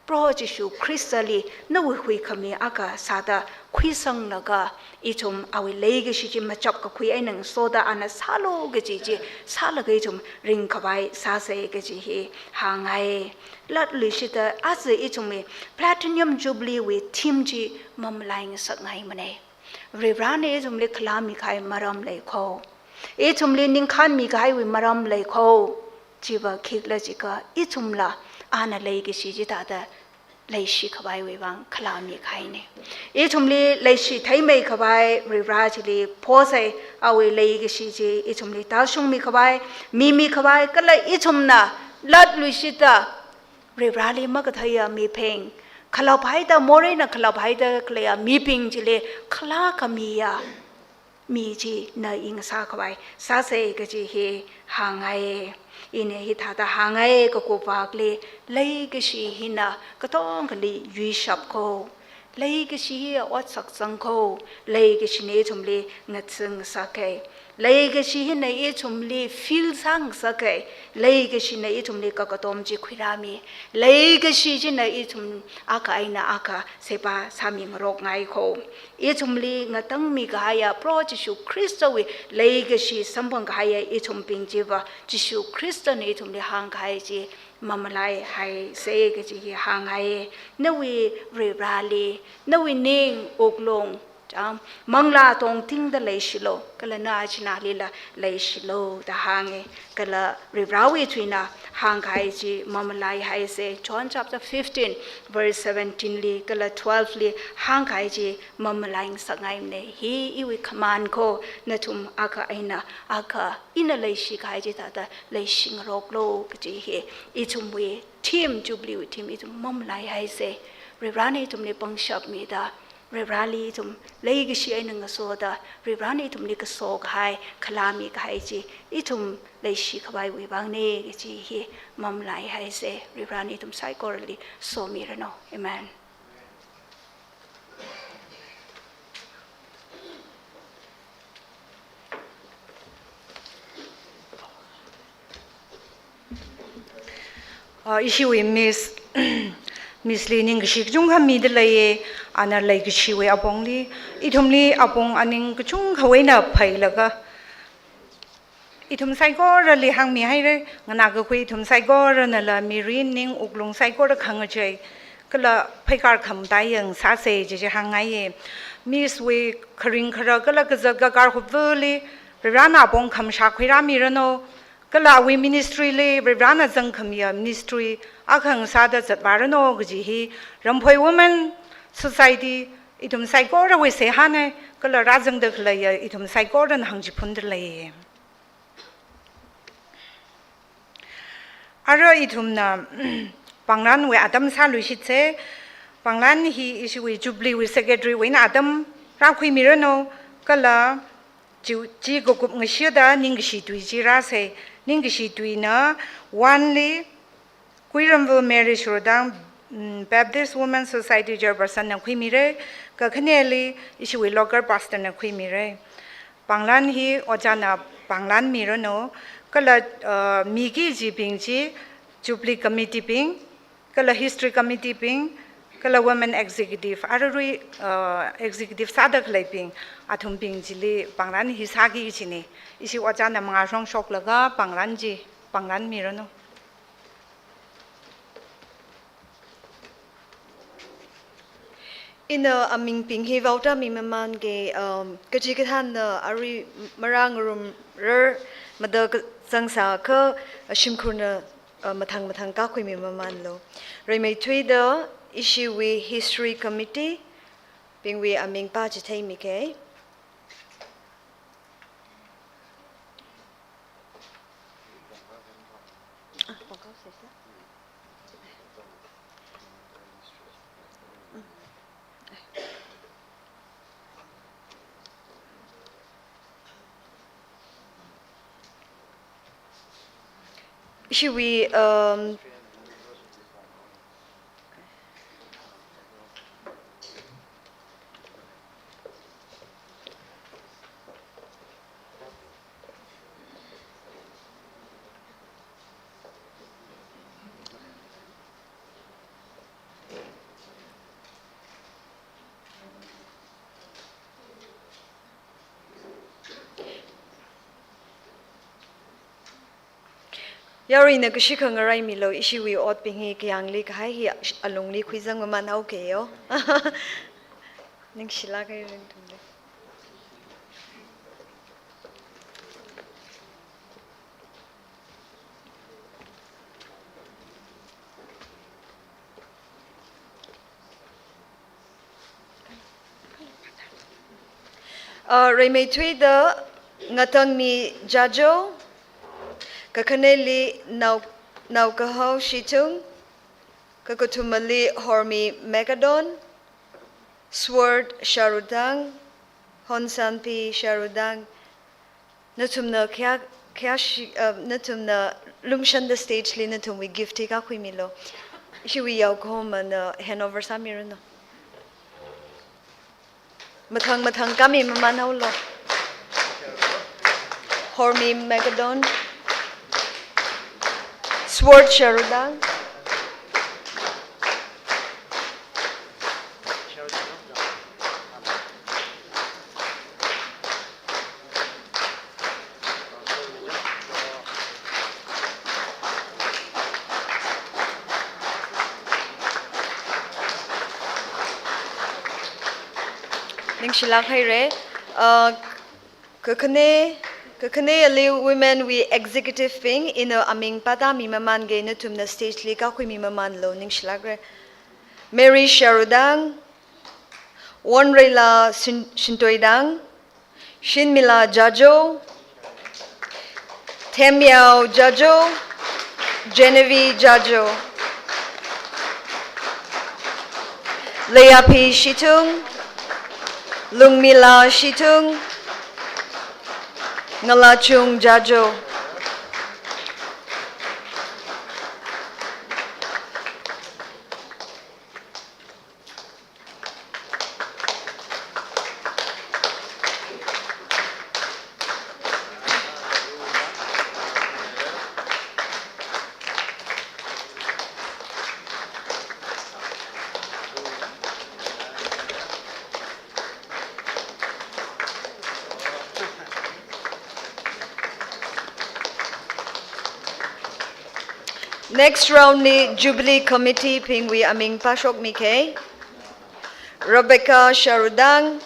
Proho Jishu Khristali nawui huikhami akha sāda khuisanglaga, ithum awui leikashi chi machap kakhui eina ngasoda ana sālu kaji chi sālaga ithum ringkhavai sāsei kaji hi hāngngai. Latluishita aja ithumwui Platinum Jubilee wui theme chi mamalai ngasakngaimanei. Varivarana ithumli khalami kahai maram leikho. Ithumli ningkhānmi kahaiwui maram leikho. Chiva khikhala jiakha ithumla ana leikashi chithāda leishi khavaiwui vang khalami kahainei. Ithumli leishi theimei khavai Varivara chili posei, awui leikashi chi ithumli tāshungmi khavai, mimi khavai, kala ithumna latluishita Varivarali makatheiya mibing, khalaphaida, moreina khalaphaida khaleiya mibing chili khalā khamiya mi chi na i ngasā khavai sāsei kaji hi hāngngai. Ina hithāda hāngngai, kakupakli, leikashi hina katongali yuishapkho. Leikashi hi otsak zangkho. Leikashina ithumli ngatsingngasakei. Leikashi hina ithumli feel sāngasakei. Leikashina ithumli kakatom chi khuirāmi. Leikashi china ithum akha eina akha seba sāmingarokngaikho. Ithumli ngatangmi kahaiya Proho Jishu Khristawui leikashi samphang kahaiya ithumbing chiva Jishu Khristana ithumli hāngkahai chi mamalaihaisei kaji hi hāngngai. Nawui Varivarali, nawui ning wuklung, chang, manglā tongtingda leishilu, kala na achinalila leishilu da hānga. Kala Varivarawui tuina hāngkahai chi mamalaihaisei. John chapter fifteen, verse seventeen li kala twelve li hāngkahai chi mamalai ngasakngaimanei. Hi iwui command kho, nathum akha eina akha ina leishi kahai chithāda leishingaroklu kaji hi. Ithumwui theme, Jubilee wui theme ithum mamalaihaisei. Varivarana ithumli pangshap mida, Varivarali ithum leikashi eina ngasoda, Varivarana ithumli kaso kahai, khalami kahai chi ithum leishi khavaiwui vangnei kaji hi mamalaihaisei. Varivarana ithum saikorali somiranu. Amen. Ah, ishiwui Miss, Miss li ningkashi kachungkha mida leiya, ana leikashiwui apongli, ithumli apong aning kachungkhawui eina phailaga, ithum saikorali hāngmihaira, nganākakhui ithum saikoranala mirin ning wuklung saikora khangachei, kala pheikar khamataiya ngasāsei kaji chi hāngngaiya. Miss wui kharing khara kala kazat kakar khupvali, Varivarana apong khamashā khuirāmiranu, kala awui ministry li, Varivarana zangkhamiya ministry akha ngasāda zatvāranu kaji hi Ramphoi Women Society ithum saikorawui seihāna, kala rāzangda khaleiya ithum saikorana hāngchiphunda lei. Ara ithumna panglanwui atam sāluishitsei. Panglan hi ishiwui Jubilee wui secretary wui eina atam rākhuimiranu, kala chi, chi kakup ngashida ningkashi tui chi rāsei. Ningkashi tuina one li Kuiramvil Mary Shurudang, mm, Baptist Women Society Chairperson na khuimira, kakhaneli ishiwui local pastor na khuimira. Panglan hi ojāna panglanmiranu, kala, uh, miki chibing chi Jubilee Committee bing, kala History Committee bing, kala Women Executive, ararui, uh, executive sāda khaleibing, athumbing chili panglan hi sāki kajina. Ishi ojāna mangā shong shoklaga panglan chi panglanmiranu. Ina amingbing hi vaotāmi mamānga, um, kachikathāna arui marāngarumrar mada kazang sākha, uh, shimkhurna, uh, mathang mathang kakhuimi mamānlu. Rimeithuida ishiwui History Committee bingwui aming pāchitheimika. Ishiwui, um, Yaruina kashikha ngaraimilu, ishiwui otbing hi kayāngli kahai hi alungli khuizang mamānhaokayo. Ningshilāk haira nathumli. Uh, rimeithuida Ngatangmi Jajo, kakhaneli Nao, Naokahao Shithung, kakathumali Hormi Megadon, Sword Sharudang, Honsanpi Sharudang, nathumna khayā, khayāshi, uh, nathumna lumshanda stage li nathumwui gift hi kakhuimilu. Ishiwui yaokahomana handover sāmiranu. Mathang mathang kami mamānhaolu. Hormi Megadon, Sword Sharudang. Ningshilāk haira. Uh, kakhane, kakhaneli women wui executive bing, ina aming pātāmi mamānga, nathumna stage li kakhuimi mamānlu, ningshilākra. Mary Sharudang, Wonreila Shin-, Shintoidang, Shinmila Jajo, Themyao Jajo, Genevieve Jajo, Leiyapi Shithung, Lungmila Shithung, Ngalachung Jajo. Next round li Jubilee Committee bingwui aming pāshokmika. Rebecca Sharudang,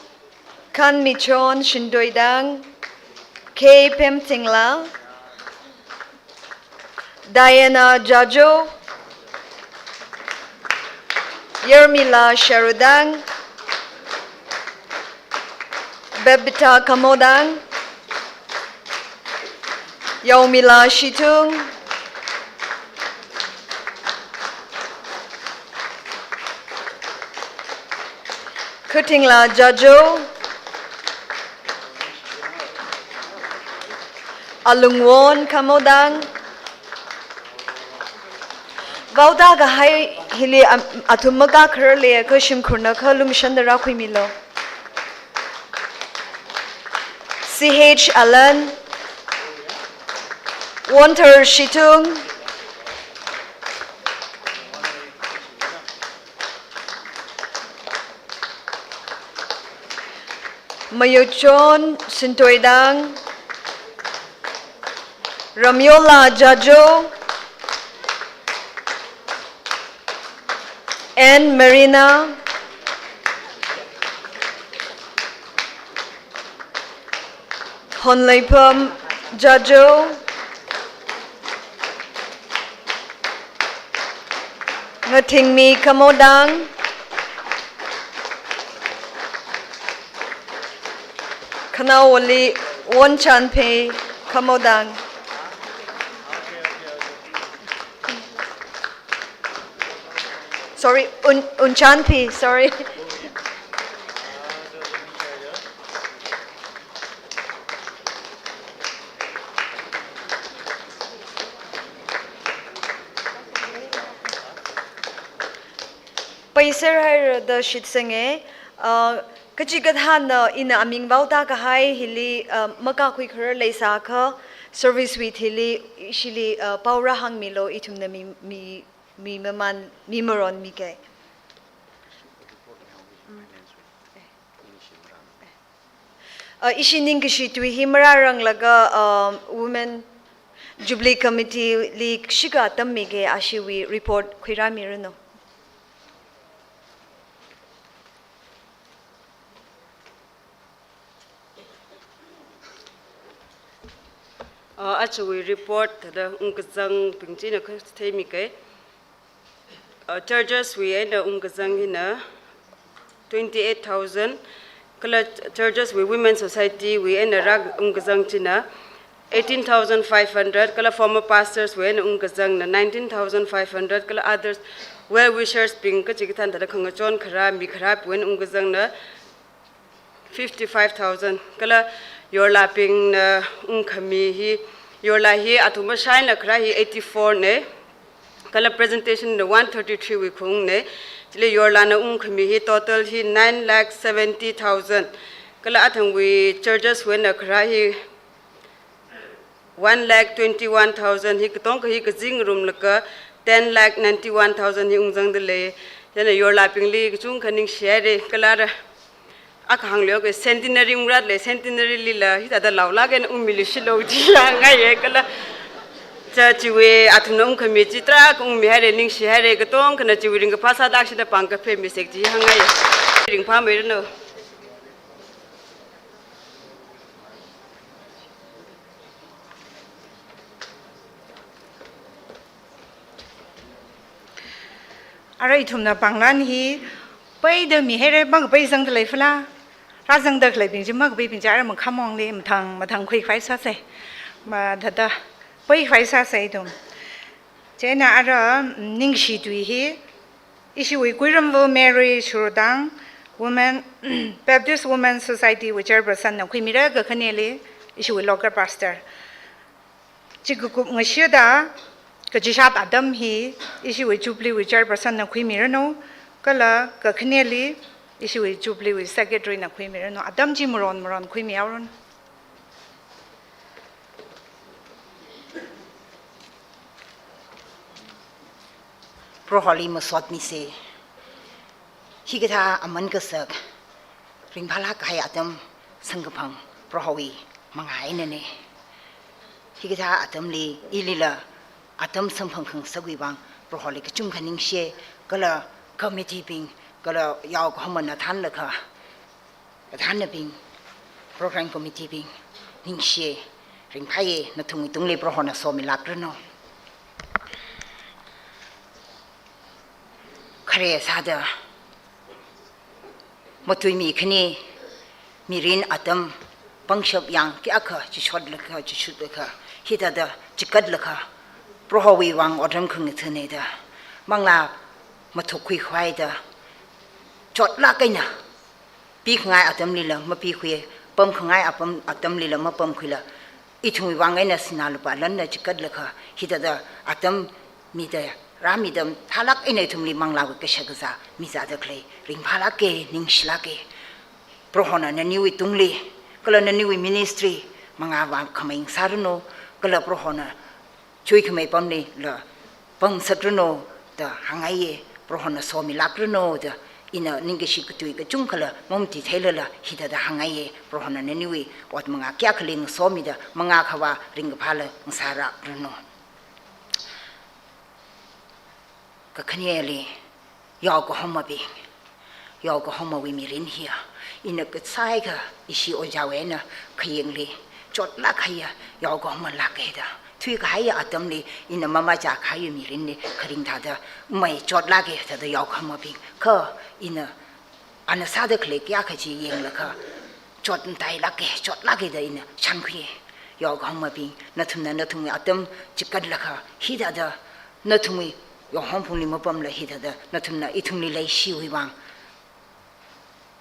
Kanmichon Shintoidang, K Pemtingla, Diana Jajo, Yermila Sharudang, Bebita Kamodang, Yaomila Shithung, Khutingla Jajo, Alungwon Kamodang. Vaoda kahai hili am-, athum makakharar leiakha shimkhurna kha lumshanda rākhuimilu. C H Alan, Wonthar Shithung, Mayuchon Shintoidang, Ramyola Jajo, Anne Marina, Thonleipham Jajo, Ngathingmi Khamodang, Khanaowali Wonchanphi Khamodang. Sorry, Un, Unchanphi, sorry. Paiser haira da shitsange, uh, kachikathāna ina aming vaoda kahai hili, uh, makakhui kharar leisākha, service wui thili, ishili, uh, pao rāhāngmilu, ithumna mi, mi, mi maman, mi maronmike. Uh, ishi ningkashi tui hi marāranglaga, um, Women Jubilee Committee li shikha atam mike, ashiwui report khuirāmiranu. Uh, ajawui report thāda ungkazangbing china kathei mike. Uh, churches wui eina ungkazang hina twenty-eight thousand, kala churches wui Women Society wui eina rā ungkazang china eighteen thousand five hundred, kala former pastors wui eina ungkazangna nineteen thousand five hundred, kala others well wishers bing kachikathān thāda khangachon kharā mi kharā wui eina ungkazangna fifty-five thousand, kala yorlabingna ungkhami hi, yorla hi athum mashaina kharā hi eighty-four ne, kala presentation na one thirty-three wui khaung ne, chili yorlana ungkhami hi total hi nine lakh seventy thousand, kala athangwui churches wui eina kharā hi one lakh twenty-one thousand hi katongkha hi kazingrumlaga ten lakh ninety-one thousand hi ungzangda lei. Chieina yorlabingli kachungkha ningshi haira, kala rā akha hānglu ke centenary ungrat lei, centenary lila hithāda laolāk eina ungmilu shilo chi hāngngaiya, kala cha chiwui athumna ungkhami chi tarākha ungmi haira, ningshi haira, katongkhana chiwui ringkaphā sāda akshida pāng kaphā misek chi hāngngaiya. Ringphāmeiranu. Ara ithumna pānglan hi peida mihaira, makapai zangda lei fala. Rāzangda khaleibing chi, makapaibing chi ara makhamongli mathang, mathang khuikhavai sāsa. Ma thāda paikhavai sāsa ithum. Chieina ara, mm, ningshi tui hi, ishiwui Kuiramvul Mary Shurudang, Women, Baptist Women Society wui chairperson na khuimira kakhaneli, ishiwui local pastor. Chikakup ngashida, kachishat atam hi, ishiwui Jubilee wui chairperson na khuimiranu, kala kakhaneli, ishiwui Jubilee wui secretary na khuimiranu, atam chi maron maron khuimihaoranu. Proholi masot mise. Hikathā aman kasak, ringphālāk kahai atam samkaphang Prohowui mangā einane. Hikathā atamli ilila atam samphang khangasakwui vang Proholi kachungkha ningshi, kala committee bing, kala yaokahomana thānlaga, kathānnabing, program committee bing, ningshi, ringphāya, nathumwui tungli Prohona somilākranu. Khare sāda matuimi khani, mirin atam, pangshap yang kayākha chishotlaga, chishutlaga, hithāda chikatlaga, Prohowui vang otram khangathāna da, manglā mathuk khuikhavai da, chotlāk eina pikhangai atamlila mapikhui, pamkhangai apam, atamlila mapamkhuila, ithumwui vang eina sinā lupā lanna chikatlaga, hithāda atam mida, rāmida mathālāk eina ithumli manglāwui kashakazā mizāda khalei, ringphālāka, ningshilāka. Prohona naniwui tungli, kala naniwui ministry mangā vang khamei ngasāranu, kala Prohona chuikhamei pamlila pamngasakra no da hāngngaiya, Prohona somilākra no da ina ningkashi katui kachungkhala mamati theilala hithāda hāngngaiya, Prohona naniwui ot mangā kayākhali ngasomida mangā khavā ringkaphāla ngasārākra no. Kakhaneli, yaokahomabing, yaokahomawui mirin hiya, ina kasaikha ishi ojāwui eina khayengli chotlāk kahaiya yaokahoma lāka da. Thuikahaiya atamli ina mamachā kahaiya mirinli kharing thāda mei chotlāka thāda yaokahomabing. Kha ina ana sāda khalei kayākha chi yanglaga chotmatailāka, chotlāka da ina shānkhui. Yaokahomabing, nathumna nathumwui atam chikatlaga hithāda nathumwui yaohomphungli mapamla hithāda nathumna ithumli leishiwui vang,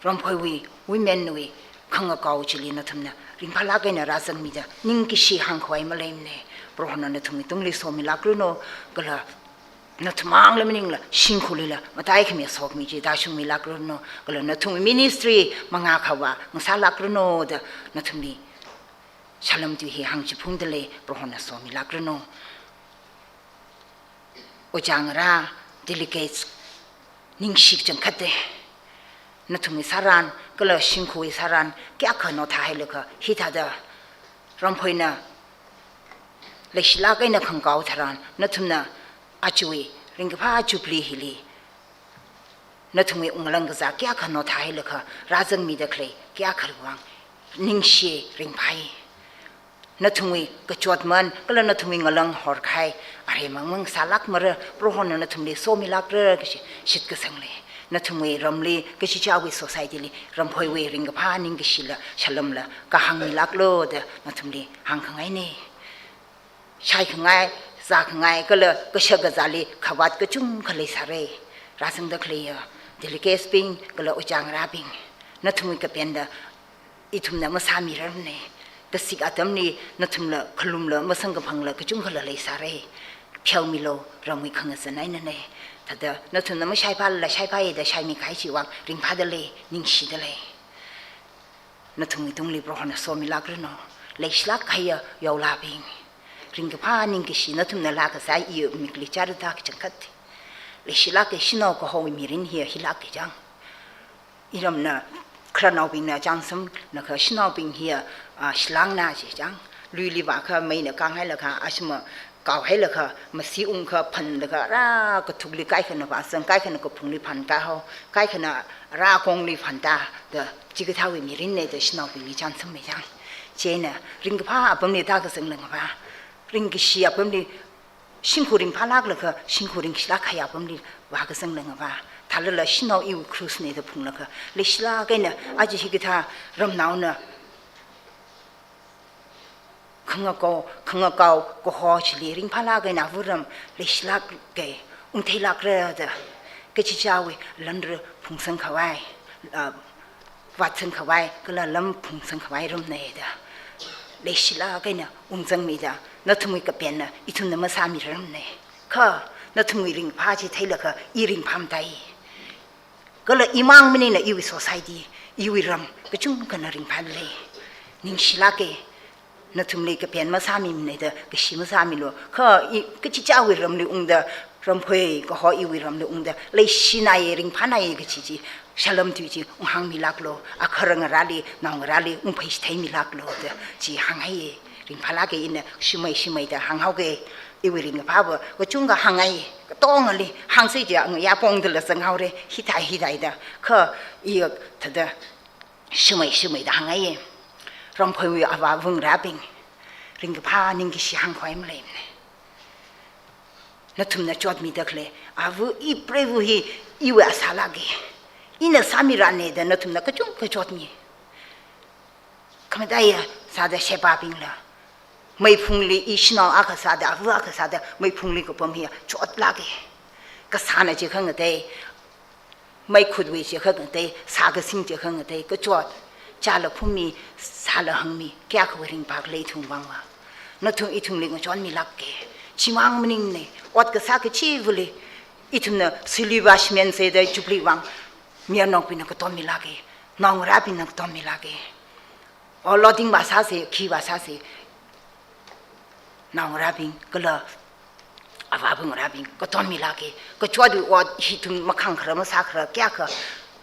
Ramphoiwui women wui khangakao chili nathumna ringphālāk eina rāzangmida ningkashi hāngkhavai maleimana. Prohona nathumwui tungli somilākranu, kala nathum mangla maningla shingkhurlila mataikhami sokhami chi tāshungmilākranu, kala nathumwui ministry mangā khavā ngasālākranu da nathumli salam tui hi hāngchiphungda lei. Prohona somilākranu. Ojā ngarā, delegates, ningshi kachangkhatta. Nathumwui sāran, kala shingkhurwui sāran kayākha naothāhailaga hithāda Ramphoina leishilāk eina khangakao tharan, nathumna ajawui ringkaphā Jubilee hili nathumwui wungalang kazā kayākha naothāhailaga rāzangmida khalei kayākhawui vang ningshi ringphāi. Nathumwui kachot aman kala nathumwui ngalang horkahai aremang mang sālākmara, Prohona nathumli somilākra kaji shitkasang lei. Nathumwui ramli, kachichāwui society li Ramphoiwui ringkaphā ningkashila salamla kahāngmilāklu da nathumli hāngkhangaina. Shaikhangai, zākhangai, kala kashak kazāli khavāt kachungkha leisāra. Rāzangda khaleiya delegates bing, kala ojā ngarābing, nathumwui kapenda ithumna masāmirarmana. Kasik atamli nathumla khalumla masangkaphangla kachungkhala leisāra. Pheomilu, ramwui khangazan einana. Thāda nathumna mashaiphālala shaiphāya da shaimi kahai chiwui vang ringphāda lei, ningshida lei. Nathumwui tungli Prohona somilākranu. Leishilāk kahaiya yaolabing, ringkaphā ningkashi nathumna lākasā i mikli chārada kachangkhat. Leishilāka, shanao kahowui mirin hiya hilāka chang. Iramna khararnaobingna chānjam laga shanaobing hiya, ah, shilangna chi chang. Luili vākha meina khanghailaga, ashima kaohailaga, masi ungkha phanlaga, rā kathukli kaikhana vāzang, kaikhana kaphungli phan kahao, kaikhana rā kongli phanta da, chikathāwui mirinna da shanaobingli chānjam mei chang. Chieina ringkaphā apamli tākazang lāngva, ringkashi apamli, shingkhur ringphālāklaga shingkhur ringshilāk kahai apamli vākazang lāngva, thālala shanao iwui krusna da phunglaga, leishilāk eina aja hikathā ramnaona khangakao, khangakao kaho chili ringphālāk eina avāram leishilāka, ungtheilākra da, kachichāwui lanra phungsangkhavai, ah, vātsangkhavai, kala lam phungsangkhavai ramna da leishilāk eina ungzangmida, nathumwui kapenna ithumna masāmirarmana. Kha nathumwui ringphā chi theilaga i ringphāmatai. Kala imang maningla iwui society, iwui ram kachungkhana ringphālei. Ningshilāka, nathumli kapen masāmimana da kashi masāmilu. Kha i, kachichāwui ramli ungda, Ramphoi kaho iwui ramli ungda leishināya, ringphānāya kaji chi, salam tui chi unghāngmilāklu. Akhara ngarāli, naongarāli ungpheichitheimilāklu da chi hāngngaiya. Ringphālāka, ina shimei shimeida hānghaoka. Iwui ringkaphāva kachungkha hāngngai, katongali hāngsei jiakha ngayā pongdala zanghaora, hithai hithai da. Kha iya thāda shimei shimeida hāngngaiya. Ramphoiwui avāva ngarābing, ringkaphā ningkashi hāngkhavai maleimana. Nathumna chotmida khalei ava, i preiva hi iwui asālāka, ina sāmirana da nathumna kachungkha chotmi. Khamataiya sāda shebābingla, meiphungli i shanao akha sāda, ava akha sāda meiphungli kapam hiya chotlāka. Kasāna chi khangatei, meikhutwui chi khangatei, sākasing chi khangatei, kachot, chāla phummi, sāla hāngmi, kayākhawui ringphākhala ithum vangva. Nathum ithumli ngachonmilāka. Chimang maningmana, ot kasā kachivali ithumna silver shimen sāda Jubilee vang mayarnaobingna katommilāka, naongarābingna katommilāka. O, loading vāsāsa, khi vāsāsa, naongarābing kala avāva ngarābing katommilāka. Kachotwui ot hi ithum makhangkharar masākharar kayākha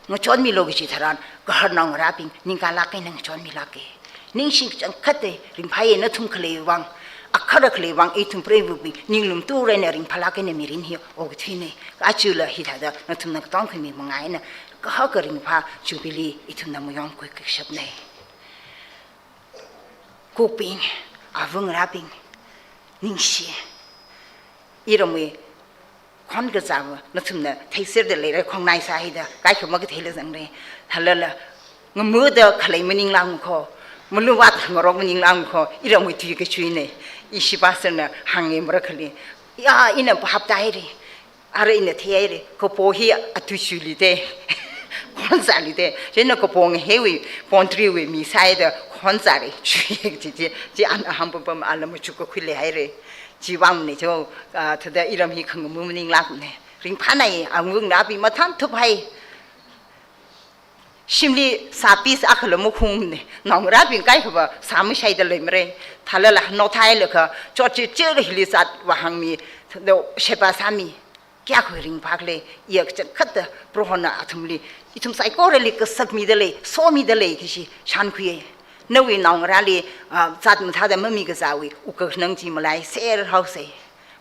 ngachonmilu kaji tharan, kahar naongarābing ningkālāk eina ngachonmilāka. Ningshi kachangkhatta, ringphāya nathum khaleiwui vang, akhara khaleiwui vang ithum preivabing ninglum tui eina ringphālāk eina mirin hi okathuina. Kha ajala hithāda nathumna katongkhami mangā eina kahaka ringphā Jubilee ithumna mayongkhui kashapna. Kukbing, avāngarābing, ningshi. Iramwui khon kazā va, nathumna theiserda leira khongnai sāhaida, kaikha makatheila zangra. Thālala, ngamuda khalei maninglāng kho, maluvat ngarok maninglāng kho, iramwui tui kachuina. Ishi pastorna hānga marakhali. Ya, ina pahap tairi. Ara ina theihaira, kapo hi atu chuilida, khon zālida, chieina kapo ngaheiwui, pon triwui mi sāhaida, khon zāra, chui chi, chi, chi ana hampam pam ala machuk kakhui leihaira. Chiwui vangna cho, ah, thāda iram hi khangamu maninglākna. Ringphānai, avāngarābing mathānthup hai. Shimli sāpi sākhala makhungna, naongarābing kaikha va sāmashaida leimara. Thālala nothailaga, chotchi chili zat vāhāngmi, thāda sheba sāmi. Kayākha ringphākhala, iya kachangkhatta Prohona athumli, ithum saikorali kasakmida lei, somida lei kaji shānkhuiya. Nawui naongarāli, ah, zat mathāda mami kazāwui, wukkhanang chi malaiser haosa.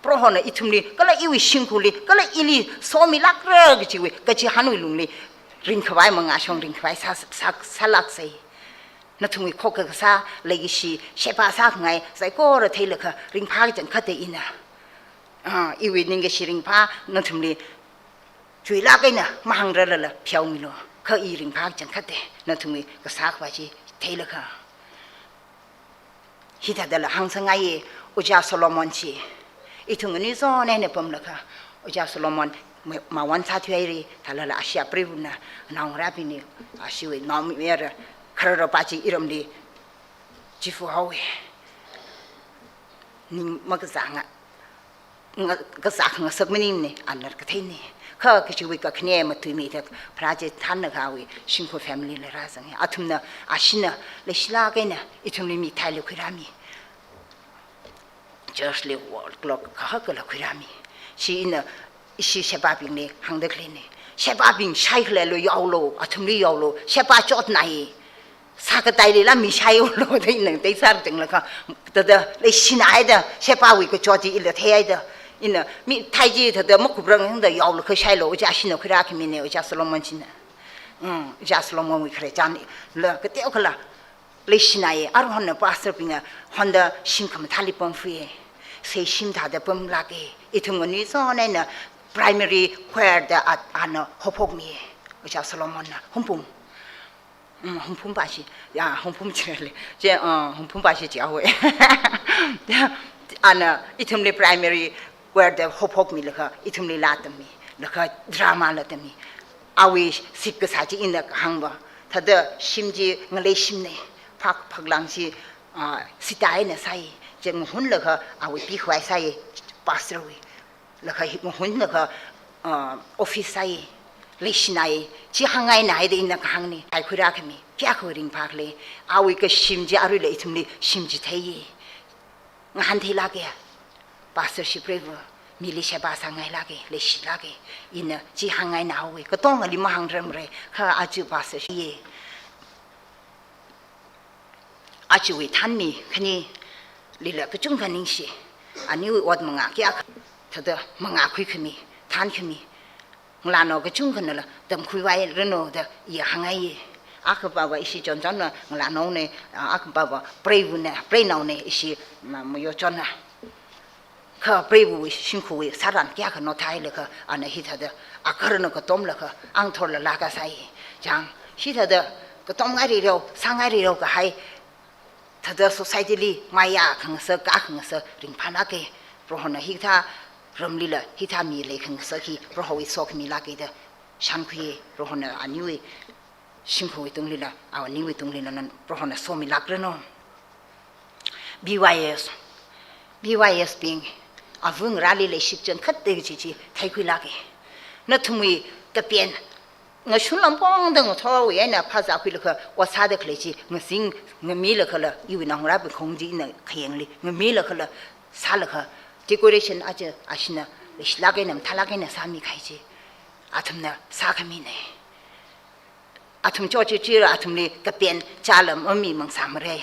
Prohona ithumli, kala iwui shimkhurli, kala ili somilākra kajiwui, kachihānwui lungli, ringkhavai mangāshong ringkhavai sā, sā, sālāksa. Nathumwui khokkha kasā, leikashi, sheba sākhangai, saikora theilaga, ringphā kachangkhatta ina. Ah, iwui ningkashi ringphā, nathumli, chuilāk eina, mahāngrarlala, pheomilu. Kha i ringphā kachangkhatta, nathumwui kasā khavai chi, theilaga. Hithādala hāngsangaiya, Ojā Solomon chi. Ithum nganui zon eina pamlaga, Ojā Solomon ma-, mawon sāthuihaira, thālala ashi apreivana, naongarābingli, ashiwui naomayara, khararpa chi iramli, chifu haowa. Ning makazānga. Nga-, kazā khangasak maningmana, ana katheina. Kha kachiwui kakhane matuimida, pharā chi thānlaga awui, shimkhur family la rāzanga. Athumna, ashina, leishilāk eina, ithumli mi thaila khuirāmi. Church li wall clock kahakla khuirāmi. Chi ina, ishi shebābingli hāngda khaleina. Shebābing shaikhalelo yaolu, athumli yaolu, sheba chotnai. Sākatailila mi shaiolo da ina teisār chinglaga, thāda leishinaida, shebāwui kachot chi ila theihaida, ina mi thai chi thāda makuprang da yaolaga shailo, Ojā shina khuirākhamina, Ojā Solomon china. Mm, Ojā Solomonwui khararchan la kateokhala leishinai, aruihon pastor bingna honda shim khamathāli pamfui, sei shim thāda pamlāka, ithum nganui zon eina primary choir da a-, ana haophokmi, Ojā Solomonna, Hungphum. Mm, Hungphumpa chi, ya, Hungphum chili, che, uh, Hungphumpa chi chihaowa. Ana, ithumli primary choir da haophokmilaga, ithumli laa tammi, laga drama la tammi. Awui sip kasā chi ina kahāngva, thāda shim chi ngalei shimna, phak, phaklāng chi, uh, sita eina sāi, chi ngahunlaga awui pikhavai sāi, pastor wui. Laga hi mahunlaga, ah, office sāi, leishinai, chi hāngngainai da ina kahāngna, thai khuirākhami, kayākha ringphākhala, awui kashim chi aruila ithumli shim chitheiya. Ngahāntheilāka, pastor shipreiva, mili sheba sāngailāka, leishilāka, ina chi hāngngainaowa, katongali mahāngrarmara, kha aja pastor shiya. Ajawui thanmi khanilila kachungkha ningshi. Aniwui ot mangā kayākha, thāda mangā khuikhami, thankhami. Ngalānao kachungkhanala tamkhuivairanu da i hāngngaiya. Akhapava ishi chonchonna ngalānaona, akhapava preivana, preinaona ishi ma-, mayo chonna. Kha preiwui shimkhurwui sāran kayākha nothailaga, ana hithāda, akarna katomlaga, angthorla lākasai. Chang, hithāda, katomngai rirao, sāngai rirao kahai, thāda society li, maya khangasak, ka khangasak, ringphānāka, Prohona hithā, ramlila, hithā mi leikhangasak hi, Prohowui sokhami lāka da, shānkhui, Prohona aniwui, shimkhurwui tunglila, awui ningwui tunglila nana Prohona somilākranu. B Y S, B Y S bing, avāngarāli leishi kachangkhatta kaji chi, theikhuilāka. Nathumwui kapen, ngashun lampongda ngathorwui eina phāzākhuilaga, ot sāda khalei chi, ngazing, ngamilagala, iwui naongarābing khong chi ina khayangli, ngamilagala, sālaga, decoration aja, ashina, leishilāk eina, mathālāk eina sāmikahai chi, athumna sākhamina. Athum chochichila athumli kapen chala mami mangsāmara.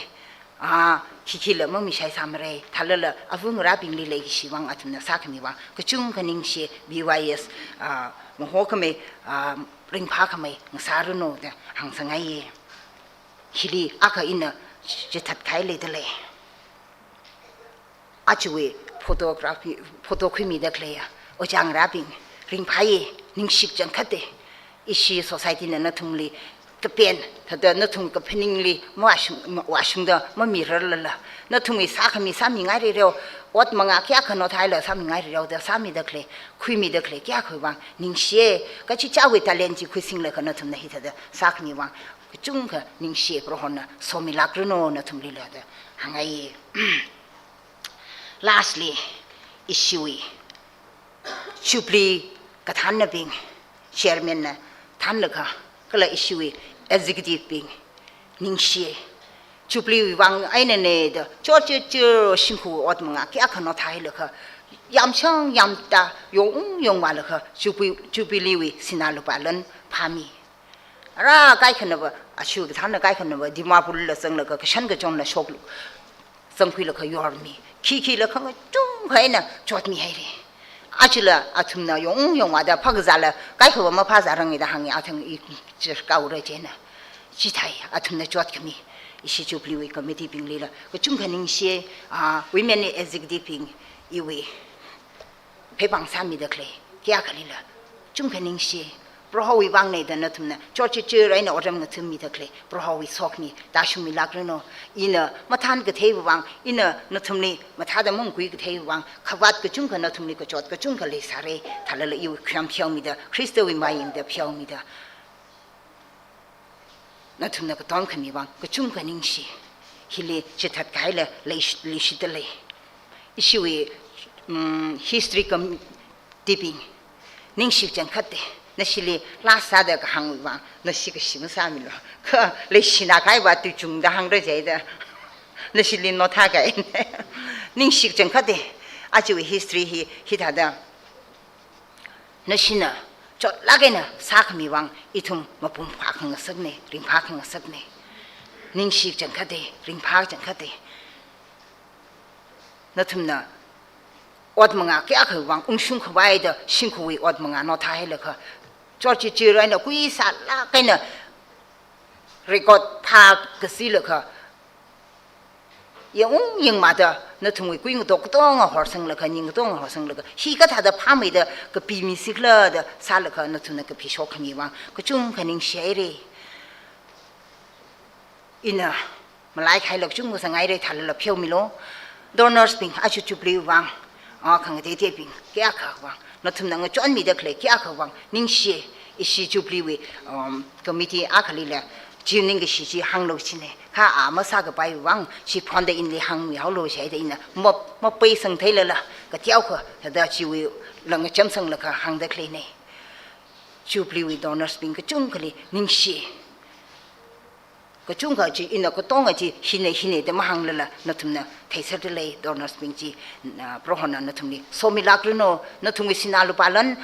Ah, khikhila mami shaisāmara. Thālala avāngarābingli leikashiwui vang athumna sākhamiwui vang kachungkha ningshi B Y S, ah, mahokhamei, ah, ringphākhamei ngasāranu da hāngsangaiya. Hili akha ina chithat kahai leidalei. Ajawui photography, photo khuimida khaleiya ojā ngarābing, ringphāya, ningshi kachangkhata. Ishi society na nathumli kapen, thāda nathum kaphaningli mavāshung, vāshungda mamirarlala, nathumwui sākhami sāmingairareo, ot manga kayākha nothaila sāmingairareo da sāmida khalei, khuimida khalei kayākhawui vang ningshiya, kachichāwui talent chi khuisinglaga nathumna hithāda sākhami vang kachungkha ningshiya, Prohona somilākranu nathumlila da hāngngai. Lastly, ishiwui Jubilee kathānnabing, chairman na thānlaga, kala ishiwui executive bing, ningshiya. Jubilee wui vang einana da chotchot chot shimkhur ot manga kayākha nothailaga, yamshang yamtā, yong yongvālaga, Jubi-, Jubilee wui sinā lupā lan phāmi. Ara kaikhanava, ashi kathānna kaikhanava Dimapurla zanglaga kashan kachonla shoklu, zangkhuilaga yormi. Khikhi la khangachungkha eina chotmihaira. Ajala athumna yong yongvāda phākazāla kaikhava maphāzārange da hānga, athang i chirkaura chieina. Chithāi athumna chotkhami. Ishi Jubilee wui committee binglila kachungkha ningshiya, ah, women executive bing, iwui pheipāng sāmida khalei kayākhalila chungkha ningshi. Prohowui vangna da nathumna chotchot chot eina otram ngathammida khalei, Prohowui sokhami tāshungmilākranu. Ina mathān katheiwui vang, ina nathumli mathāda mangkhui katheiwui vang, khavāt kachungkha nathumli kachot kachungkha leisāra, thālala iwui khayām pheomida, Khristawui mayingda pheomida, nathumna katomkhami vang kachungkha ningshi. Hili chithat kahaila leish-, leishidalei. Ishiwui, mm, history committee bing, ningshi kachangkhata. Nashili last sāda kahāngwui vang nashi kashi masāmilu. Kha leishina kahaiva tuichungda hāngra jida. Nashili notha kahai. Ningshi kachangkhata. Ajawui history hi, hithāda nashina chotlāk eina sākhami vang ithum mapung phākhangasakna, ringphākhangasakna. Ningshi kachangkhata, ringphā kachangkhata. Nathumna ot manga kayākhawui vang ungshung khavai da shimkhurwui ot manga nothailaga, chotchot chot eina kuisālāk eina record phākasilaga, yong yongvāda nathumwui kui ngatok katonga horsanglaga, ning katonga horsanglaga, hi kathāda phāmeida kapimisi khala da sālaga nathumna kapishokkhami vang kachungkha ningshihaira. Ina malaikahai lāk chungkha sāngaira, thālala pheomilu. Donors bing, aja Jubilee vang, ah, khangateiteibing kayākha vang, nathumna ngachonmida khalei kayākha vang ningshi. Ishi Jubilee wui, um, committee akhalila chi ningkashi chi hānglu china. Kha a masākapai vang chi phonda inli hāngmihaolu shida ina map-, mapeisang theilala, kateokha thāda chiwui lāngchamsanglaga hāngda khaleina. Jubilee wui donors bing kachungkhali ningshi. Kachungkha chi ina katonga chi hina hina da mahānglala nathumna theiserdalei, donors bing chi, ah, Prohona nathumli somilākranu, nathumwui sinā lupā lan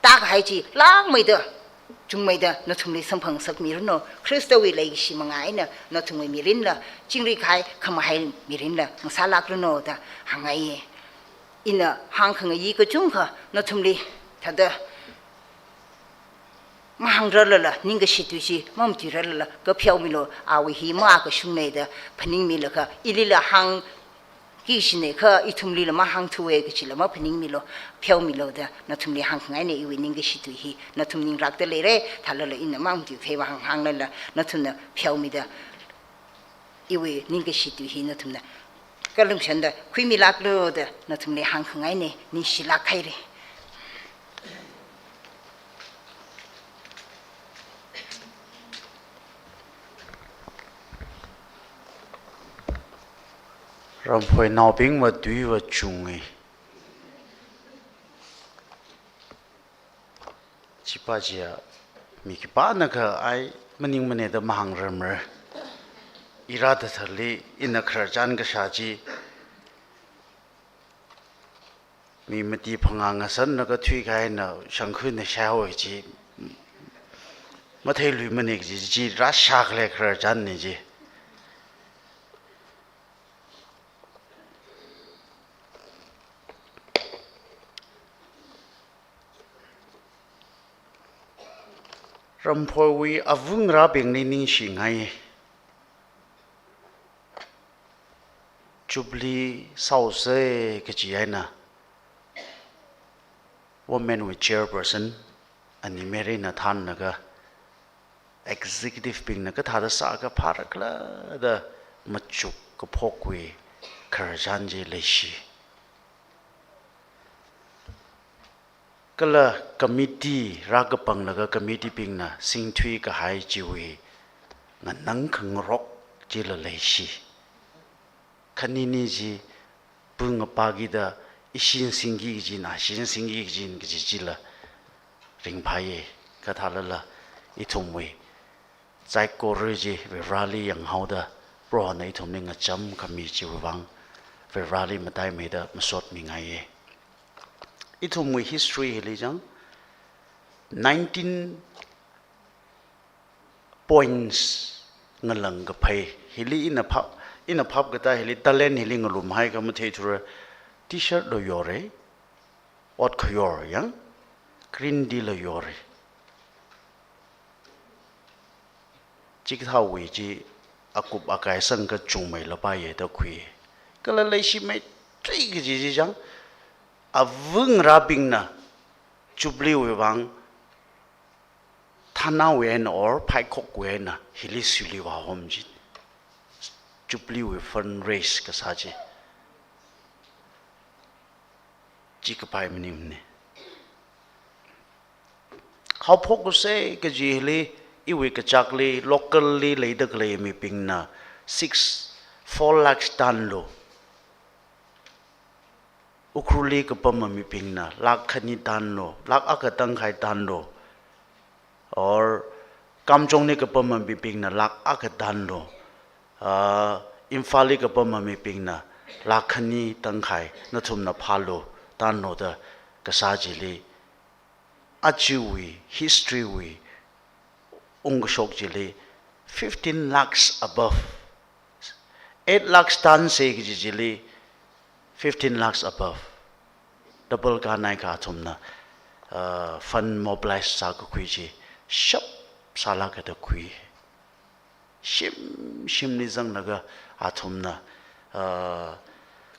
tākahai chi lāngmeida, chungmeida nathumli samphangasakmiranu. Khristawui leishi manga eina nathumwui mirinla, chingri kahai khamahai mirinla ngasālākranu da hāngngaiya. Ina hāngkhangayi kachungkha nathumli thāda mahāngrarlala, ningkashi tui chi mamatuirarlala, kapheomilu, awui hi makashungna da phaningmilaga, ilila hāngki kajina kha ithumlila mahāngthuwa kajila maphaningmilu, pheomilu da nathumli hāngkhangaina. Iwui ningkashi tui hi nathum ninglākda leira, thālala ina mamatuikahai vang hānglala nathumna pheomida iwui ningkashi tui hi nathumna kalungshanda khuimilāklu da nathumli hāngkhangaina, ningshilāk haira. Ramphoi naobingva tuiva chunga. Chipa chiya mi khipānakha ai maningmana da mahāngrarmara. Ira da thali ina khararchan kashā chi, mi mati phangā ngasānlaga thuikahaina shangkhuina shaihaowa chi matheiluimana kaji chi rāshākhalei khararchanna chi. Ramphoiwui avungrābingli ningshingai. Jubilee sāusei kaji eina, women wui chairperson, Ani Mary na thānlaga, executive bingna kathāda sāakha phāra khala da machuk kaphokwui khararchan chi leishi. Kala committee rākapanglaga committee bingna singthui kahai chiwui nganang khangarok chila leishi. Khanini chi pung apa kida ishin singki kajin, ashin singki kajin kaji chila ringphāye. Kathālala ithumwui saikora chi Vareli yanghaoda Prohona ithumli ngacham khami chiwui vang Vareli mataimeida masotmingaiye. Ithumwui history hili chang nineteen points ngalang kaphei. Hili ina phap, ina phap kata hili talent hili ngalum haikha matheithura, T-shirt lo yore, ot khayor yang, green D lo yore. Chikathāwui chi akup akai sangkachungmeila paiye da khui. Kala leishimeithui kaji chi chang, avungrābingna Jubilee wui vang thānawui eina or phaikhok wui eina hili suili vāhom chi. Jubilee wui fundraise kasā chi. Chi kapai maningmane. Haophok use kaji hili iwui kachakli, local li leida khalei mibingna six, four lakhs tanlo. Ukhrulli kapama mibingna lakh khani tanlo, lakh akha tangkhai tanlo. Or Kamjongli kapama mibingna lakh akha tanlo. Ah, Imphalli kapama mibingna lakh khani tangkhai nathumna phālo, tanlo da kasā chili, ajawui history wui ungkashok chili fifteen lakhs above. Eight lakhs tansei kaji chili fifteen lakhs above. Double kānai kha athumna, uh, fund mobilize sākakhui chi shap sālāka da khui. Shim shimli zanglaga athumna, uh,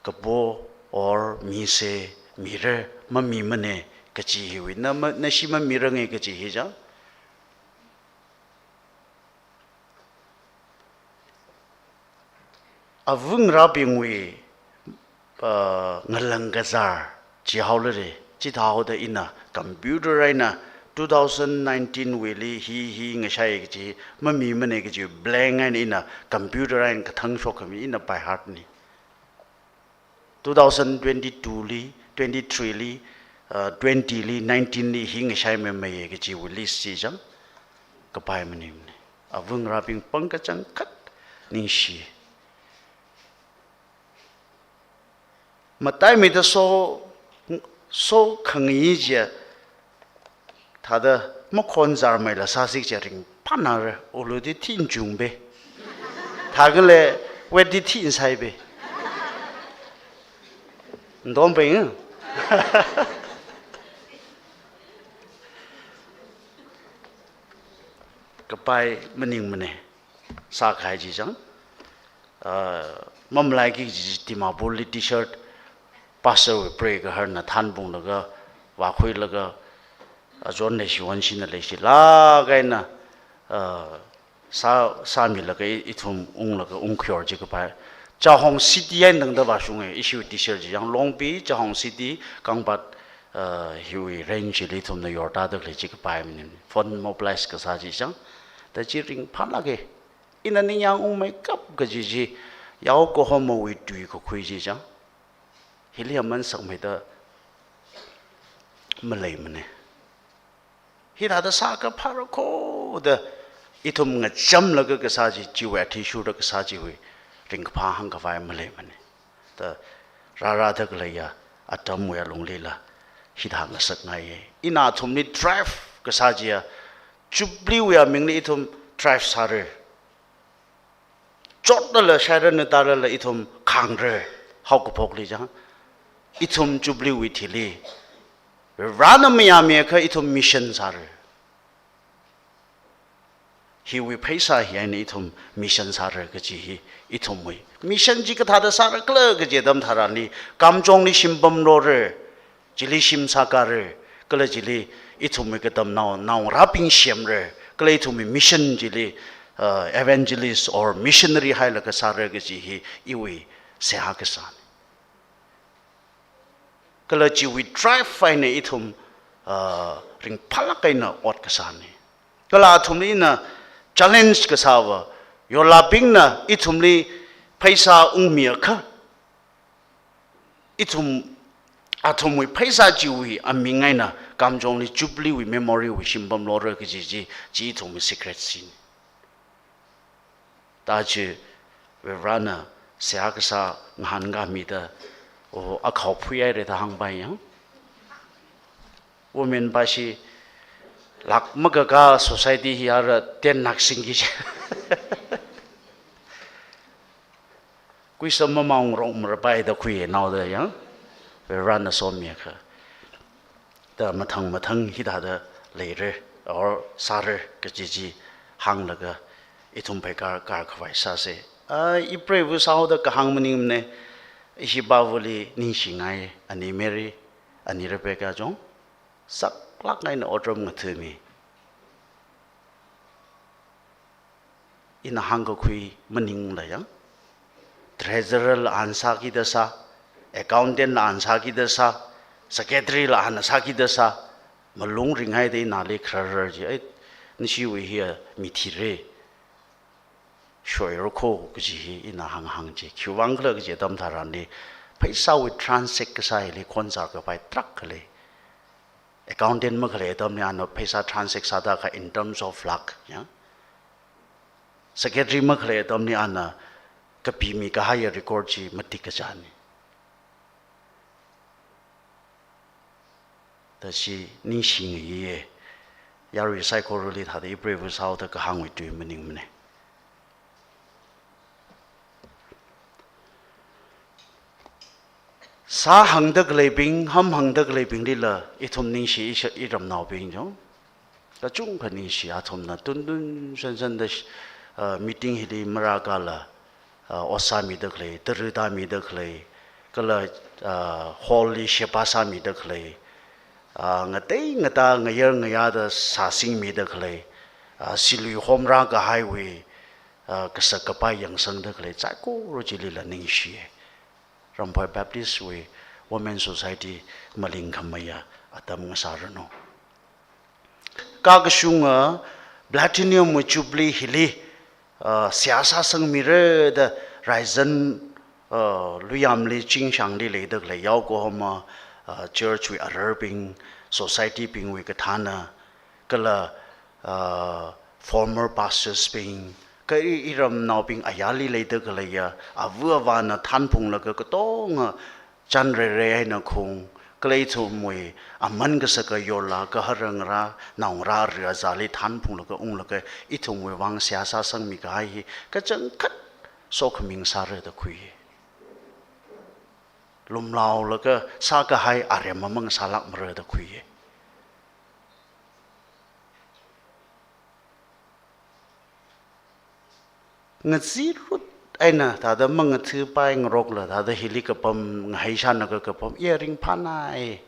kapo or mise, mira, mamimane kaji hiwui, na ma, nashi mamirange kaji hi chang. Avungrābingwui, uh, ngalang kazar chihaolare, chithāhaoda ina computer eina two thousand nineteen wuili hi hi ngashai kaji mamimane kaji blank eina ina computer eina kathang shokkhami ina by heart ni. Two thousand twenty-two li, twenty-three li, uh, twenty li, nineteen li hi ngashaimeimeiye kajiwui list chi chang kapai maningmane. Avungrābing pangkachangkhat ningshi. Mataimeida so, so khangayi chiya, thāda makhon zarmeila sāsi kaja ringphānāra, ulu di thin chungbe. Thākale wet di thin saibe. Ndombe, eh? Kapai maningmane. Sākahai chi chang. Ah, mamalaiki kaji chi Dimapurli T-shirt, pastor wui pray kaharna thanbunglaga, vākhuilaga, azon leishiwon shina leishilāk eina, ah, sā, sāmilaga i, ithum unglaga ungkhayor chi kapai. Chahong City eina tangda vāshunge, ishiwui T-shirt chi chang Longpi, Chahong City, Kangphat, ah, hiwui range li ithumna yortāda khalei chi kapai maning. Fund mobilize kasā chi chang. Da chi ringphālāke. Ina ningyāng ungmeikap kaji chi, yao kahomawui tui kakhui chi chang. Hili aman sakmeida maleimane. Hithāda sāakha phāra kho da ithum ngachamlaga kasā chi, chiwui athishurda kasā chiwui ringkaphā hāngkhavai maleimane. Da rārāda khaleiya atamwui alunglila hithā ngasakngaiye. Ina athumli drive kasā chiya, Jubilee wuiya mingli ithum drive sāra. Chotlala, shairana tālala ithum khangra, haokaphokli chang. Ithum Jubilee wui thili Varena mayāmiakha ithum mission sāra. hiwui pheisā hi eina ithum mission sāra kaji hi ithumwui. Mission chi kathāda sāra khala kaji atam tharanli, kamchongli shimpam lora, chili shim sākara, kala chili ithumwui katamnao, naongarābing semra, kala ithumwui mission chili, uh, evangelist or missionary hailaga sāra kaji hi iwui seihā kasāna. Kala chiwui drive eina ithum, uh, ringphālāk eina ot kasāna. Kala athumli ina challenge kasāva, yorlābingna ithumli pheisā ungmiakha, ithum, athumwui pheisā chiwui aming eina kamchongli Jubilee wui memory wui shimpam lora kaji chi, chi ithumwui secret sina. Tachi Varivarana seihā kasā ngahānkāmida, o, akhao phuihaira da hāngpai yang. Women pashi lāk makakā society hi ara ten lāk singki chi. Kuisam mamaung rong marapai da khui naoda yang. Varivarana somiakha. Da mathang mathang hithāda leira, or sāra kaji chi hānglaga ithum pheikar kar khavai sāsa. A, ipreiva sāhaoda kahāng maningmana, ishi pāvali ningshingai, ani Mary, ani Rebecca chong, saklāk eina otram ngathami. Ina hāngkakhui maningla yang. Treasurer la ana sākida sā, accountant la ana sākida sā, secretary la ana sākida sā, malung ringhaida inali kharar chi, ai, nashiwui hiya mithira, shoira kho kaji hi ina hānghāng chi. Khiwuivang khala kaji atam tharanli, pheisāwui transact kasā hili khonzar kapai tarākha lei. Accountant makhalei atamli ana pheisā transact sāda kha in terms of lakh, ya. Secretary makhalei atamli ana kapimi kahaiya record chi matik kachāna. Tashi ningshingayiya. Yarui saikorali thāda ipreiva sāhaoda kahāngwui tui maningmana. Sāhāngda khaleibing, hamhāngda khaleibinglila, ithum ningshi isha, iramnaobing chong. Kachungkha ningshi athumna tuntun sansanda sh-, ah, meeting hili marākala, ah, ot sāmida khalei, tara tāmida khalei, kala, ah, hall li sheba sāmida khalei, ah, ngatei ngatā ngayar ngayāda sāsingmida khalei, ah, silui homrā kahaiwui, ah, kasak kapai yangsangda khalei, saikora chilila ningshiya. Ramphai Baptist wui Women Society malingkhameiya atam ngasāranu. Kakashunga Platinum wui Jubilee hili, ah, seihā sāsangmira da Raizan, ah, Luyamli Chingshangli leida khalei Yokohama, ah, church wui ararbing, society bingwui kathāna, kala, ah, former pastors bing, kha i, iramnaobing ayarli leida khaleiya, ava avāna thanphunglaga katonga chānreirei eina khung, kala ithumwui aman kasaka yorla, gahara ngarā, naongarā ari azāli thanphunglaga unglaga, ithumwui vang seihā sāsangmi kahai hi, kachangkhat sokhami ngasāra da khui. Lumlaolaga sākahai aremma mangasālākmara da khui. Ngazirut eina thāda mangathapai ngarokla, thāda hili kapam, ngahai shānlaga kapam, iya ringphānai.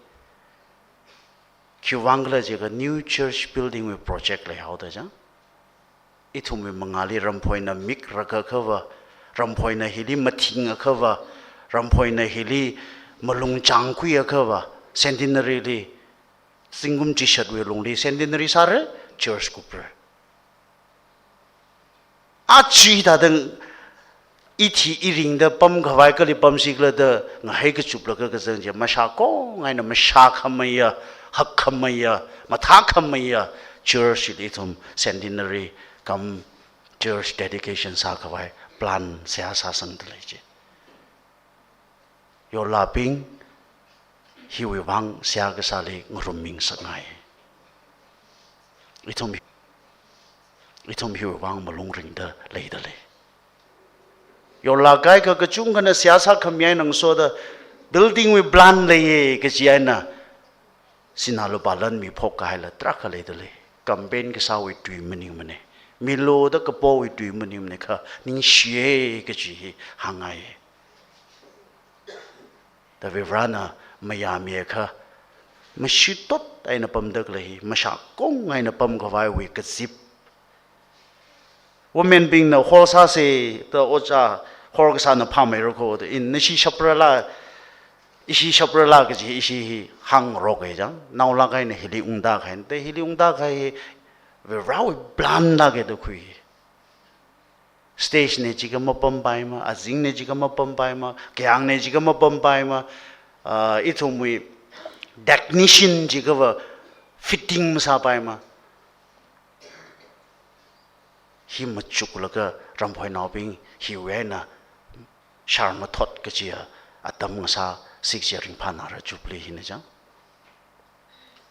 Khiwuivang khala jiakha new church building wui project leihaoda chang. Ithumwui mangāli Ramphoina mik rākakhava, Ramphoina hili mathing akhava, Ramphoina hili malung chāngkhui akhava, centenary li, zingkum chishatwui lungli centenary sāra, church kupra. Achi thāda ithi iringda pamkhavai kali pamsi khala da ngahai kachuplaga kazang chi, mashākong eina mashākhameiya, hakkhameiya, mathākhameiya church li ithum centenary cum church dedication sākhavai plan seihā sāsangda lei chi. Yorlābing, hiwui vang seihā kasāli ngarummi ngasakngai. Ithum, ithum hiwui vang malung ringda leida lei. Yorlākahai kha kachungkhana seihā sākhami eina ngasoda building wui plan leiya kaji eina sinā lupā lan miphok kahaila tarākha leida lei. Campaign kasāwui tui maningmana. Milu da kapowui tui maningmana kha, ningshiya kaji hi hāngngai. Da Varivarana mayāmiakha, mashitot eina pamda khalei hi, mashākong eina pamkhavaiwui kazip. Women bingna hall sāsa da ojā, hall kasāna phāmeira kho da, in nashi shaprala, ishi shaprala kaji ishi hi hāngrok e jang, naolāk eina hili ungda kahai, da hili ungda kahai hi Varivarawui plan lāka da khui. Stage na jiakha mapampaimana, azingna jiakha mapampaimana, kayāngna jiakha mapampaimana, ah, ithumwui technician jiakhava fitting masāpaimana. Hi machuklaga Ramphoi naobing hiwui eina shar mathot kajiya atam ngasā sik chiya ringphānāra Jubilee hina jang.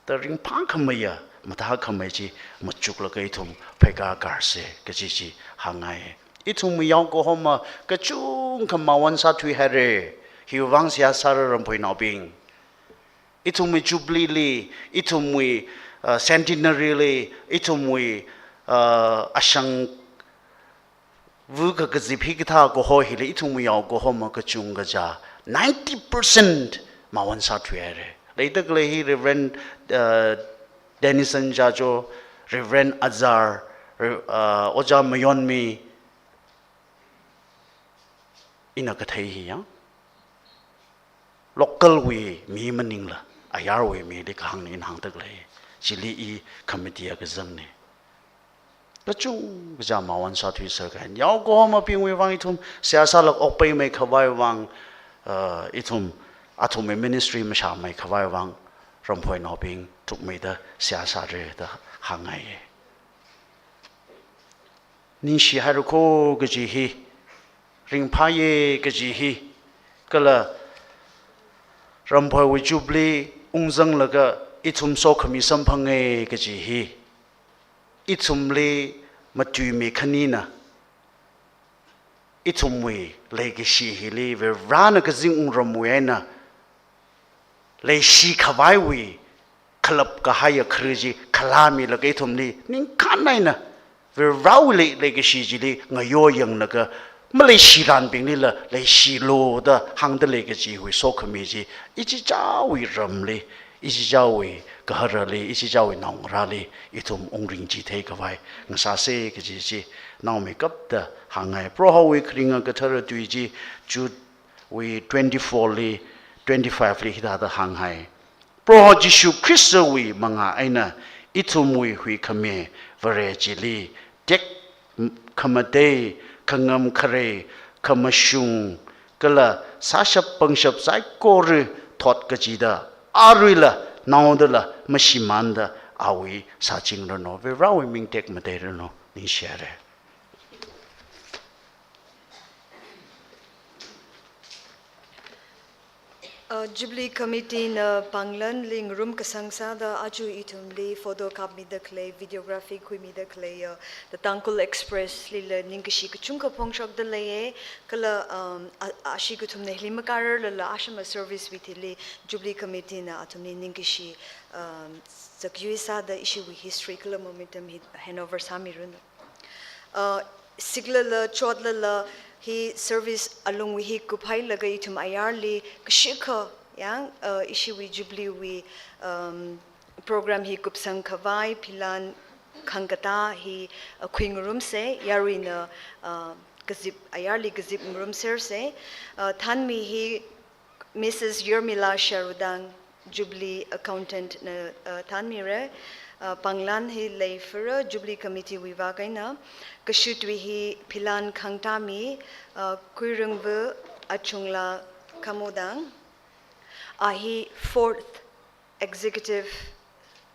Da ringphākhameiya, mathākhamei chi machuklaga ithum pheikā karsa kaji chi hāngngai. Ithumwui yaokahoma kachungkha mawon sāthuihaira. Hiwui vang seihā sāra Ramphoi naobing. Ithumwui Jubilee li, ithumwui, uh, centenary li, ithumwui, uh, ashang vu kakazip hikathā kaho hili ithumwui yaokahoma kachungkha chi ninety percent mawon sāthuihaira. Leida khalei hi Reverend, uh, Denison Jajo, Reverend Azar, Re-, uh, Ojā Mayonmi, ina kathei hi yang. Local wui mi maningla, ayarwui mili kahāngna ina hāngda khalei. Chili i committee akha zangna. Kachungkha chi mawon sāthuiser kahai. Yaokahomabingwui vang ithum seihā sālāk okpaimei khavai vang, uh, ithum, athumwui ministry mashāmei khavai vang, Ramphoi naobing thukmeida seihā sāra da hāngngai. Ningshihaira kho kaji hi, ringphāya kaji hi, kala Ramphoiwui Jubilee ungzanglaga ithum sokhami samphanga kaji hi, ithumli matuimi khanina, ithumwui leikashi hili Varivarana kazing wungramwui eina, leishi khavaiwui khalap kahaiya khare chi khalāmilaga ithumli ningkhān eina Varivarawui lei, leikashi chili ngayo yanglaga, maleishiranbinglila leishilu da hāngda lei kajiwui sokhami chi, ichichāwui ramli, ichichāwui gaharali, ichichāwui naongarāli, ithum ungring chithei khavai ngasāsa kaji chi naomeikapta hāngngai. Prohowui kharinga kathara tui chi, Jude wui twenty-four li, twenty-five li hithāda hānghai. Proho Jishu Khristawui mangā eina ithumwui huikhami Vare chili tekhamatei, khangam kharei, khamashung, kala sāshap pangshap saikora thot kachida aruila naodala mashimānda awui sāchingranu. Varivarawui ming tekmateiranu. Ningshihaira. Uh, Jubilee Committee na pānglanli ngarum kasang sāda aja ithumli photo kapmida khalei, videography khuimida khalei, uh, The Tangkhul Express lila ningkashi kachungkha phongshokda leiya, kala, um, a-, ashi kathumna hili makararlala ashama service wui thili Jubilee Committee na athumli ningkashi, um, zakyui sāda ishiwui history kala momentum hi handover sāmiranu. Uh, siklala, chotlala, hi service alungwui hi kuphailaga ithum ayarli kashikha yang, uh, ishiwui Jubilee wui, um, program hi kupsang khavai philan khangkatā hi, uh, khuingarumsa, yaruina, uh, kazip, ayarli kazip ngarumsersa, uh, thānmi hi Missus Yormila Sharudang, Jubilee Accountant na, uh, thānmira, uh, pānglan hi leifara Jubilee Committee wui vak eina, kashutwui hi philan khangtāmi, uh, Khuirangva Achungla Khamudang, a hi fourth Executive,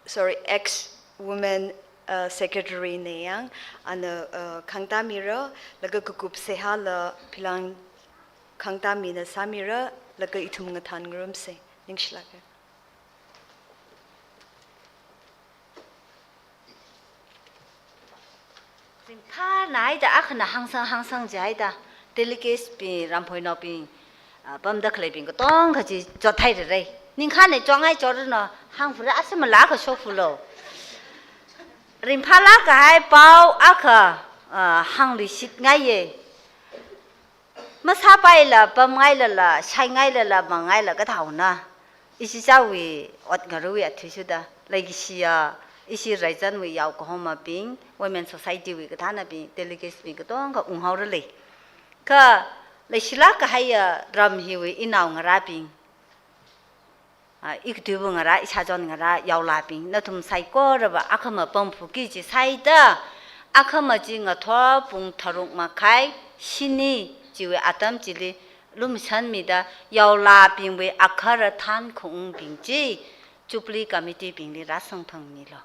sorry, ex-women, uh, secretary na yang, ana, uh, khangtāmira, laga kakup seihāla philan khangtāmina sāmira, laga ithum ngathān ngarumsa. Ningshilāka. Ringphānaida akhana hāngsang hāngsang jihaida, delegates bing, Ramphoinaobing, ah, pamda khaleibing katongkha chi chothairarei. Ningkhān eina chongai choranu, hāngphura asamala kashok phulo. ringphālāk kahai pao akha, ah, hāngluishitngaiye. Masāpaila, pamngailala, shaingailala, mangngaila kathāna. Ishi chawui ot ngaruwui athishurda, leikashiya, ishi Raizanwui yao kahomabing, Women Society wui kathānabing, delegates bing katonga unghaoralei. Kha, leishilāk kahaiya ram hiwui inao ngarābing. Ah, ikatui ngarā, ishāchon ngarā, yaolabing, nathum saikorava akhama pamphukki chi sāida, akhama chi ngathor pung tharuk makhai, shini, chiwui atam chili, lumashanmida, yaolabingwui akhara thankhaungbing chi, Jubilee Committee bingli rāsamphangmilu.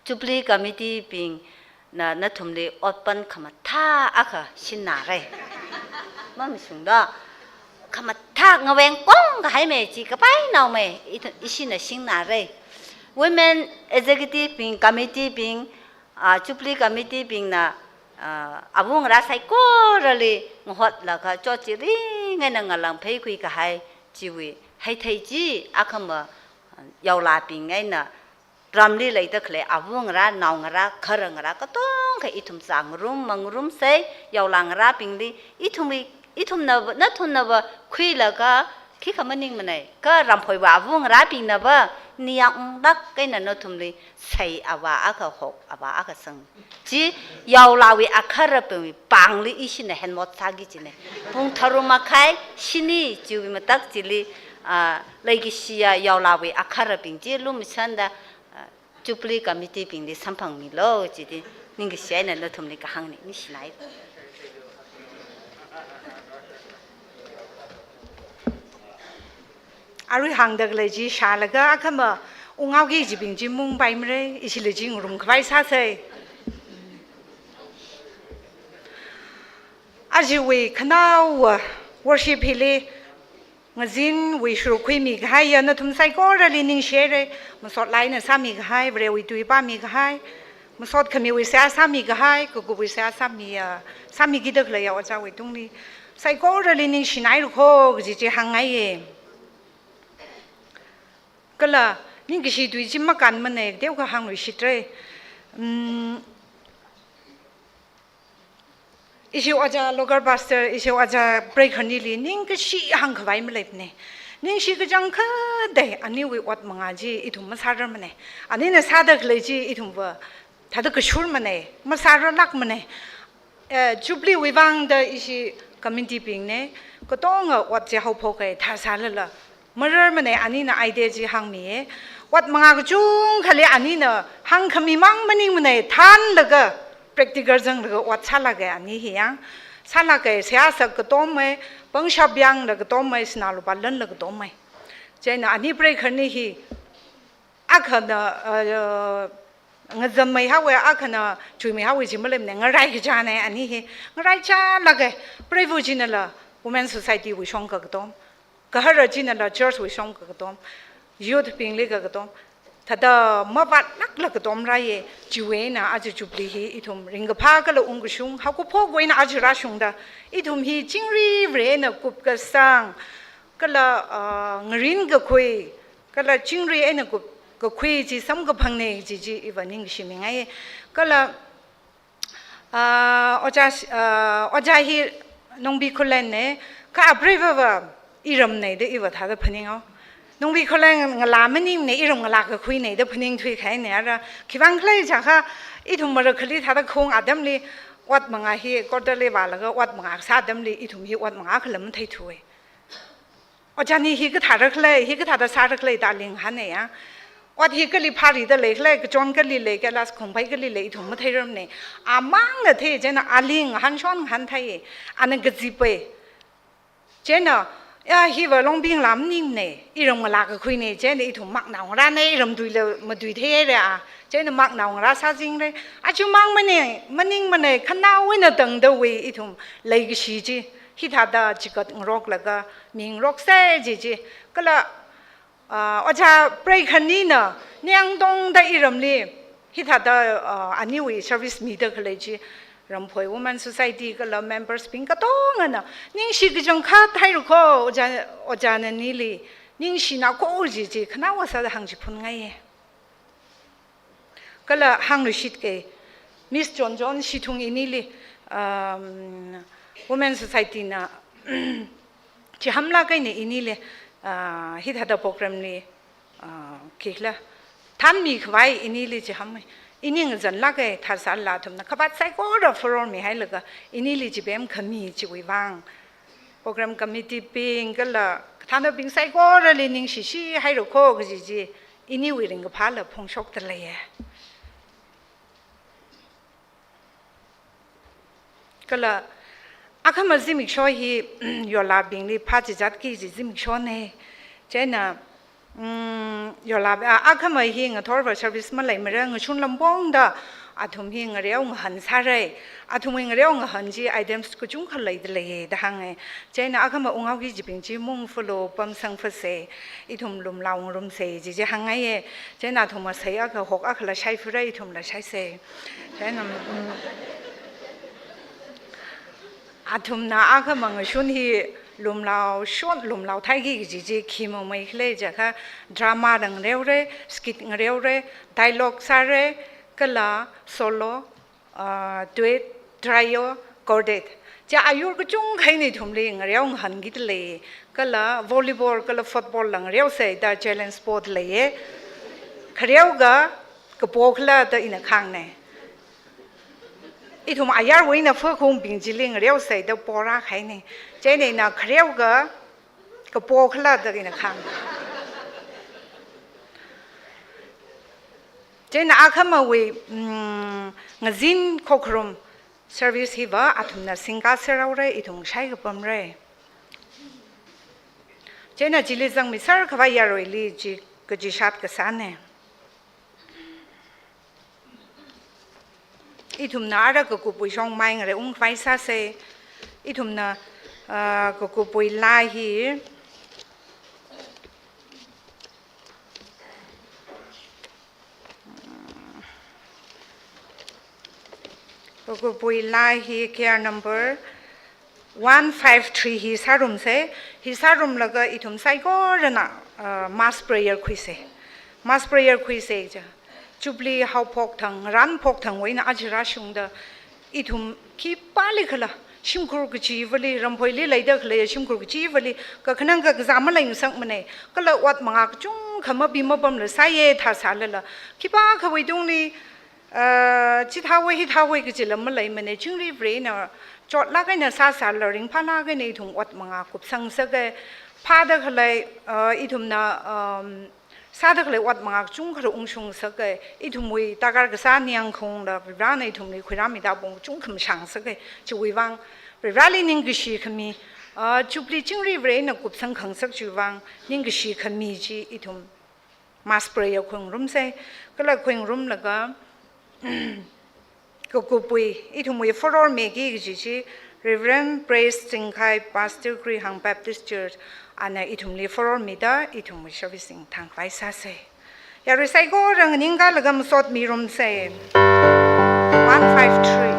Jubilee Committee bingna nathumli otpam khamathā akha sinnāra. Mamashungda. Khamathā ngaveng kong kahaimei chi kapainaomei, i-, ishina sinnāra. Women Executive bing, Committee bing, ah, Jubilee Committee bingna, ah, awo ngarā saikorali ngahotlaga chotchiringaina ngalāngpheikhui kahai chiwui heithei chi akhama, ah, yaolabing eina ramli leida khalei awo ngarā, nao ngarā, khara ngarā, katonga ithum sāngarum, mangarumsei, yaola ngarābingli, ithumwui, ithumna, nathumnava khuilaga, khikha maningmanei, kha Ramphoiwui awo ngarābingnava, ningyāng unglāk eina nathumli, sei ava akha hok, ava akha sang. Chi yaolawui akharabingwui pāngli ishina henmot sāki jinei. Pung tharuk makhai, shini, chiwui matak chili, ah, leikashiya yaolawui akharabing chi lumashanda, ah, Jubilee Committee bingli samphangmilu, chidi ningkashi eina nathumli kahāngna, ningshinai. Arui hāngda khalei chi shālaga akhama unghaoki kajibing chi mungpaimara, ishila chi ngarumkhavai sāsei. Ajawui khanaowa worship hili ngazinwui sharuk khuimi kahaiya nathum saikorali ningshire, masot laina sāmi kahai, Varewui tui pāmi kahai, masot khamiwui seihā sāmi kahai, kakupwui seihā sāmi, ah, sāmikida khaleiya ojāwui tungli saikorali ningshinairakho kaji chi hāngngaiye. Kala ningkashi tui chi makānmanei, teokha hāngluishitra. Mm, ishi ojā local pastor, ishi ojā preikharnili ningkashi hāngkhavai maleimanei. Ningshi kachang khatai aniwui ot manga chi ithum masārarmanei. Anina sāda khalei chi ithumva thāda kashurmanei, masārarlākmanei. Eh, Jubilee wui vangda ishi committee bingna katonga ot chi haophok kahai thāsālala mararmanei, anina idea chi hāngmiye. Ot manga kachungkhali anina hāngkhamimang maningmanei, thānlaga practical zanglaga ot sālāka ani hi yang. Sālāka, seihā sā katomei, pangshap yangla katomei, sinā lupā lanla katomei. Chieina ani preikharni hi akhana, uh, ngazammei haowa, akhana chuimei haowa chi maleimanei, ngarai kachānei ani hi. Ngarai chālāka, preiva chinala Women Society wui shongkha katom, gahara chinala church wui shongkha katom, youth bingli kha katom, thāda mavātlākla katomrāye. Chiwui eina aja Jubilee hi ithum ringkaphā kala ungkashung, haokaphokwui eina aja rāshungda, ithum hi chingri Varena kupkasang, kala, ah, ngarinkakhui, kala chingri eina kup kakhui chi samkaphangnei chi chi iva ningshimingaiye. Kala, ah, ojā, ah, ojā hi Nongbi Khullenna, kha apreivava iramnei da iva thāda phaningao. Nongbi Khullen ngalā maningnei, iram ngalā kakhuinei da phaningthui kahainei ara. Khiwuivang khala jiakha ithum marakhali thāda khaung atamli ot manga hi quarterly vālaga ot manga sā atamli ithum hi ot manga khala matheithuwe. Ojāna hi kathāra khala, hi kathāda sāra khala da ali ngahānna ya. Ot hi kali phārida lei khala, kachon kali lei, kala khaungpai kali lei, ithum matheirarmanei. Amangna thei, chieina ali ngahān shon ngahān theiye. Ana kazippai. Chieina, ya, hiva Longbi ngalā maningnei, iram ngalā kakhuinei, chieina ithum maknao ngarānei, iram tuila matuitheihaira. Chieina maknao ngarā sāzingra. Aja mang manei, maningmanei, khanaowui eina tangdawui ithum leikashi chi hithāda chikat ngaroklaga, mi ngaroksei chi chi. Kala, ah, ojā preikharnina, ningyāng tongda iramli hithāda, ah, aniwui service mida khalei chi, Ramphoiwui Women Society kala members bing katongana ningshi kachangkhat hairakho, ojā, ojāna nili ningshinako chi chi khanaowa sāda hāngchiphunngai. Kala hāngluishit kei, Miss Chonchon shithung inili, um, Women Society na chihānlāk eina inili, uh, hithāda program li, uh, khikhala thanmi khavai inili chihān, ini ngazanlāk eina thāsālala athumna khavāt saikora forward mihailaga inili chipemkhami chiwui vang program committee bing kala kathānabing saikorali ningshishi haira kho kaji chi iniwui ringkaphāla phongshokda leiya. Kala akhama zimiksho hi, yolābingli phāchizatki kaji zimikshonei. Chieina, mm, yolā, a, akhama hi ngathorva service maleimara, ngashun lampongda athum hi ngareo ngahān sārai. Athumwui ngareo ngahān chi items kachungkha leida leiya da hānga. Chieina akhama unghaoki kajibing chi mungfalo, pamsang phasei, ithum lumlao ngarumsei kaji chi hāngngaiya. Chieina athumva sei akha hok akhala shaiphura, ithumla shaisei. Chieina, mm, athumna akhama ngashun hi lumlao shon, lumlao theiki kaji chi khi mamei khala jiakha drama la ngareora, skit ngareora, dialogue sāra, kala solo, ah, duet, trio, quartet. Chi ayur kachungkha eina ithumli ngareo ngahānkida lei, kala volleyball, kala football la ngareosei da challenge poda leiya. Khareo akha kapo khala da ina kahāngnei. Ithum ayarwui eina phākhaungbing chili ngareosei da porākahainei. Chieina ina khareo akha kapo khala da ina kahāng. Chieina akhamawui, mm, ngazin khokharum service hiva athumna singkā sāraora, ithum shai kapamra. Chieina chili zangmiser khavai yaruili chi kachishat kasānei. Ithumna ara kakupwui shongmai ngareungkhavai sāsei. Ithumna, ah, kakupwui laa hi, kakupwui laa hi care number one five three hi sārumsei, hi sārumlaga ithum saikorana, ah, mass prayer khuisei. Mass prayer khuisei ja. Jubilee haophok thang, ranphok thangwui eina aja rāshungda ithum khipālikhala shimkhur kachivali, Ramhoili leida khalei shimkhur kachivali kakhanang kakazā maleingasakmanei. Kala ot mangā kachungkha mabi mapamla sāya thāsālala, khipākhawui tungli, ah, chithāwui hithāwui kajila maleimanei. Chingri Varena chotlāk eina sāsālala ringphālāk eina ithum ot mangā kupsang sāka. Phāda khalei, ah, ithumna, um, sāda khalei ot mangā kachungkha ungshung sāka. Ithumwui darkar kasā ningyāng khaungla Varena ithumli khuirāmida apong kachungkha mashāng sāka. Chiwui vang Vareli ningkashi khami, ah, Jubilee chingri Varena kupsang khangasak chiwui vang ningkashi khami chi ithum mass prayer khuingarumsei. Kala khuingarumlaga kakupwui, ithumwui forward miki kaji chi Reverend Praise Chingkhai, Pastor, Krihang Baptist Church, ana ithumli forward mida ithumwui service singthang khavai sāsei. Yarui saikora nganingkalaga masot mirumsei. One five three.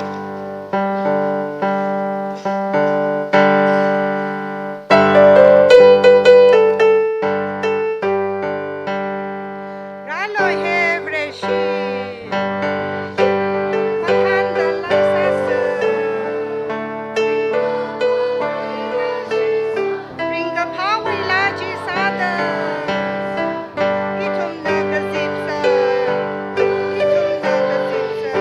Rālu he Vareshi. Mathānda laa sāsa. Ringkaphāwui laa chi sāda ithumna kazipsa. Ithumna kazipsa.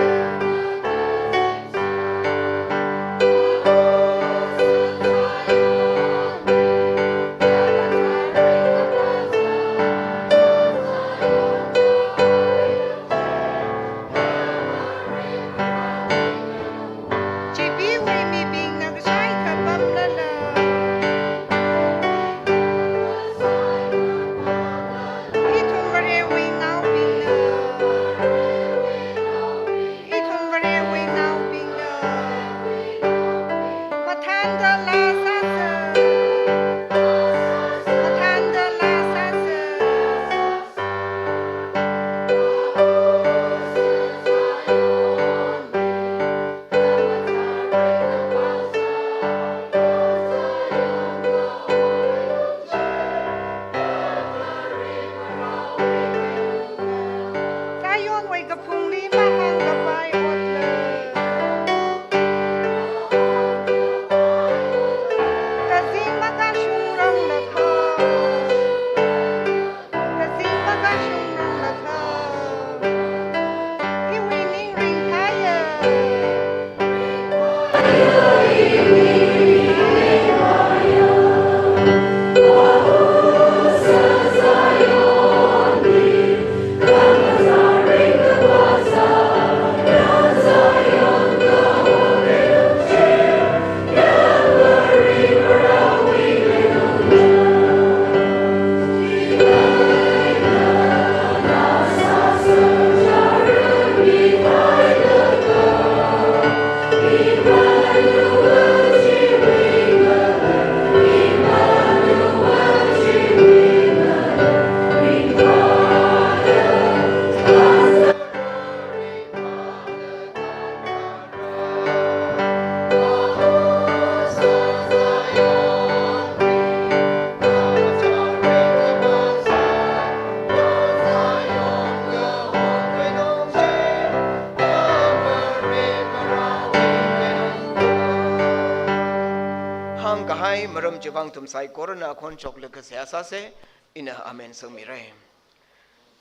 Kahai maram chiwuivang ithum saikorana khon choklaga seihā sāsa, ina amen sangmira.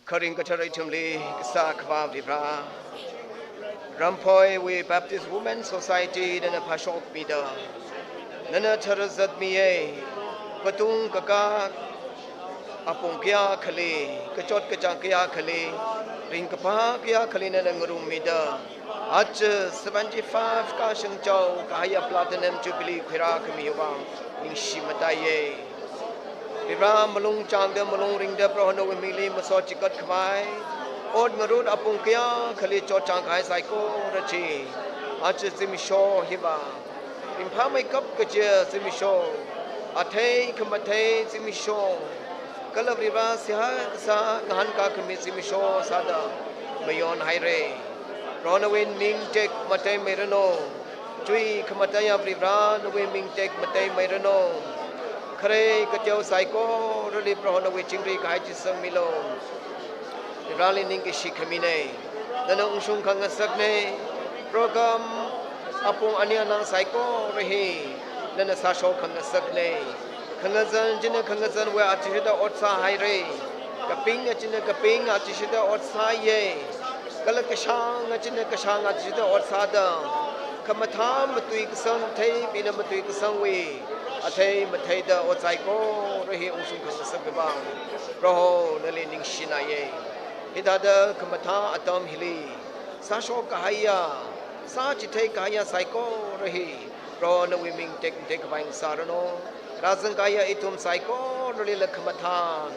Kharing kathara ithumli kasā Akhava Varivara, Ramphoiwui Baptist Women Society nana phāshokmida, nana tharazatmiya, katung kakā apong kayākhali, kachot kachāng kayākhali, ringkaphā kayākhali nana ngarummida, aja seventy-five kashangchao kahaiya Platinum Jubilee khuirākhami vang ningshi mataiya. Varivara, malung chāngda malung ringda Proho nawui mingli masot chikat khavai, ot ngarut apong kayākhali chotchāng kahai saikora chi, aja zimiksho hiva, ringphāmeikap kachi zimiksho, athei khamathei zimiksho, kala Varivara seihā kasā ngahānkā khami zimiksho sāda mayonhaira. Proho nawui ming tekmateimeiranu. Chui khamataiya Varivara nawui ming tekmateimeiranu. Khare kateo saikorali Proho nawui chingri kahai chi sangmilu. Varivarali ningkashi khamina. Nana ungshung khangasakna. Program apong ani anang saikora hi nana sāshok khangasakna. Khangazan china khangazanwui achishida ot sāhaira. Kapinga china kapinga achishida ot sāya. Kala kashanga china kashanga achishida ot sāda, khamathā matui kasang, theibingna matui kasangwui athei matheida ot saikora hi ungshung khangasakmi vang, Proho nali ningshinaya. Hithāda khamathā atam hili sāshok kahaiya, sāchithei kahaiya saikora hi Proho nawui ming tekmatei khavai ngasāranu. Rāzang kahaiya ithum saikoralila khamathā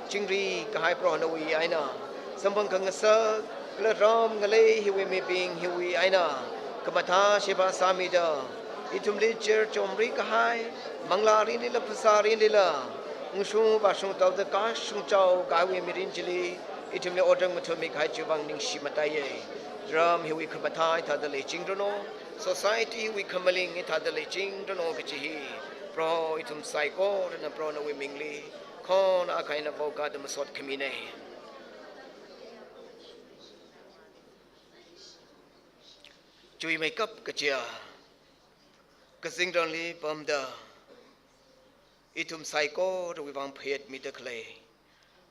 chingri kahai Proho nawui eina samphang khangasak, kala ram ngalei hiwui mibing hiwui eina khamathā sheba sāmida, ithumli cherchomri kahai, manglā rinlila phasā rinlila, ungshung vāshung tangda kashungchao kahaiwui mirin chili ithumli otram ngathāmi kahai chiwuivang ningshi mataiya. Ram hiwui khamathā hithāda leichingranu, society hiwui khamaling hithāda leichingranu kachi hi Proho ithum saikorana Proho nawui mingli khon akha eina vokada masot khamina. Chuimeikap kachiya kazingranli pamda ithum saikorawui vang phayetmida khalei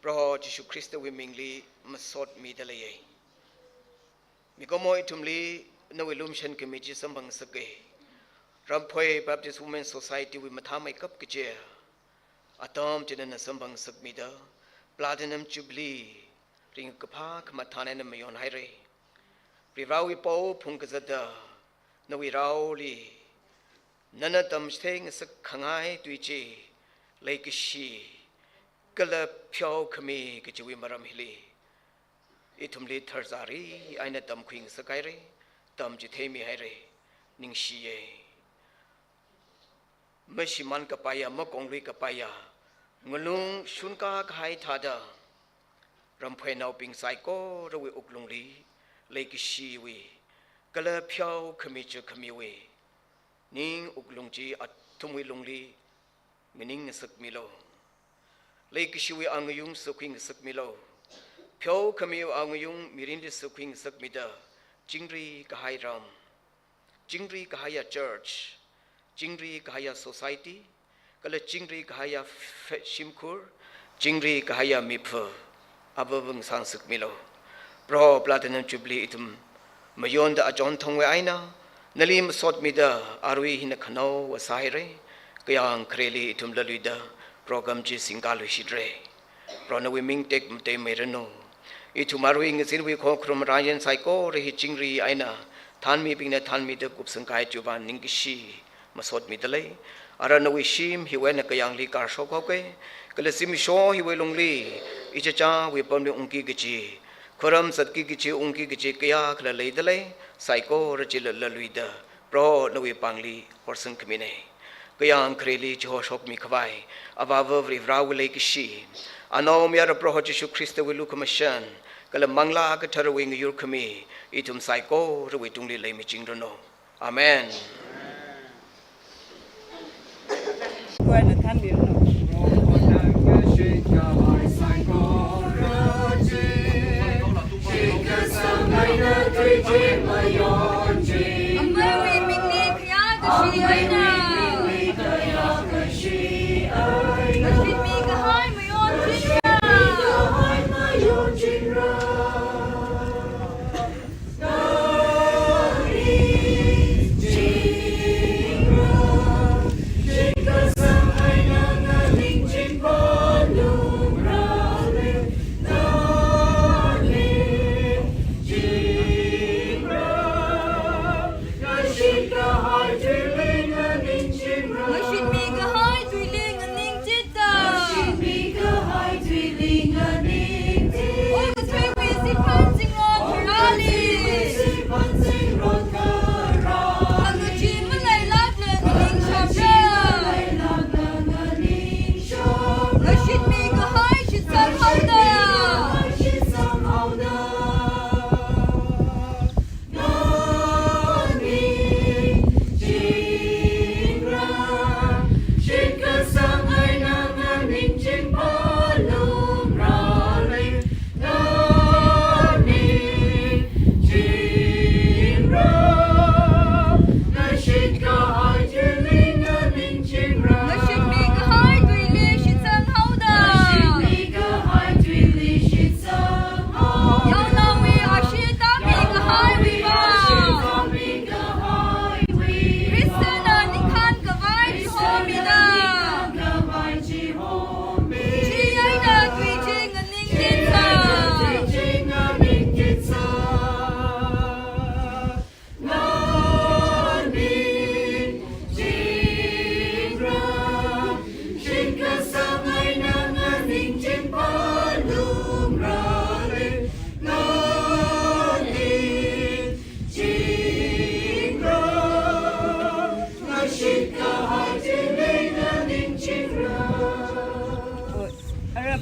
Proho Jishu Khristawui mingli masotmida leiya. Mikumo ithumli nawui lumashan khami chi samphang ngasaka. Ramphoi Baptist Women Society wui mathāmeikap kachi atam chi nana samphang ngasakmida, Platinum Jubilee ringkaphā khamathā eina mayonhaira. Varivarawui pao phungkazatda, nawui raoli nana tamchithei ngasak khangai tui chi, leikashi kala pheokhami kachiwui maram hili ithumli tharzari eina tamkhui ngasakhaira, tamchitheimihaira, ningshiya. Mashimān kapaiya, makonglui kapaiya ngalung shunkā kahai thāda, Ramphoi naobing saikorawui wuklungli leikashiwui kala pheokhami chukhamiwui ning wuklung chi athumwui lungli nganing ngasakmilu. Leikashiwui angayung sākhui ngasakmilu. Pheokhamiwui angayung mirinli sākhui ngasakmida, chingri kahai ram, chingri kahaiya church, chingri kahaiya society, kala chingri kahaiya fe-, shimkhur, chingri kahaiya mipha, avāva ngasang ngasakmilu. Proho, Platinum Jubilee ithum mayonda achon thongwui eina nali masotmida arui hina khanaowa sāhaira, kayāng khareli ithum laluida program chi singkāluishitra. Proho nawui ming tekmateimeiranu. Ithum arui ngazinwui khokharum rayan saikora hi chingri eina thānmibingna thānmida kupsang kahai chiwuivang ningkashi masotmida lei. Ara nawui shim hiwui eina kayāngli karshok haoka. Kala zimiksho hiwui lungli ichichāwui pamli ungki kachi, khuram zatki kachi, ungki kachi kayākhala leida lei, saikora chila laluida Proho nawui pāngli horsang khamina. Kayāng khareli chihoshokmi khavai, Avāva Varivarawui leikashi, Anaomayara Proho Jishu Khristawui lukhamashan, kala Manglā Katharawui ngayurkhami, ithum saikorawui tungli leimichingranu. Amen.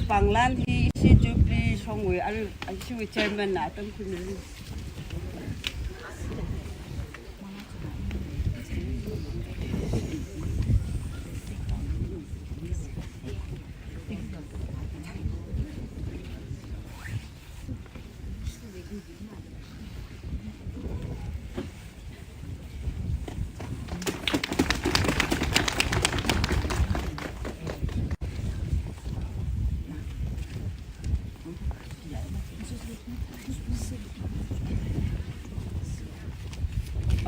Panglan hi ishi Jubilee shongwui, arui ishiwui chairman na atam khuimilu.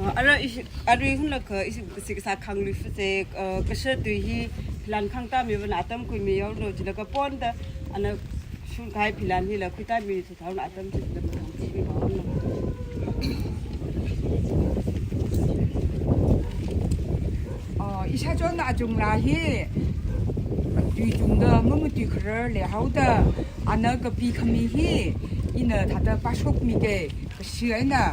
Uh, ara ishi, arui hunlakha ishi, ishi kasā khangluifuse, uh, kasha tui hi philan khangtā mivana atam khuimihaolu, chilakha ponda ana shungkahai philan hila khuitā mi thaona atam chila mathang chimi baona. Oh, ishāchon achunglā hi, tui chungda mamatui kharar leihaoda, ana kapi khami hi, ina thāda pāshokmike, kashi eina.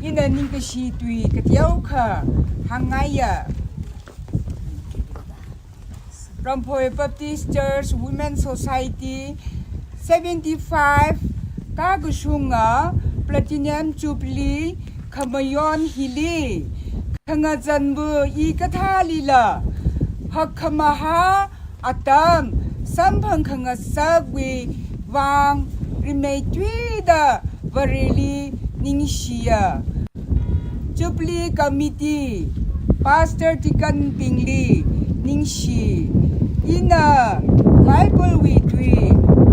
Ina ningkashi tui kateokha hāngngaiya. Ramphoi Baptist Church Women Society seventy-five kakashunga Platinum Jubilee khamayon hili, khangazanva i kathālila hakkhamahā atam samphang khangasakwui vang rimeithuida Vareli ningshiya. Jubilee Committee, Pastor Deacon bingli ningshi. Ina Bible wui tui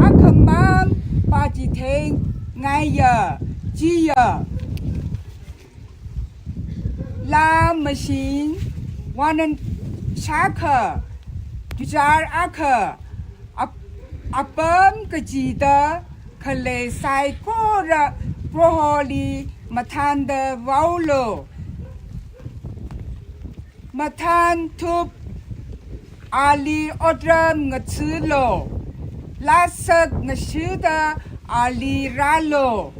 akhamang pāchithengngaiya, chiya. Laa mashing, wanan shākha, tujar akha, ap-, apam kachida khalei saikora Proholi mathānda vaolu. Mathānthup ali otram ngathālu. Lāsak ngashida ali rālu.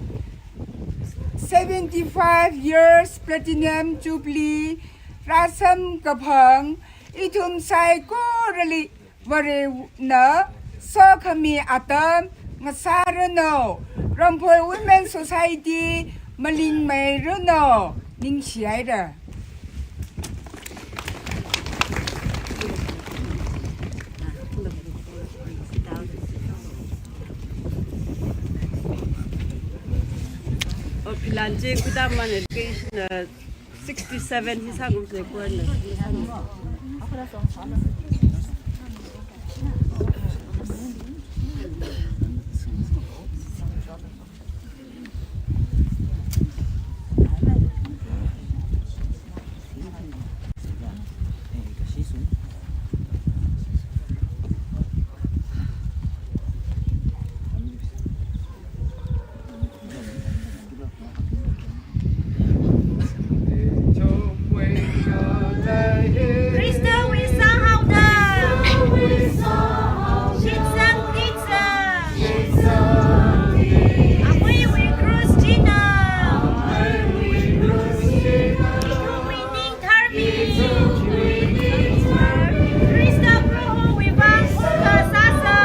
Seventy-five years Platinum Jubilee rāsamkaphang ithum saikorali Varena sokhami atam ngasāranu. Ramphoi Women Society malingmeiranu. Ningshihaira. Oh, philan chi khuitā mana education, uh, sixty-seven hi sāngarumsa khuina. Khristawui sāhaoda. Shitsang titsa. Awui cross china. Ithumwui ningtharmi. Khrista Prohowui vang khokha sāsa.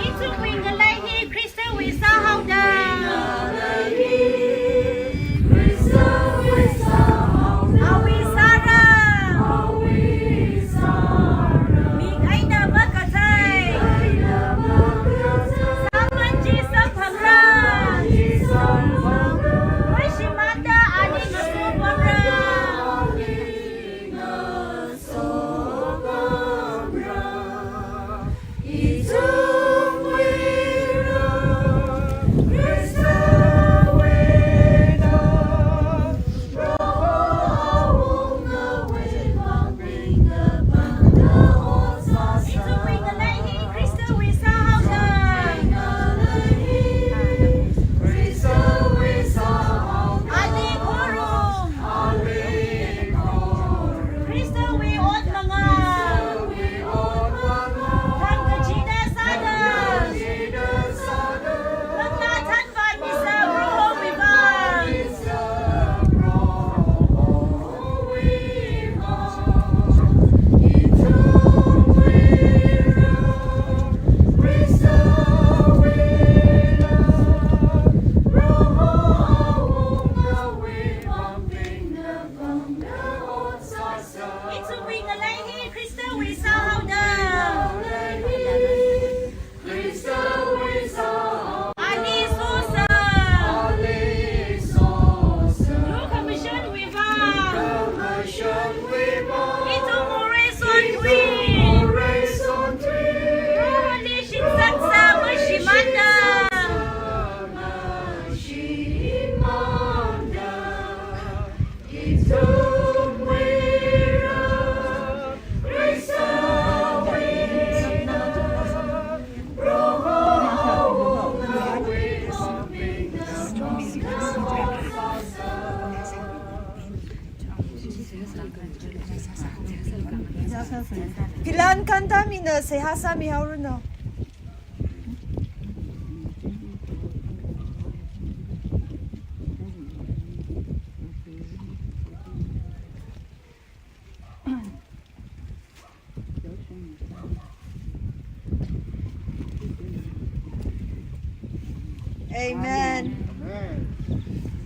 Ithumwui ngalei hi Khristawui sāhaoda. Philan kanta mina seihā sāmihaoranu. Amen.